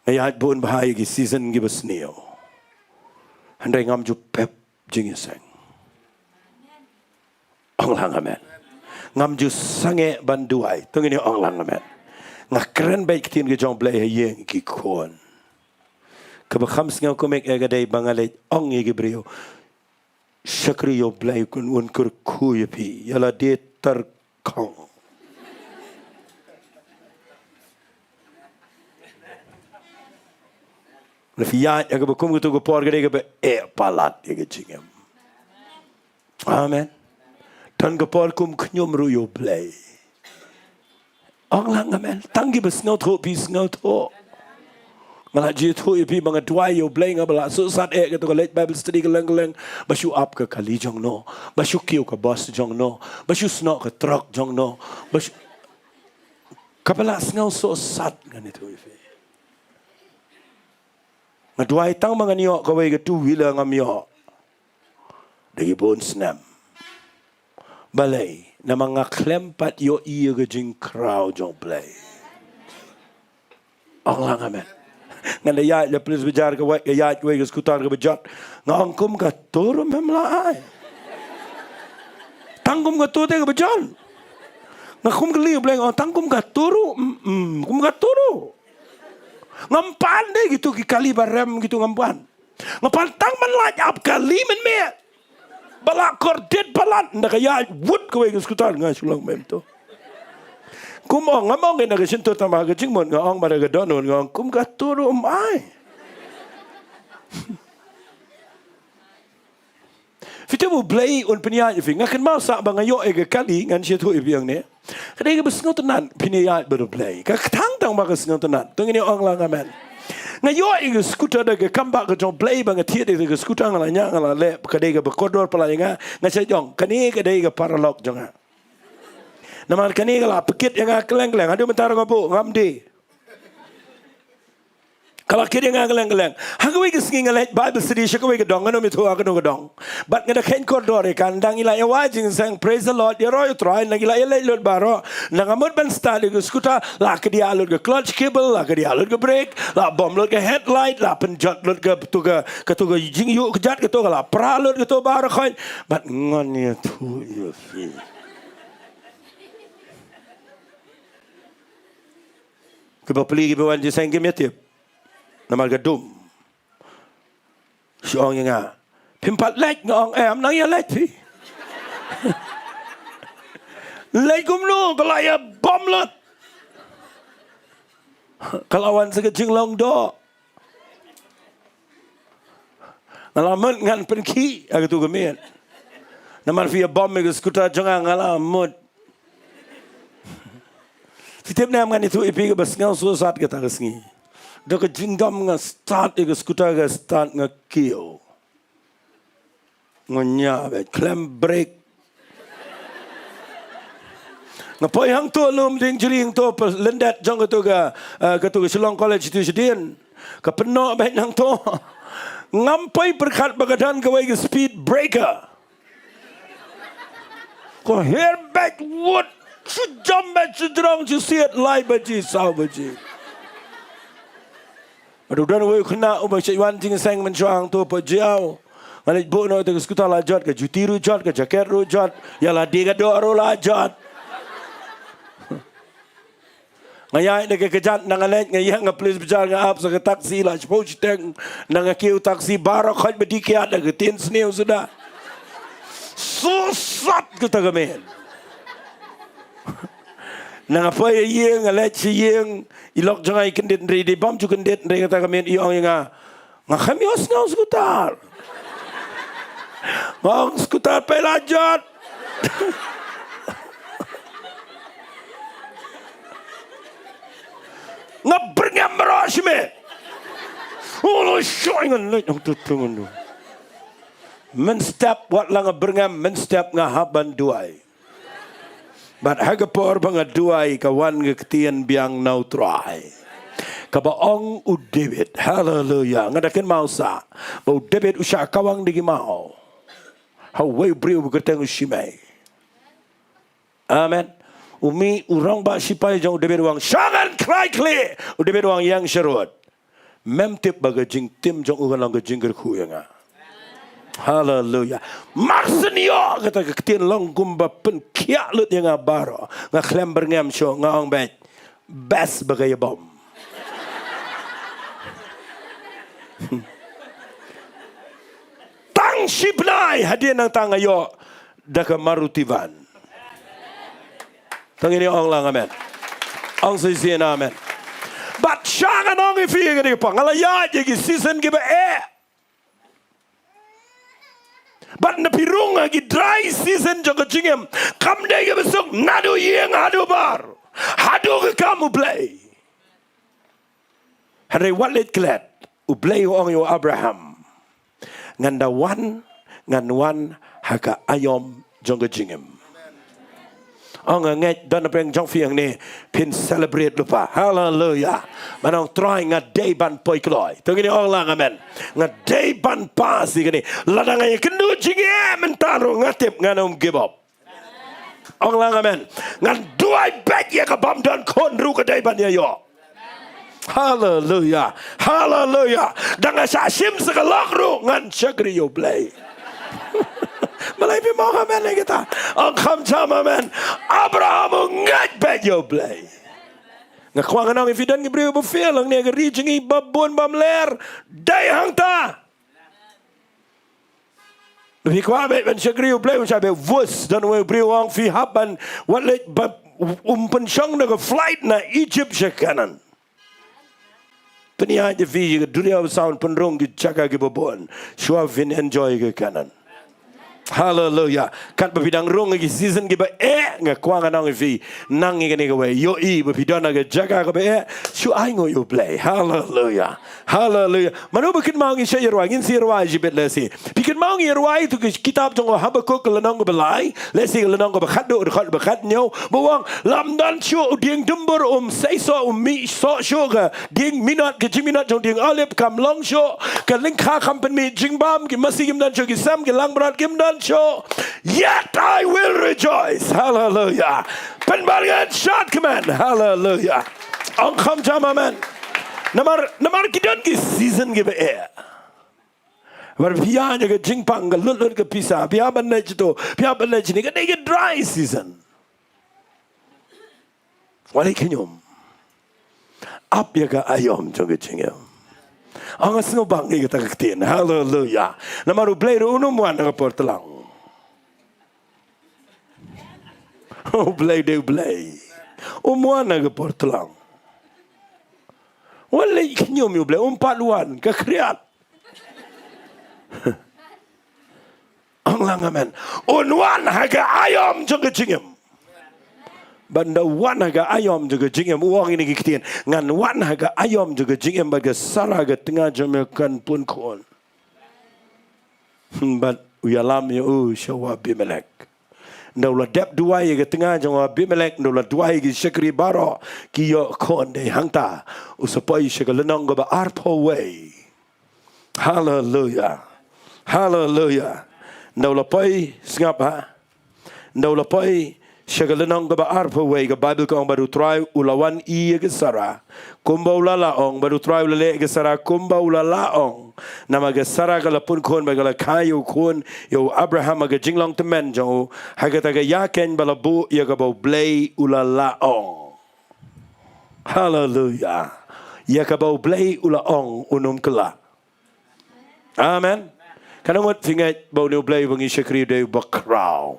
Nga ïaid bun bha ïa ki season kiba sniew. Hynrei ngam ju pep jingïaseng. Ong lang amen. Ngam ju sangeh ban duwai. To ngin ong lang amen. Nga kren beit ktien ka jong Blei ha ïing ki khun. Kaba kham sngewkhia ïa ka dei ba nga leit ong ïa ki briew, shakri ïa U Blei, un kyrkhu ïa phi ïa lade tyrkhong. Lada phi ïaid ha kaba kum katu ka por, ka dei kaba eh palat ïa ka jingim. Amen. Tang ka por kum khñium ruh ïa U Blei. Ong lang amen. Tang kiba sngewthuh phi sngewthuh. Nga la ju ïathuh ïa phi ba nga duwai ïa U Blei, nga ba la suk sat eh kato ka leit Bible study kylleng kylleng, ba shu ap ka kali jong no, ba shu kiew ka bus jong no, ba shu snoh ka truck jong no, ba shu, kaba la sngew suk sat, ngan ïathuh ïa phi. Nga duwai tang ba ngan ïoh kawei ka two wheeler, ngam ïoh. Da ki bun snem. Balei? Namar nga khlem pat ïohi ïa ka jingkhraw jong U Blei. Ong lang amen. Ngan da ïaid la Police Bazar, ka wei, ka ïaid kawei ka scooter kaba jot. Nga ong, kum katu ruh mem lah ai. Tang kum katu te kaba jot. Nga kum kylli U Blei, nga ong, tang kum katu ruh, mm, mm, kum katu ruh. Ngam pan de kitu ki kali ba rem kitu, ngam pan. Nga pan tang ban lait ap kali mynmiet. Ba la kordit palat, nda ka ïaid wut kawei ka scooter, nga shu long mem to. Kum ong, ngam ong ïa na ka shyntur, tang ba ka jingmut nga ong, ba da ka dohnud nga ong, kum katu ruh em ai. Phi tip U Blei un pynïaid ïa phi. Nga kynmaw sah ba nga ïoh ïa ka kali, ngan shu ïathuh ïa phi hangne. Ka dei kaba sngewtynnat, phin ïaid bad U Blei. Ka kthang tang ba ka sngewtynnat. To ngin ong lang amen. Nga ïoh ïa ka scooter da ka kam ba ka jong U Blei, ba nga thied ïa ka scooter, nga la ñiah, nga la leh, ka dei kaba kordor palat ïa nga, nga sa ong, kane ka dei ka paralok jong nga. Namar kane ka la pynkit ïa nga kylleng kylleng. Haduh mynta ruh nga buh, ngam die. Ka la kit ïa nga kylleng kylleng. Ha kawei ka sngi nga leit Bible study sha kawei ka dong, ngam ïathuh ha kano ka dong. Bad nga da kheiñ kordor ïa ka, nda ngi la ïa wai jingïaseng, praise the Lord, ïaroh ïa U Trai, nda ngi la ïa leit lut baroh. Nda nga mut ban start ïa ka scooter, la kdiah lut ka clutch cable, la kdiah lut ka brake, la bom lut ka headlight, la pynjot lut katu ka, katu ka jingïuh kjat, katu ka la pra lut, katu baroh khoit. Bad ngan ïathuh ïa phi. Kiba pli kiba wan jingïaseng kim ïa tip. Namar ka dum. Shu ong ïa nga, phim pat leit, nga ong, em, nang ïa leit phi. Leit kumno, ka la ïa bom lut. Ka la wan sa ka jinglong doh. Nga la mut ngan pynkhih ha katu ka miet. Namar phi ïa bom ïa ka scooter jong nga, nga la mut. Phi tip ne em, ngan ïathuh ïa phi kaba sngew suk sat kata ka sngi. Da ka jingdom nga start ïa ka scooter, ka start, nga kiew. Nga ñiah beit, khlem brake. Nga poi hangto lum dieng jri hangto, pa lyndet jong katu ka, eh, katu ka Shillong College tu shadien. Ka pynnoh beit hangto. Ngam poi pyrkhat ba ka don kawei ka speed breaker. Ka her beit wut, shu jam beit, shu jrong, shu siat, lai baje, saw baje. Bad u don uwei u khynnah uba shait wan jingïaseng mynshuwa hangto Phohjiaw. Nga leit buh noh ïa ka scooter, la jot, ka juti ruh jot, ka jaket ruh jot, ïa lade ka doh ruh la jot. Nga ïaid da ka kjat, nda nga leit, nga ïeng ha Police Bazar, nga ap sa ka taxi, la shiphew shiteng, nda nga kiew taxi baroh khoit ba dih kiad da ka ktien sniew suda. Suk sat kata ka miet. Nda nga poi ïa ïing, nga leit sha ïing, i lok jong nga i kyndit, hynrei i dei bym ju kyndit, hynrei kata ka miet i ong ïa nga, nga khlem ïohsngew scooter. Nga ong, scooter peit la jot. Nga byrngem baroh shimet. Oh, lo shoi ngan leit nang tu tu ngan tu. Mynstep wat la nga byrngem, mynstep nga hap ban duwai. Bad ha ka por ba nga duwai, ka wan ka ktien biang na U Trai. Kaba ong u David, haleluya. Nga da kynmaw sah ba u David u shah kawang da ki maw. Ha uwei u briew ba kyrteng u Shimei. Amen. U mih u rangbah shipai jong u David, u ong, sha ngan khlaiñ khlieh. U David u ong, ïeng sharud. Mem tip ba ka jingtim jong u kan long ka jingkyrkhu ïa nga. Haleluya. Mar shen ïoh kata ka ktien long kumba pynkhiah lut ïa nga baroh. Nga khlem byrngem shuh, nga ong beit, best ba ka ïa bom. Tang shi bnai hadien nangta nga ïoh da ka Maruti van. To ngin ong lang amen. Ong shisien amen. Bad sha ngan ong ïa phi ïa kane ka por, nga la ïaid ïa ki season kiba eh. Bad na phi rung ha ki dry season jong ka jingim, kam dei kaba suk naduh ïing haduh bar, haduh ka kam U Blei. Hynrei wat leit klet, U Blei u ong ïa u Abraham, ngan da wan, ngan wan ha ka aïom jong ka jingim. Ong nga ngeit don na pdeng jong phi hangne phin celebrate lypa. Haleluya. Ban ong Trai nga dei ban poi kloi. To ngin ong lang amen. Nga dei ban pass ïa kane. Lada nga ïakynduh jingeh mynta ruh nga tip ngan ym give up. Ong lang amen. Ngan duwai beit ïa ka bym don khun ruh ka dei ban ïa ïoh. Haleluya. Haleluya. Da nga shah shim sa ka lok ruh ngan shakri ïa U Blei. Balei phim ong amen ïa kata? Ong kham jam amen. Abraham u ngeit beit ïa U Blei. Nga kwah ngan ong ïa phi don ki briew ba fail hangne ha ka ri jong ngi ba bun bym ler. Dei hangta. Phi kwah beit ban shakri U Blei, un shah beit vus, don uwei u briew u ong phi hap ban, wat leit ba um pynshong da ka flight na Egypt sha Kanaan. Pynïaid ïa phi ïa ka duriaw ba saw, pynrung ki jaka kiba bun shuwa phin enjoy ka Kanaan. Haleluya. Katba phi dang rung ïa ki season kiba eh, nga kwah ngan ong ïa phi, nang ïa kane kawei, ïohi ba phi don ha ka jaka kaba eh, shu ainguh ïa U Blei. Haleluya. Haleluya. Mano ba kynmaw ngi sa ïa rwai, ngin sa ïa rwai shibit lehse. Phi kynmaw ngi ïa rwai ïa tu ka kitab jong u Habakuk ka lynnong kaba lai, lehse ka lynnong kaba khatduh, dkhot ba khathynñiew, ba u ong, lam don shuh u dieng dumbur, um seisoh, um mih soh shuh, ka dieng minot, ka jingminot jong dieng olib kam long shuh, ka lyngkha kam pynmih jingbam, ki masi kim don shuh, ki sem, ki langbrot kim don shuh. Yet I will rejoice. Haleluya. Pynban ngan shad kmen. Haleluya. Ong kham jam amen. Namar, namar ki don ki season kiba eh. Namar phi ïa ka jingpang, ka lut lut ka pisa, phi ïa ban leit shito, phi ïa ban leit shini, ka dei ka dry season. Wat leit khñium. Ap ïa ka aïom jong ka jingim. Ong nga sngewbang ïa kata ka ktien. Haleluya. Namar U Blei ruh un ym wan ha ka por tlang. U Blei dei U Blei. Um wan ha ka por tlang. Wat leit khñium ïa U Blei, um pat wan, ka khriat. Ong lang amen. Un wan ha ka aïom jong ka jingim. Bad ynda u wan ha ka aïom jong ka jingim, u ong ïa kine ki ktien, ngan wan ha ka aïom jong ka jingim bad ka Sara ka tnga jong me kan pun khun. Hmm, bad u ïalam ïa u sha u Abimelek. Ynda u la dep duwai ïa ka tnga jong u Abimelek, ynda u la duwai ïa ki shakri baroh, ki ïoh khun. Dei hangta u sa poi sha ka lynnong kaba arphew wei. Haleluya. Haleluya. Ynda u la poi, sngap ha. Ynda u la poi sha ka lynnong kaba arphew wei, ka Baibl ka ong, bad U Trai u la wan ïa ka Sara kumba u la lah ong, bad U Trai u la leh ïa ka Sara kumba u la lah ong. Namar ka Sara ka la pun khun bad ka la kha ïa u khun ïa u Abraham ha ka jinglong tymmen jong u, ha kata ka ïakhun ba la buh ïa kaba U Blei u la lah ong. Haleluya. Ïa kaba U Blei u la ong un ym kylla. Amen. Katno ngut phi ngeit ba une U Blei ba ngi shakri u dei uba khraw?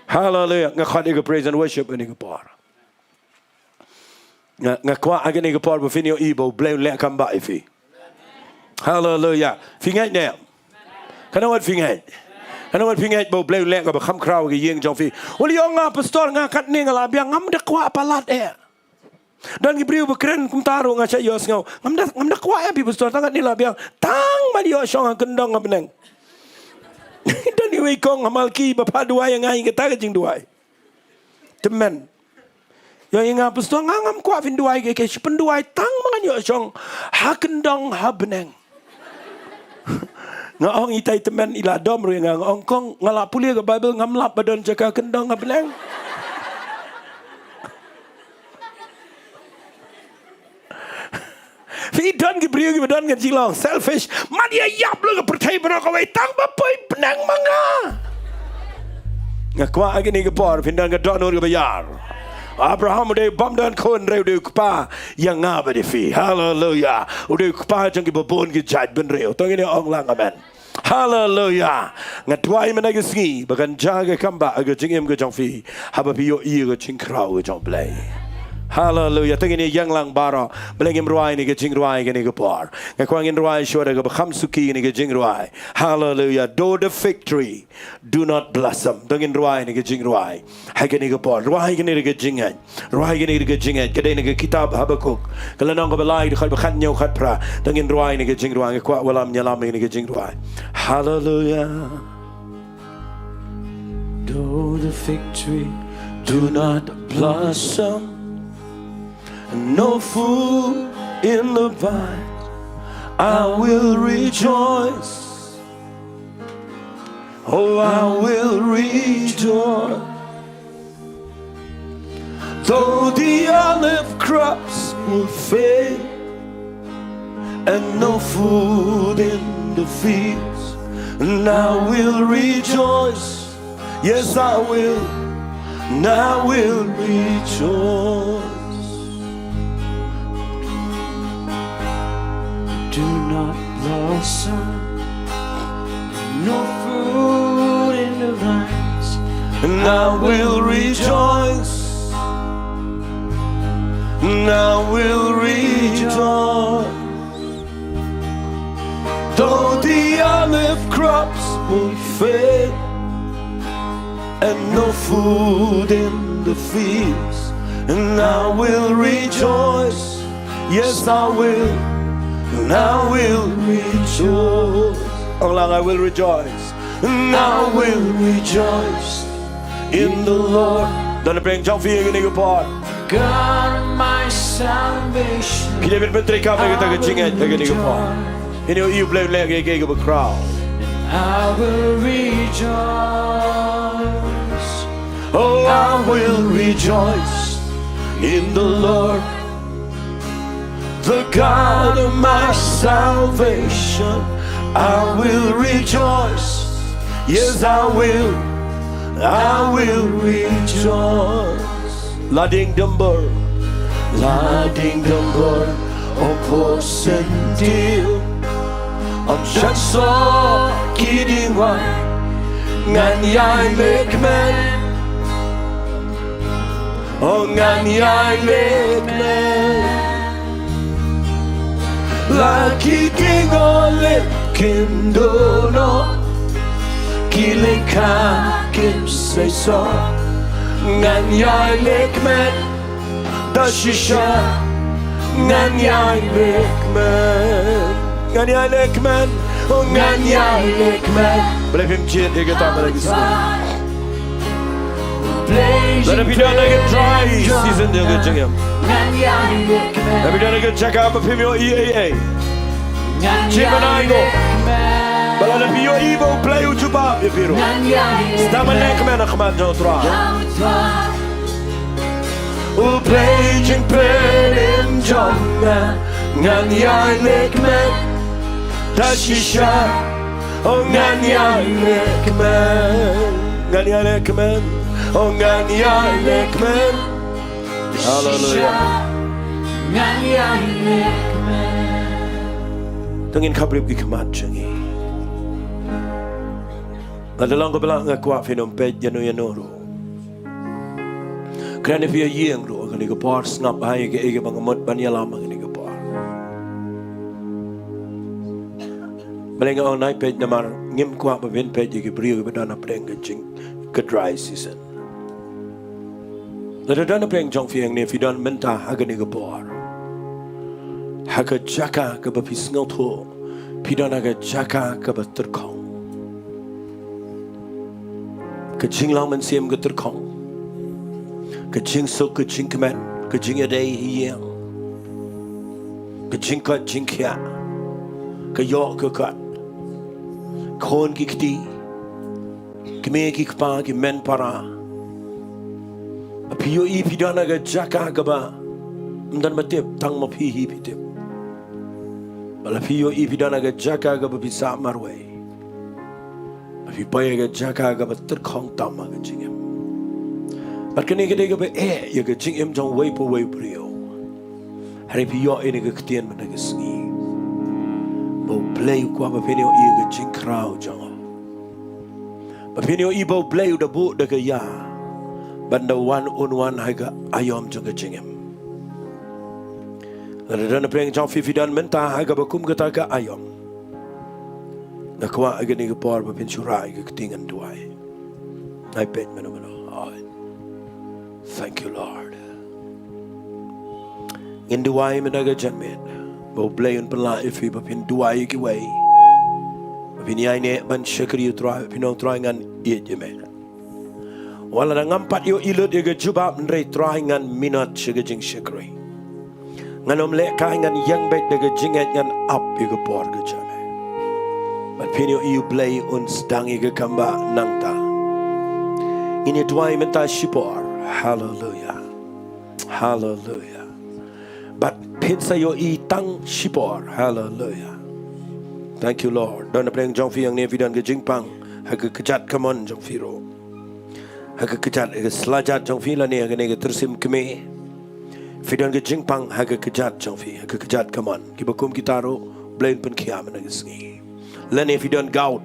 Haleluya. Nga khot ïa ka praise and worship ha kane ka por. Nga, nga kwah ha kane ka por ba phin ïohi ba U Blei un leh kam ba ïa phi. Haleluya. Phi ngeit ne? Katno ngut phi ngeit? Katno ngut phi ngeit ba U Blei un leh kaba kham khraw ha ka ïing jong phi? Wat ïa ong nga pastor, nga katne nga la biang, ngam da kwah palat eh. Don ki briew ba kren kumta ruh, nga shah ïohsngew. Ngam da, ngam da kwah eh phi pastor, tang katne la biang. Tang ban ïoh shong ha kyndong ha bneng. Don iwei i kong ha Malki ba phah duwai ïa nga ïa kata ka jingduwai. Tymmen. Ïoh ïa nga pastor, nga ngam kwah phin duwai, ka, ka shu pynduwai tang ba ngan ïoh shong ha kyndong ha bneng. Nga ong itai tymmen i la dom ruh ïa nga, nga ong kong, nga la pule ka Baibl, ngam lap ba don jaka kyndong ha bneng. Phi don Ki briew kiba don ka jinglong selfish, man ïa ïap la ka pyrthei baroh kawei tang ba poi bneng ma nga. Nga kwah ha kane ka por phin don ka dohnud kaba ïar. Abraham u dei bym don khun hynrei u dei u kpa ïa nga bad ïa phi. Haleluya. U dei u kpa jong kiba bun ki jaitbynriew. To ngin ong lang amen. Haleluya. Nga duwai mynta ka sngi ba kan jia ka kam ba ha ka jingim ka jong phi, haba phi ïohi ïa ka jingkhraw ka jong U Blei. Haleluya. To ngin ïeng lang baroh. Balei ngim rwai ïa ka jingrwai kane ka por? Nga kwah ngin rwai shuwa da kaba kham suki ïa ka jingrwai. Haleluya. Though the fig tree do not blossom. To ngin rwai ïa ka jingrwai ha kane ka por. Rwai ïa kane ka jingngeit. Rwai ïa kane ka jingngeit. Ka dei na ka kitab Habakuk, ka lynnong kaba lai, dkhot ba khathynñiew khatphra. To ngin rwai ïa ka jingrwai. Nga kwah wallam ïalam ïa ka jingrwai. Haleluya. Though the fig tree do not blossom, no fruit in the vine, I will rejoice. Oh, I will rejoice. Though the olive crops will fail, and no food in the fields, and I will rejoice. Yes, I will, and I will rejoice. Do not blossom, no fruit in the vines, and I will rejoice, and I will rejoice. Though the olive crops will fail, and no food in the fields, and I will rejoice. Yes, I will, and I will rejoice. Ong lang, I will rejoice, and I will rejoice in the Lord. Don na pdeng jong phi ha kane ka por. God of my salvation. Phi dei ban pyntreikam ïa kata ka jingngeit ha kane ka por. Ngin ïohi U Blei u leh kiei kiei kiba khraw. I will rejoice. Oh, I will rejoice in the Lord, the God of my salvation. I will rejoice. Yes, I will. I will rejoice. La ding dumbur. La ding dumbur, oh, pur sentil. Ym shah soh ki diengphna, ngan ïai leh kmen. Oh, ngan ïai leh kmen. La ki dieng olib kin duh noh, ki leh khah kin sei soh, ngan ïai leh kmen. Da shisha ngan ïai leh kmen. Ngan ïai leh kmen. Oh, ngan ïai leh kmen. Balei phim jied ïa kata balei ki sngewthuh? Lada phi don ha ka dry season jong ka jingim, lada phi don ha ka jaka ba phim ïohi ei ei, jied ban ai nguh. Bad lada phi ïohi ba U Blei u jubab ïa phi ruh, sdang ban leh kmen ha khmat jong U Trai. U Blei jingpynim jong nga, ngan ïai leh kmen. Da shisha, oh, ngan ïai leh kmen. Ngan ïai leh kmen. Oh, ngan ïai leh kmen. Haleluya. Ngan ïai leh kmen. To ngin khapbriew ki khmat jong ngi. Lada long kaba lah nga kwah phin ym peit ïano ïano ruh. Kren ïa phi ïa ïing ruh ha kane ka por, sngap bha ïa kaei kaba nga mut ban ïalam ha kane ka por. Balei nga ong nai peit? Namar ngim kwah ba phin peit ïa ki briew kiba don hapdeng ka jing, ka dry season. Lada don hapdeng jong phi hangne, phi don mynta ha kane ka por ha ka jaka kaba phi sngewthuh phi don ha ka jaka kaba tyrkhong. Ka jinglong mynsiem ka tyrkhong. Ka jingsuk ka jingkmen, ka jingïadei ha ïing, ka jingkoit jingkhiah, ka ïoh ka kot, khun ki kti, kmie ki kpa, ki hynmen para. Phi ïohi phi don ha ka jaka kaba ym don ba tip, tang ma phi hi phi tip. Ba la phi ïohi phi don ha ka jaka kaba phi sah marwei, ba phi poi ha ka jaka kaba tyrkhong tam ha ka jingim. Bad kane ka dei kaba eh ïa ka jingim jong uwei pa uwei u briew. Hynrei phi ïohi ïa kane ka ktien mynta ka sngi, ba U Blei u kwah ba phin ïohi ïa ka jingkhraw jong u, ba phin ïohi ba U Blei u da buh da ka ïa ban da wan un wan ha ka aïom jong ka jingim. Lada don na pdeng jong phi, phi don mynta ha kaba kum kata ka aïom, nga kwah ha kane ka por ba phin shu rah ïa ka kti ngan duwai. Ai peit mano mano. Ai. Thank you, Lord. Ngin duwai mynta ka janmiet ba U Blei un pynlah ïa phi ba phin duwai ïa kiwei, ba phin ïaineh ban shakri ïa U Trai, phin ong, Trai, ngan ïeit ïa me. Wat lada ngam pat ïohi lut ïa ka jubab, hynrei Trai, ngan minot sha ka jingshakri. Ngan ym lehkai, ngan ïeng beit da ka jingngeit, ngan ap ïa ka por ka jong me. Bad phin ïohi U Blei un sdang ïa ka kam ba nangta. Ngin ïa duwai mynta shipor. Haleluia. Haleluia. Bad phin sa ïohi tang shipor. Haleluia. Thank you, Lord. Don na pdeng jong phi hangne, phi don ka jingpang ha ka kjat kamon jong phi ruh, ha ka kjat, ha ka slajat jong phi, lane ha kane ka tyrsim kmie. Phi don ka jingpang ha ka kjat jong phi, ha ka kjat kamon. Kiba kum kita ruh, Blei un pynkhia mynta ka sngi. Lane phi don gout,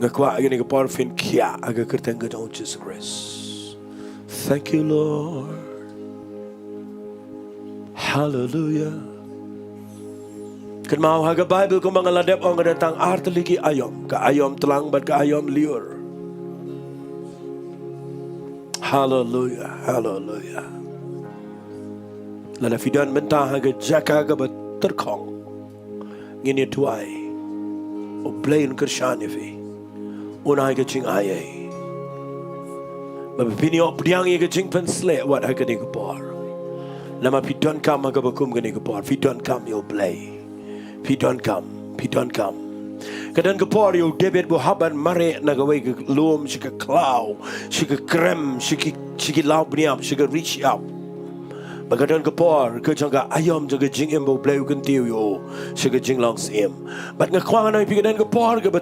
nga kwah ha kane ka por phin khia ha ka kyrteng ka jong U Jisu Khrist. Thank you, Lord. Haleluia. Kynmaw, ha ka Baibl kumba nga la dep ong, ka don tang ar tylli ki aïom, ka aïom tlang bad ka aïom lyiur. Haleluia, haleluia. Lada phi don mynta ha ka jaka kaba tyrkhong, ngin ïa duwai. U Blei un kyrshan ïa phi, un ai ka jingai. Ba phin ïoh pdiang ïa ka jingpynsleh wat ha kane ka por. Namar phi donkam ha kaba kum kane ka por, phi donkam ïa U Blei. Phi donkam, phi donkam. Ka don ka por ïa u David ba u hap ban mareh na kawei ka lum, sha ka khlaw, sha ka krem, sha ki, sha ki law bniap, sha ka ri shyiap. Bad ka don ka por ka jong ka aïom jong ka jingim ba U Blei u kyntiew ïa u sha ka jinglong syiem. Bad nga kwah ngan ong ïa phi, ka don ka por kaba,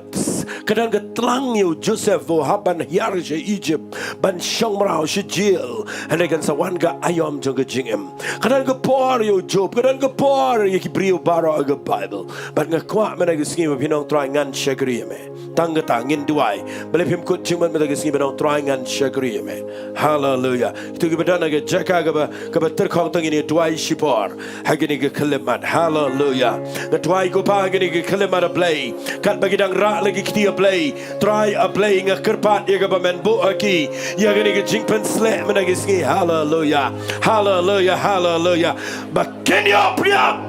ka don ka tlang ïa u Joseph ba u hap ban hiar sha Egypt, ban shong mraw sha jel. Hynrei kan sa wan ka aïom jong ka jingim. Ka don ka por ïa u Job, ka don ka por ïa ki briew baroh ha ka Baibl. Bad nga kwah mynta ka sngi ba phin ong, Trai, ngan shakri ïa me. Tang kata, ngin duwai. Balei phim kut jingmut mynta ka sngi ban ong, Trai, ngan shakri ïa me. Haleluia. Kito kiba don ha ka jaka kaba, kaba tyrkhong, to ngin ïa duwai shipor ha kane ka khyllipmat. Haleluia. Nga duwai, ko Pa, ha kane ka khyllipmat, A Blei, katba ki dang rah la ki kti, A Blei, Trai, A Blei, nga kyrpad ïa kaba men buh ha ki ïa kane ka jingpynsleh mynta ka sngi. Haleluia. Haleluia. Haleluia. Ba kin ïoh pdiang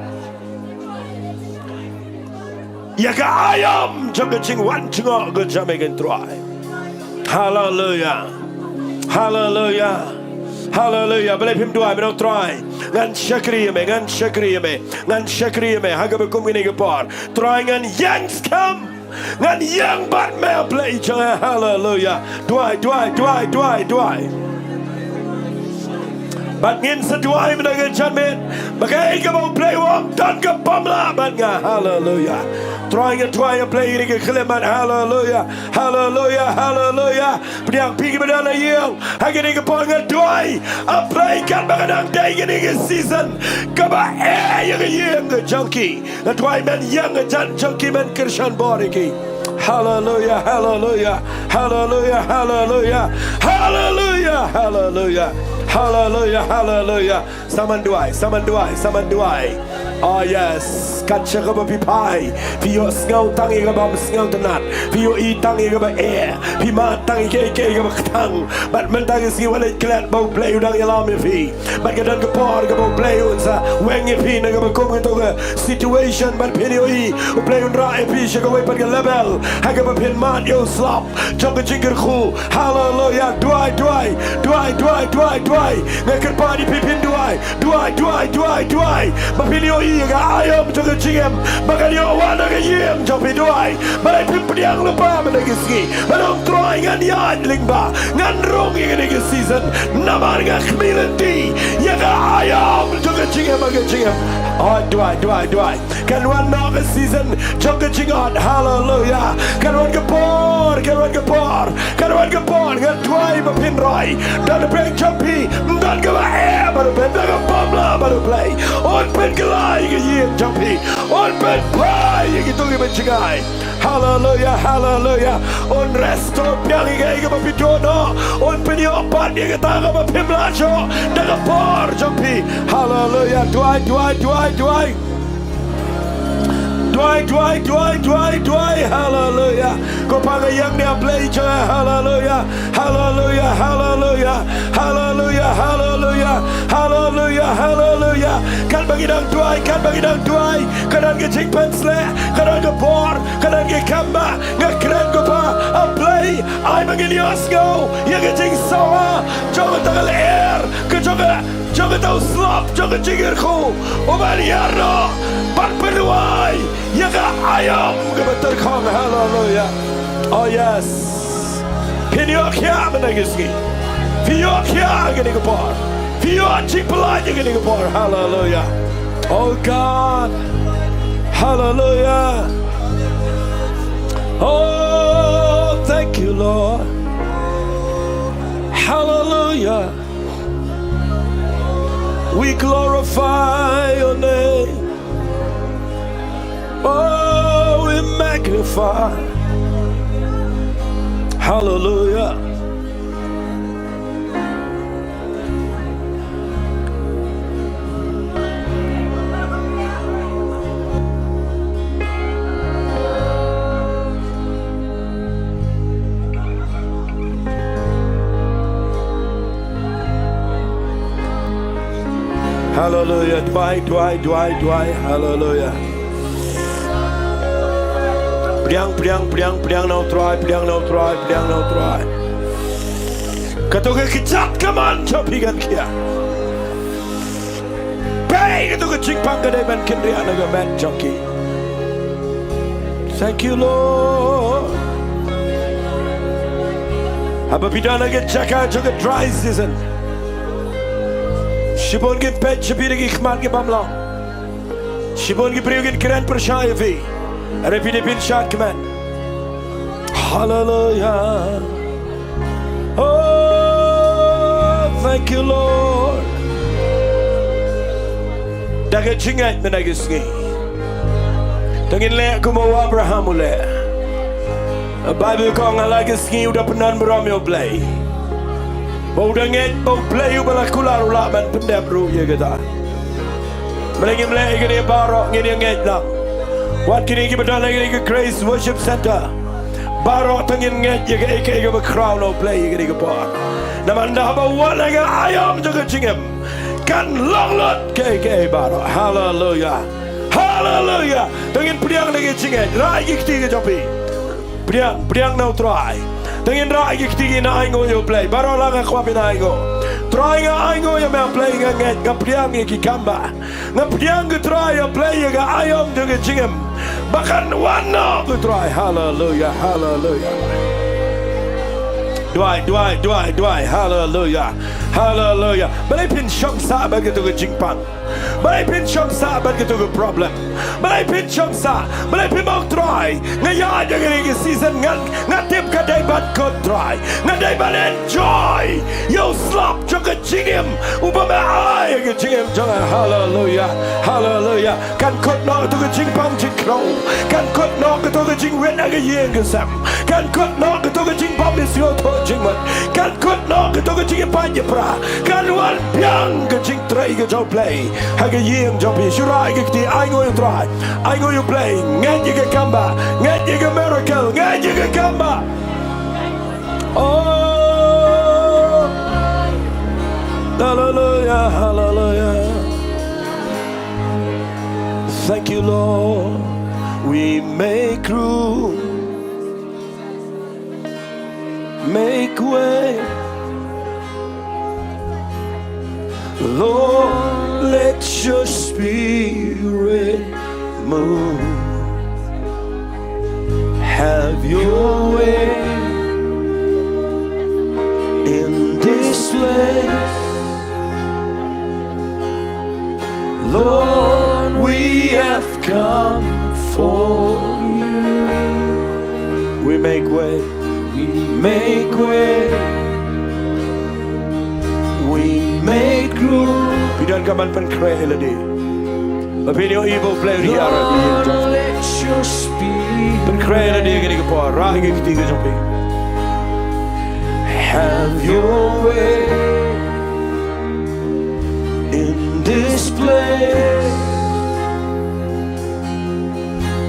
ïa ka aïom jong ka jingwan jngoh ka jong me, ko Trai. Haleluia. Haleluia. Haleluia. Balei phim duwai, phin ong, Trai, ngan shakri ïa me, ngan shakri ïa me, ngan shakri ïa me ha kaba kum kane ka por. Trai, ngan ïeng skhem, ngan ïeng bad me, A Blei jong nga. Haleluia. Duwai, duwai, duwai, duwai, duwai. Bad ngin sa duwai mynta ka janmiet ba kaei kaba U Blei u ong, don kaba ym lah bad nga. Haleluia. Trai, nga duwai, A Blei, ha kane ka khyllipmat. Haleluia. Haleluia. Haleluia. Pdiang, phi kiba don ha ïing, ha kane ka por nga duwai, A Blei, katba ka dang dei kane ka season kaba eh ïa ka ïing ka jong ki, nga duwai, men ïeng hajan jong ki, men kyrshan bor ïa ki. Haleluia, haleluia, haleluia, haleluia. Haleluia, haleluia, haleluia, haleluia. Sa man duwai, sa man duwai, sa man duwai. Oh yes. Kat shaba phi phai, phi ïohsngew tang ïa kaba ym sngewtynnat, phi ïohi tang ïa kaba eh, phi mad tang ïa kaei kaei kaba kthang. Bad mynta ka sngi wat leit klet ba U Blei u dang ïalam ïa phi. Bad ka don ka por kaba U Blei un sa weng ïa phi na kaba kum kato ka situation, bad phin ïohi U Blei un rah ïa phi sha kawei pat ka level ha kaba phin mad ïa u slap jong ka jingkyrkhu. Haleluia. Duwai, duwai, duwai, duwai, duwai, duwai. Nga kyrpad ïa phi, phin duwai. Duwai, duwai, duwai, duwai. Ba phin ïohi ïa ka aïom jong ka jingim ba kan ïoh wan ha ka ïing jong phi. Duwai. Balei phim pdiang lypa mynta ka sngi ban ong, Trai, ngan ïaid lyngba, ngan rung ïa kane ka season, namar nga khmih lynti ïa ka aïom jong Ka jingim, ka jingim. Oh, duwai, duwai, duwai. Kan wan noh ka season jong ka jingot. Haleluya. Kan wan ka por, kan wan ka por, kan wan ka por. Nga duwai ba phin roi. Don pyrshah jong phi. Don kaba eh ba u Blei, don kaba bymlah ba u Blei. Un pynkylla ïa ka ïing jong phi. Un pynpoi ïa kito kiba jngai. Haleluya, haleluya. Un restore biang ïa kaei kaba phi don. Un pynïoh pat ïa kata kaba phim lah shuh da ka por jong phi. Haleluya. Duwai, duwai, duwai, duwai. Duwai, duwai, duwai, duwai, duwai. Haleluya. Ko pa nga ïeng ïa U Blei jong nga. Haleluya. Haleluya, haleluya, haleluya, haleluya, haleluya, haleluya. Katba ngi dang duwai, katba ngi dang duwai, ka don ka jingpynshlur, ka don ka bor, ka don ka kambah. Nga kren ko pa, A Blei, ai ba ngin ïohsngew ïa ka jingsawa jong kata ka lyer, ka jong ka, jong kata u slap, jong ka jingkyrkhu, u ban ïaroh bad pynduwai ïa ka aïom kaba tyrkhong. Haleluya. Oh yes. Phin ïoh khiah mynta ka sngi. Phi ïoh khiah ha kane ka por. Phi ïoh jingpyllait ha kane ka por. Haleluya. Oh God. Haleluya. Oh, thank you, Lord. Haleluya. We glorify your name. Oh, we magnify. Haleluya. Haleluya. Duwai, duwai, duwai, duwai. Haleluya. Pdiang, pdiang, pdiang, pdiang na U Trai, pdiang na U Trai, pdiang na U Trai. Kato ka kjat kamon jong phi kan khia. Peit kato ka jingpang ka dei ban kynriah na ka met jong ki. Thank you, Lord. Haba phi don ha ka jaka jong ka dry season, shibun kin peit sha phi da ki khmat ki bym long. Shibun ki briew kin kren pyrshah ïa phi. Hynrei phi dei phin shad kmen. Haleluya. Oh, thank you, Lord. Da ka jingngeit mynta ka sngi, to ngin leh kumba u Abraham u leh. Baibl ka ong ha la ka sngi u da pyndon burom ïa U Blei, ba u da ngeit ba U Blei uba la kular u lah ban pyndep ruh ïa kata. Mynta ngim leh ïa kane baroh, ngin ïa ngeit lang. Wat kine kiba don ha kane ka Grace Worship Centre, baroh to ngin ngeit ïa kaei kaei kaba khraw na U Blei ïa kane ka por. Namar haba u wan ha ka aïom jong ka jingim, kan long lut kaei kaei baroh. Haleluya. Haleluya. To ngin pdiang da ka jingngeit. Rah ïa ki kti ka jong phi. Pdiang, pdiang na U Trai. To ngin rah ïa ki kti, ngin ainguh ïa U Blei. Baroh lang nga kwah phin ainguh. Trai, nga ainguh ïa me A Blei, nga ngeit, nga pdiang ïa ki kambah. Nga pdiang ko Trai A Blei ïa ka aïom jong ka jingim ba kan wan noh ko Trai. Haleluya, haleluya. Duwai, duwai, duwai, duwai. Haleluya, haleluya. Balei phin shong sah bad kato ka jingpang? Balei phin shong sah bad kato ka problem? Balei phin shong sah? Balei phin ong, Trai, nga ïaid ha kane ka season, nga, nga tip ka dei ban kut, Trai. Nga dei ban enjoy ïa u slap jong ka jingim uba me ai ha ka jingim jong nga. Haleluya. Haleluya. Kan kut noh kato ka jingpang jingkhraw. Kan kut noh kato ka jingwit ha ka ïing ka sem. Kan kut noh kato ka jingbym sngewthuh jingmut. Kan kut noh kato ka jingïapait ïapra. Kan wan biang ka jingtrei ka jong U Blei ha ka ïing jong phi. Shu rah ïa ki kti, ainguh ïa U Trai. Ainguh ïa U Blei. Ngeit ïa ka kambah. Ngeit ïa ka miracle. Ngeit ïa ka kambah. Oh, haleluya, haleluya. Thank you, Lord. We make room, make way. Lord, let your spirit move. Have your way in this place. Lord, we have come for you. We make way. We make way. We make room. Phi don ka ban pynkhreh ïa lade. Ba phin ïohi ba U Blei u hiar ïa ka ïing jong phi. Lord, let your spirit pynkhreh ïa lade ha kane ka por. Rah ïa ka kti ka jong phi. Have your way in this place.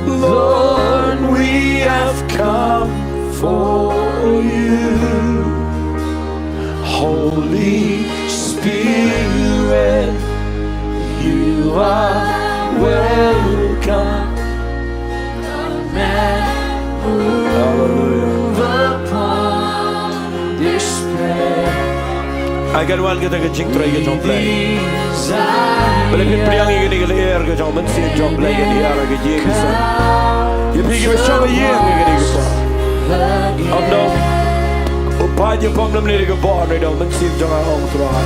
Lord, we have come for you. Holy Spirit, you are welcome. Come and move upon this place. Ai kan wan kata ka jingtrei ka jong U Blei. Balei phin pdiang ïa kane ka lyer ka jong U Mynsiem jong U Blei kan hiar ha ka ïing ka sem. Ïa phi kiba shong ha ïing ïa kane ka por. Ym don u paid ïa pom lem ne ka bor ne dong, U Mynsiem jong nga ong Trai.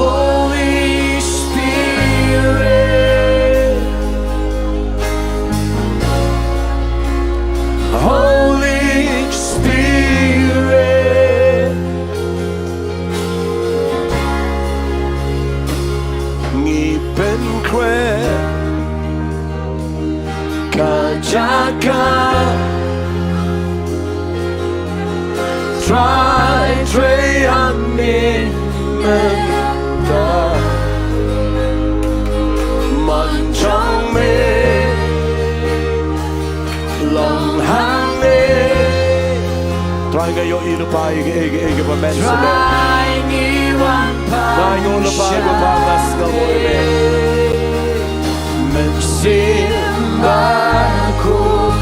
Holy Spirit. Holy Spirit. Ngi pynkhreh ka jaka Trai, trei hangne mynta. Mon jong me long hangne. Trai, nga ïohi lypa ïa kaei kaei kaba men sha me. Trai, ngi wan, nga ïohi lypa ïa kaba nga sngewbha ïa me. Mynsiem Bakhuid,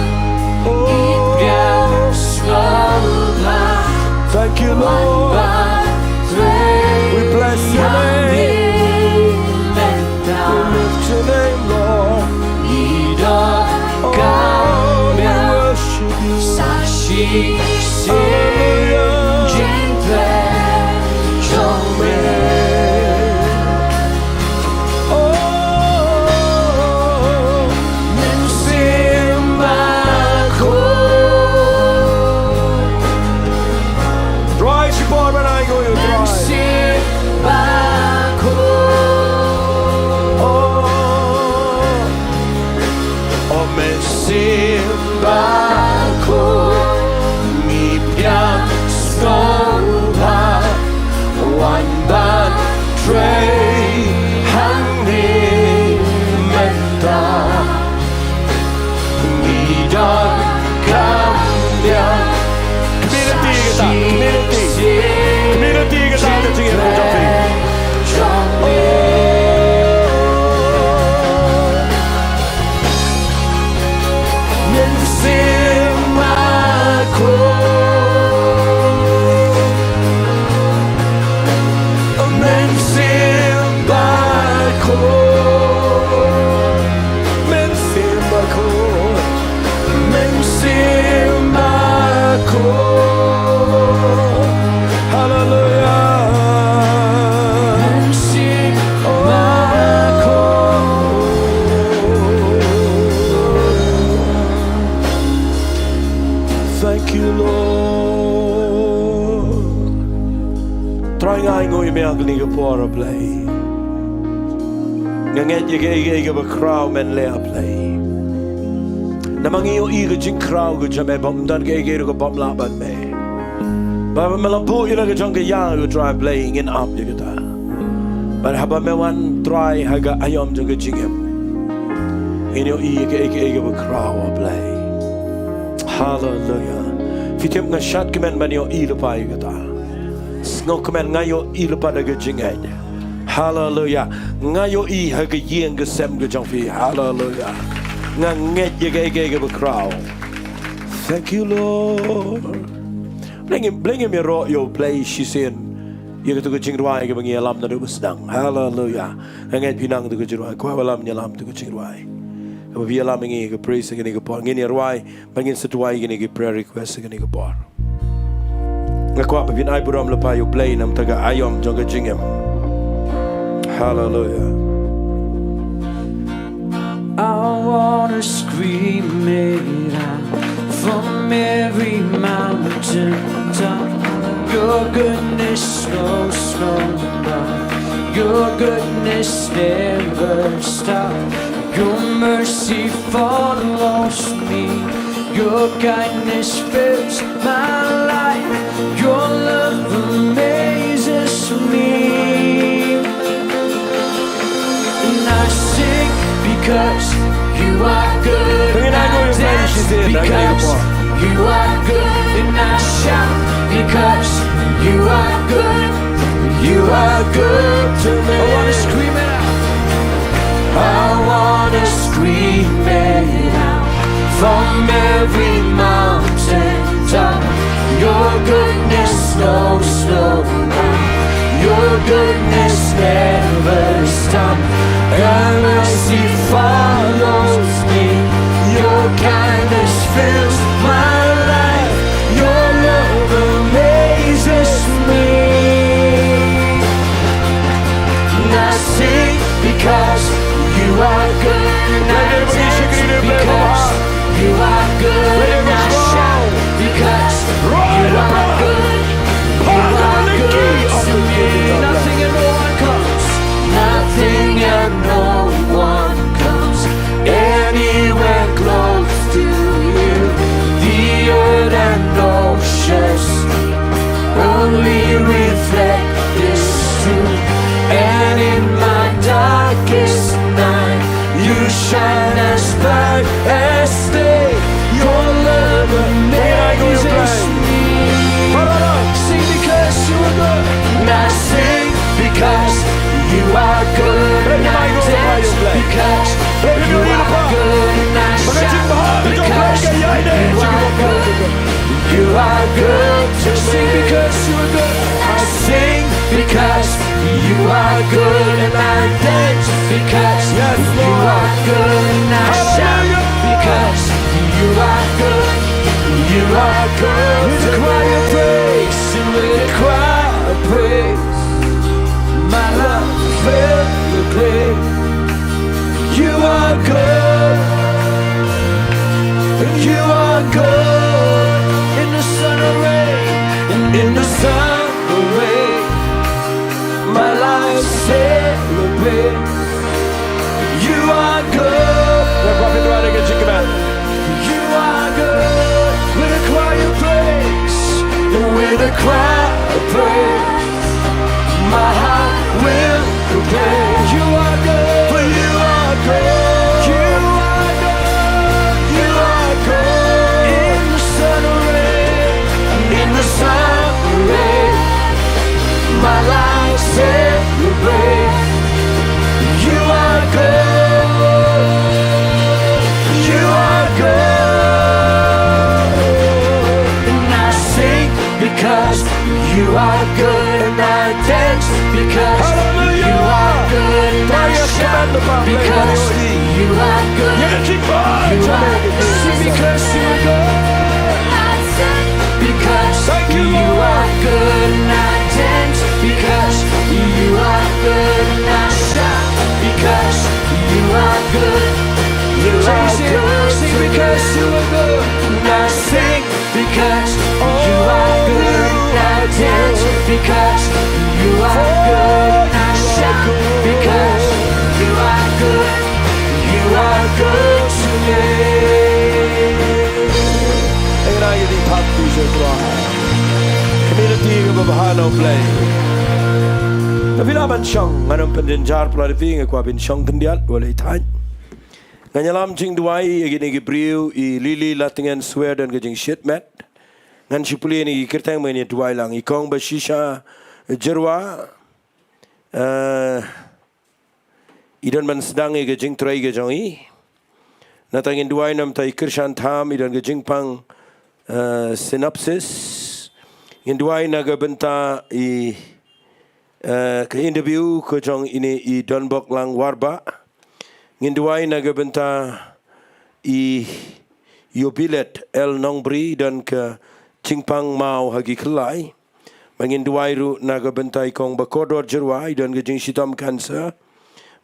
ngi pdiang sngewbha. Thank you, Lord. We bless your name. We lift your name, Lord. Oh, we worship you. Hallelujah. Oh, Mynsiem Bakhuid. Trai, shipor ban ai nguh ïa u Trai. Mynsiem Bakhuid. Oh, oh, Mynsiem Bakhuid, ngi pdiang sngewbha, wan ban trei hangne mynta. Ngi donkam ïa. Community kita, community. Community kita, kita jingim jong phi. Mynsiem Bakhuid. Mynsiem Bakhuid. Mynsiem Bakhuid. Mynsiem Bakhuid. Hallelujah. Mynsiem Bakhuid. Thank you, Lord. Trai, nga ai nguh ïa me ha kane ka por, A Blei. Nga ngeit ïa kaei kaei kaba khraw men leh, A Blei. Namar ngi ïohi ka jingkhraw ka jong me, bym don kaei kaei ruh ka bym lah bad me. Bad me la buh ïa la ka jong ka ïa ka Trai, A Blei, ngin ap ïa kata. Bad haba me wan, Trai, ha ka aïom jong ka jingim, ngin ïohi ïa kaei kaei kaba khraw, A Blei. Hallelujah. Phi tip, nga shad kmen ban ïohi lypa ïa kata. Sngewkmen, nga ïohi lypa da ka jingngeit. Haleluya. Nga ïohi ha ka ïing ka sem ka jong phi. Haleluya. Nga ngeit ïa kaei kaei kaba khraw. Thank you, Lord. Blei ngim, Blei ngim ïaroh ïa U Blei shisien ïa katu ka jingrwai kaba ngi ïalam naduh ba sdang. Haleluya. Nga ngeit phi nang tu ka jingrwai. Kwah ba lam ïalam tu ka jingrwai. Kaba phi ïalam ïa ngi ka praise ïa kane ka por. Ngin ïa rwai. Ba ngin sa duwai ïa kine ki prayer request ïa kane ka por. Nga kwah ba phin ai burom lypa ïa U Blei namar ka aïom jong ka jingim. Hallelujah. I wanna scream it out from every mountain top. Your goodness knows no bound. Your goodness never stops. Your mercy follows me. Your kindness fills my life. Your love amazes me. And I sing because you are good. And I dance because you are good. And I shout because you are good. You are good to me. I wanna scream it out. I wanna scream it out from every mountain top. Your goodness knows no bound. Your goodness never stops. Your mercy follows me. Your kindness fills my life. Your love amazes me. And I sing because you are good. And I dance because you are good. And I shout because you are good. You are good to me. Nothing and no one comes. Nothing and no one comes anywhere close to you. The earth and oceans only reflect this truth. And in my darkest night, you shine as bright as day. Your love amazes me. Sing because you are good. And I sing because you are good. And I dance because you are good. And I shout because you are good. You are good to me. Sing because you are good. I sing because you are good. And I dance because you are good. And I shout because you are good. You are good. With a cry of praise, and with a cry of praise, my life will be praised. You are good. You are good. In the sun or rain. In the sun or rain, my life celebrates. You are good. You are good. With a cry of praise, with a cry of praise, my heart will proclaim. You are good. For you are good. You are good. You are good. In the sun or rain. In the sun or rain, my life celebrates. You are good. You are good. And I sing because you are good. And I dance because you are good. And I shout because you are good. You are good. Sing because you are good. Because you are good, and I dance because you are good, and I shout because you are good. You are good. Sing because you are good, and I sing because you are good, and I dance because you are good, and I shout because you are good. You are good to me. Ïa kane ka dei pat phi sha Trai. Community kaba bha na U Blei. Te phi lah ban shong, ngan ym pynjynjar palat ïa phi, nga kwah phin shong khyndiat, wat leit thait. Ngan ïalam jingduwai ïa kine ki briew, i Lily Latngen Swer don ka jingshit met. Ngan shu plie ïa kine ki kyrteng, ngan ïa duwai lang. I kong Bashisha Jyrwa. Eh, i don ban sdang ïa ka jingtrei ka jong i. Nangta ngin duwai namar i Kyrshan Tham, i don ka jingpang, eh, synopsis. Ngin duwai na ka bynta i, eh, ka interview ka jong ine i Donbok Langwarbah. Ngin duwai na ka bynta i Yobilet L Nongbri, i don ka jingpang maw ha ki khyllai. Ba ngin duwai ruh na ka bynta i kong Bakordor Jyrwa, i don ka jingshitom cancer.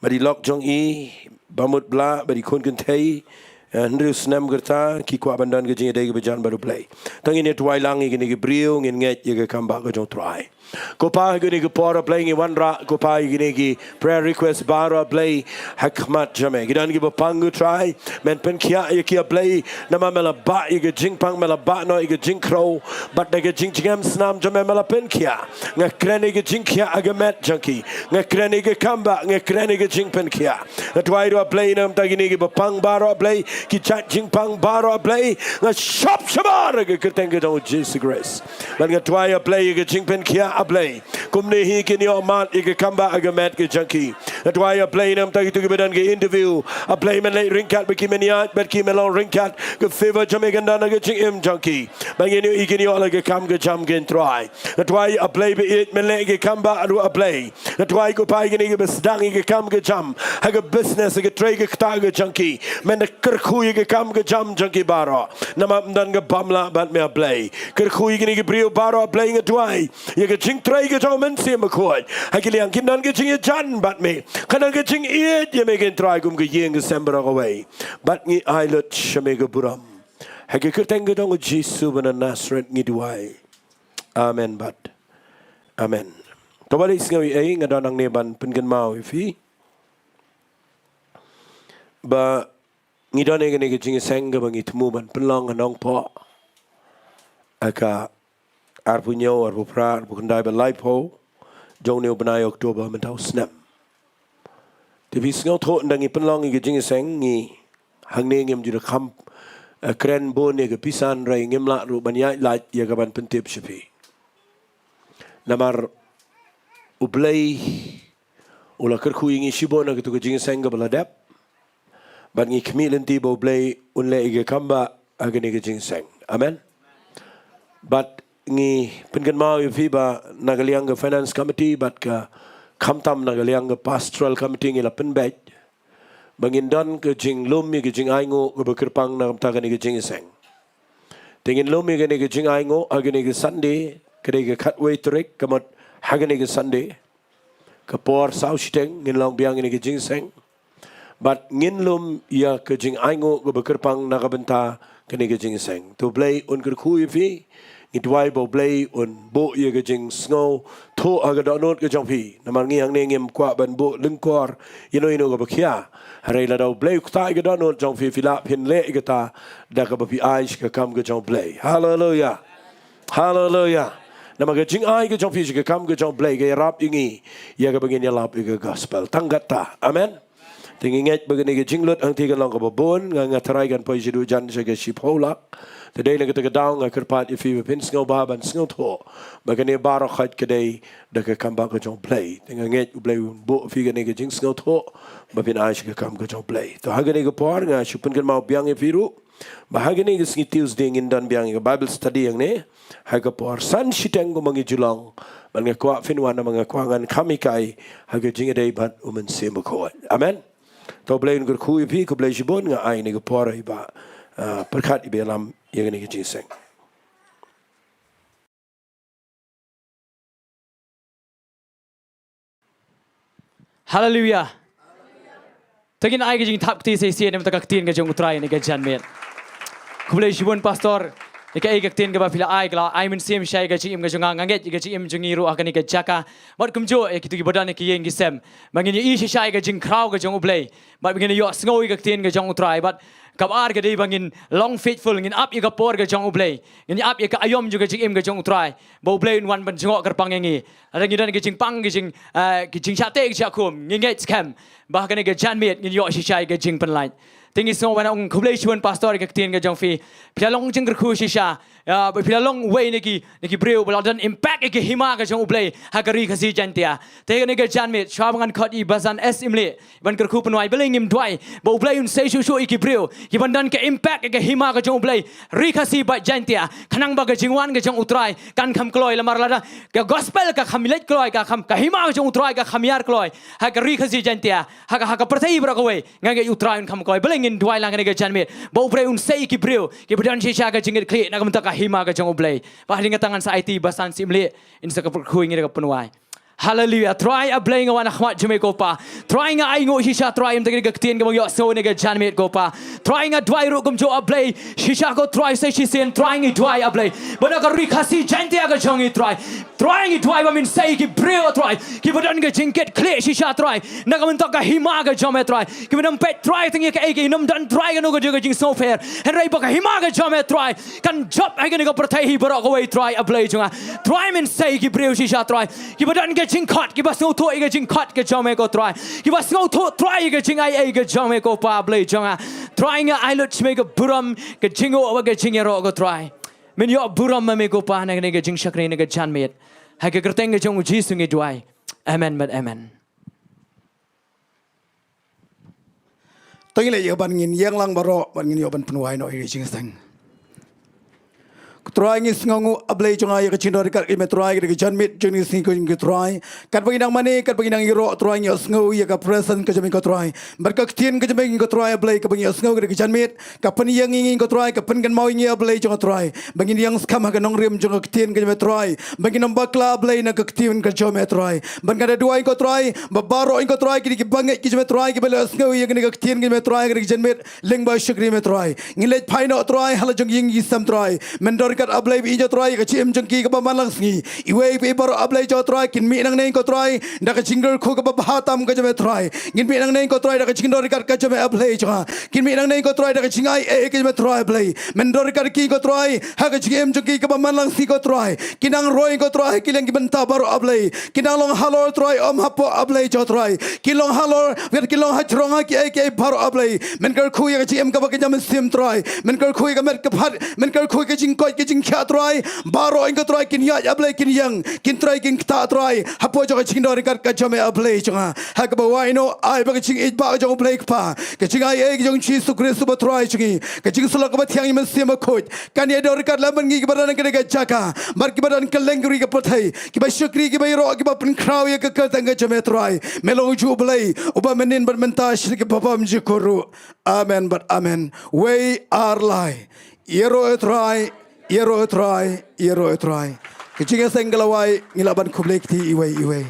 Bad i lok jong i, ba mut blah, bad i khun kynthei, eh, hynriew snem kyrta, ki kwah ban don ka jingïadei kaba jan bad U Blei. To ngin ïa duwai lang ïa kine ki briew, ngin ngeit ïa ka kam ba ka jong U Trai. Ko Pa, ha kane ka por, A Blei, ngi wanrah, ko Pa, ïa kine ki prayer request baroh, A Blei, ha khmat jong me. Ki don kiba pang, ko Trai, men pynkhiah ïa ki, A Blei, namar me la bah ïa ka jingpang, me la bah noh ïa ka jingkhrew, bad da ka jingjngem snam jong me, me la pynkhiah. Nga kren ïa ka jingkhiah ha ka met jong ki. Nga kren ïa ka kam ba, nga kren ïa ka jingpynkhiah. Nga duwai ruh, A Blei, namar kine kiba pang baroh, A Blei, ki jait jingpang baroh, A Blei, nga shop shabar ha ka kyrteng ka jong U Jisu Khrist. Bad nga duwai, A Blei, ïa ka jingpynkhiah, A Blei. Kumne hi kin ïoh mad ïa ka kam ba ha ka met ka jong ki. Nga duwai, A Blei, namar kito kiba don ka interview, A Blei, men leit ryngkat bad ki, men ïaid bad ki, men long ryngkat. Ka favor jong me kan don ha ka jingim jong ki. Bad ngin ïohi kin ïoh la ka kam ka jam, ko Trai. Nga duwai, A Blei, ba ïeit men leh ïa ka kam ba ruh, A Blei. Nga duwai, ko Pa, ïa kine kiba sdang ïa ka kam ka jam, ha ka business, ha ka trei ka ktah ka jong ki, men da kyrkhu ïa ka kam ka jam jong ki baroh. Namar ym don kaba ym lah bad me, A Blei. Kyrkhu ïa kine ki briew baroh, A Blei, nga duwai ïa ka jingtrei ka jong U Mynsiem Bakhuid. Ha ki liang kin don ka jingïajan bad me, kan don ka jingïeit ïa me, ko Trai, kum ka ïing ka sem baroh kawei. Bad ngi ai lut sha me ka burom. Ha ka kyrteng ka jong U Jisu ba na Nasareth ngi duwai. Amen bad amen. To balei sngew ei, nga don hangne ban pynkynmaw ïa phi ba ngi don ha kane ka jingïaseng kaba ngi thmu ban pynlong ha Nongpoh ha ka arphew hynñiew, arphew phra, arphew khyndai bad laiphew jong une u bnai October mynta u snem. Te phi sngewthuh, ynda ngi pynlong ïa ka jingïaseng, ngi hangne ngim ju da kham, eh, kren bun ïa ka pisa, hynrei ngim lah ruh ban ïaid lait ïa ka ban pyntip sha phi. Namar U Blei u la kyrkhu ïa ngi shibun ha kato ka jingïaseng kaba la dep. Bad ngi khmih lynti ba U Blei un leh ïa ka kam ba ha kane ka jingïaseng. Amen. Bad ngi pynkynmaw ïa phi ba na ka liang ka finance committee bad ka, khamtam na ka liang ka pastoral committee ngi la pynbeit ba ngin don ka jinglum ïa ka jingainguh kaba kyrpang na ka bynta kane ka jingïaseng. Te ngin lum ïa kane ka jingainguh ha kane ka Sunday, ka dei ka khatwei tarik, ka mut ha kane ka Sunday. Ka por saw shiteng ngin long biang ïa kane ka jingïaseng. Bad ngin lum ïa ka jingainguh kaba kyrpang na ka bynta kane ka jingïaseng. To U Blei un kyrkhu ïa phi. Ngi duwai ba U Blei un buh ïa ka jingsngewthuh ha ka dohnud ka jong phi. Namar ngi hangne ngim kwah ban buh lyngkor ïa no ïa no kaba khia. Hynrei lada U Blei u ktah ïa ka dohnud jong phi, phi lah phin leh ïa kata da kaba phi ai sha ka kam ka jong U Blei. Haleluia. Haleluia. Namar ka jingai ka jong phi sha ka kam ka jong U Blei ka ïarap ïa ngi ïa kaba ngin ïalap ïa ka gospel. Tang katta. Amen. Te ngi ngeit ba kane ka jinglut hangtei kan long kaba bun, nga, nga tharai kan poi shaduh jan sha ka shiphew lak. Te dei na kata ka daw nga kyrpad ïa phi ba phin sngewbha ban sngewthuh ba kane baroh khoit ka dei da ka kam ba ka jong U Blei. Te nga ngeit U Blei un buh ïa phi kane ka jingsngewthuh ba phin ai sha ka kam ka jong U Blei. To ha kane ka por nga shu pynkynmaw biang ïa phi ruh ba ha kane ka sngi Tuesday ngin don biang ïa ka Bible study hangne ha ka por san shiteng kumba ngi ju long. Bad nga kwah phin wan namar nga kwah ngan kham hikai ha ka jingïadei bad U Mynsiem Bakhuid. Amen. To U Blei un kyrkhu ïa phi, khublei shibun, nga ai kane ka por ïa i Bah, ah, Pyrkhat, i ba ïalam ïa kane ka jingïaseng. Haleluia. To ngin ai ka jingthap kti shisien na ka bynta ka ktien ka jong U Trai ha kane ka janmiet. Khublei shibun Pastor, ïa kaei ka ktien kaba phi la ai, ka la ai mynsiem sha ka jingim ka jong nga, nga ngeit ïa ka jingim jong ngi ruh ha kane ka jaka. Bad kumjuh ïa kito kiba don ha ki ïing ki sem, ba ngin ïohi shisha ïa ka jingkhraw ka jong U Blei. Bad ba ngin ïohsngew ïa ka ktien ka jong U Trai. Bad kaba ar ka dei ba ngin long faithful, ngin ap ïa ka por ka jong U Blei. Ngin ap ïa ka aïom jong ka jingim ka jong U Trai, ba U Blei un wan ban jngoh kyrpang ïa ngi. Lada ngi don ka jingpang, ka jing, eh, ka jingshah teh, ka jingshah khum, ngi ngeit skhem ba ha kane ka janmiet ngin ïoh shisha ïa ka jingpynlait. Te ngi sngew ban ong khublei shibun Pastor ïa ka ktien ka jong phi. Phi la long jingkyrkhu shisha. Ïa, ba phi la long uwei na ki, na ki briew ba la don impact ïa ka hima ka jong U Blei ha ka Ri Khasi Jaiñtia. Te ha kane ka janmiet, shuwa ba ngan khot ïa i Bah San S Imlieh ban kyrkhu pynwai, balei ngim duwai ba U Blei un sei shuh shuh ïa ki briew kiban don ka impact ïa ka hima ka jong U Blei, Ri Khasi bad Jaiñtia, khnang ba ka jingwan ka jong U Trai kan kham kloi, namar lada ka gospel ka kham leit kloi, ka kham, ka hima ka jong U Trai ka kham hiar kloi ha ka Ri Khasi Jaiñtia, ha ka, ha ka pyrthei baroh kawei, nga ngeit U Trai un kham kloi. Balei ngin duwai lang kane ka janmiet ba U Blei un sei ïa ki briew kiba don shisha ka jingkitkhlieh na ka bynta ka hima ka jong U Blei. Bad hadien kata ngan sa aiti ba san siem leh, yn sa kyrkhu ïa ngi da ka pynwai. Haleluya. Trai A Blei, nga wan ha khmat jong me ko Pa. Trai, nga ainguh shisha Trai ïa kane ka ktien kaba ngi ïohsngew ha kane ka janmiet ko Pa. Trai, nga duwai ruh kumjuh A Blei, shisha ko Trai sa shisien Trai ngi duwai A Blei ba na ka Ri Khasi Jaiñtia ka jong ngi Trai, Trai ngi duwai ba men sei ïa ki briew Trai kiba don ka jingkitkhlieh shisha Trai na ka bynta ka hima ka jong me Trai, kiba nym peit Trai tang ïa kaei kaei, nym don Trai kano kano ka jingsngewpher, hynrei ba ka hima ka jong me Trai kan jop ha kane ka pyrthei hi baroh kawei Trai A Blei jong nga. Trai men sei ïa ki briew shisha Trai kiba don ka jingkhot, kiba sngewthuh ïa ka jingkhot ka jong me ko Trai, kiba sngewthuh Trai ïa ka jingaiei ka jong me ko Pa Blei jong nga. Trai nga ai lut sha me ka burom, ka jingnguh bad ka jingïaroh ko Trai. Men ïoh burom ma me ko Pa na kane ka jingshakri na ka janmiet. Ha ka kyrteng ka jong U Jisu ngi duwai. Amen bad amen. To ngin leit ïa ka ban ngin ïeng lang baroh bad ngin ïoh ban pynwai noh ïa ka jingseng. Ko Trai ngi sngewnguh A Blei jong nga ïa ka jingdon ryngkat ka jong me Trai, ka dei ka janmiet jong ngi sngi ko jong ngi ko Trai. Katba ngi nang mane, katba ngi nang ïaroh Trai ngi ïohsngew ïa ka presence ka jong me ko Trai. Bad ka ktien ka jong me ko Trai A Blei kaba ngi ïohsngew ka dei ka janmiet, ka pynïeng ïa ngi ko Trai, ka pynkynmaw ïa ngi A Blei jong nga Trai ba ngin ïeng skhem ha ka nongrim jong ka ktien ka jong me Trai, ba ngin ym bakla A Blei na ka ktien ka jong me Trai. Bad nga da duwai ko Trai ba baroh ko Trai kine kiba ngeit ki jong me Trai kiba la sngew ïa kane ka ktien ka jong me Trai ka dei ka janmiet lyngba shakri me Trai. Ngin leit phai noh Trai ha la jong ki ïing ki sem Trai. Men don ryngkat A Blei ba ïeit jong Trai ïa ka jingim jong ki kaba man lang sngi. Iwei pa iwei baroh A Blei jong Trai kin mih nangne ko Trai da ka jingkyrkhu kaba bha tam ka jong me Trai. Ngin mih nangne ko Trai da ka jingdon ryngkat ka jong me A Blei jong nga. Kin mih nangne ko Trai da ka jingaiei ka jong me Trai A Blei. Men don ryngkat ki ko Trai ha ka jingim jong ki kaba man lang sngi ko Trai. Kin nang roi ko Trai ha ki liang ki bynta baroh A Blei. Kin nang long halor Trai, ym hapoh A Blei jong Trai. Kin long halor, kin long hajrong ha kiei kiei baroh A Blei. Men kyrkhu ïa ka jingim kaba kynja mynsiem Trai. Men kyrkhu ïa ka met ka phad, men kyrkhu ïa ka jingkoit ka jingkhiah Trai. Baroh ko Trai kin ïaid A Blei kin ïeng, kin trei kin ktah Trai hapoh jong ka jingdon ryngkat ka jong me A Blei jong nga. Ha kaba wai noh ai ba ka jingïeit ba ka jong U Blei Kpa, ka jingaiei ka jong U Jisu Khrist uba Trai jong ngi, ka jingsyllok kaba thiang ïa u Mynsiem Bakhuid kan ïadon ryngkat lem bad ngi kiba don ha kane ka jaka bad kiba don kylleng ri ka pyrthei, kiba shakri, kiba ïaroh, kiba pynkhraw ïa ka kyrteng ka jong me Trai. Me long ujuh U Blei uba mynnin bad mynta sha ki bymjukut ruh. Amen bad amen. Wei ar lai. Ïaroh ïa u Trai, ïaroh ïa u Trai, ïaroh ïa u Trai. Ka jingïaseng ka la wai, ngi lah ban khublei kti iwei iwei.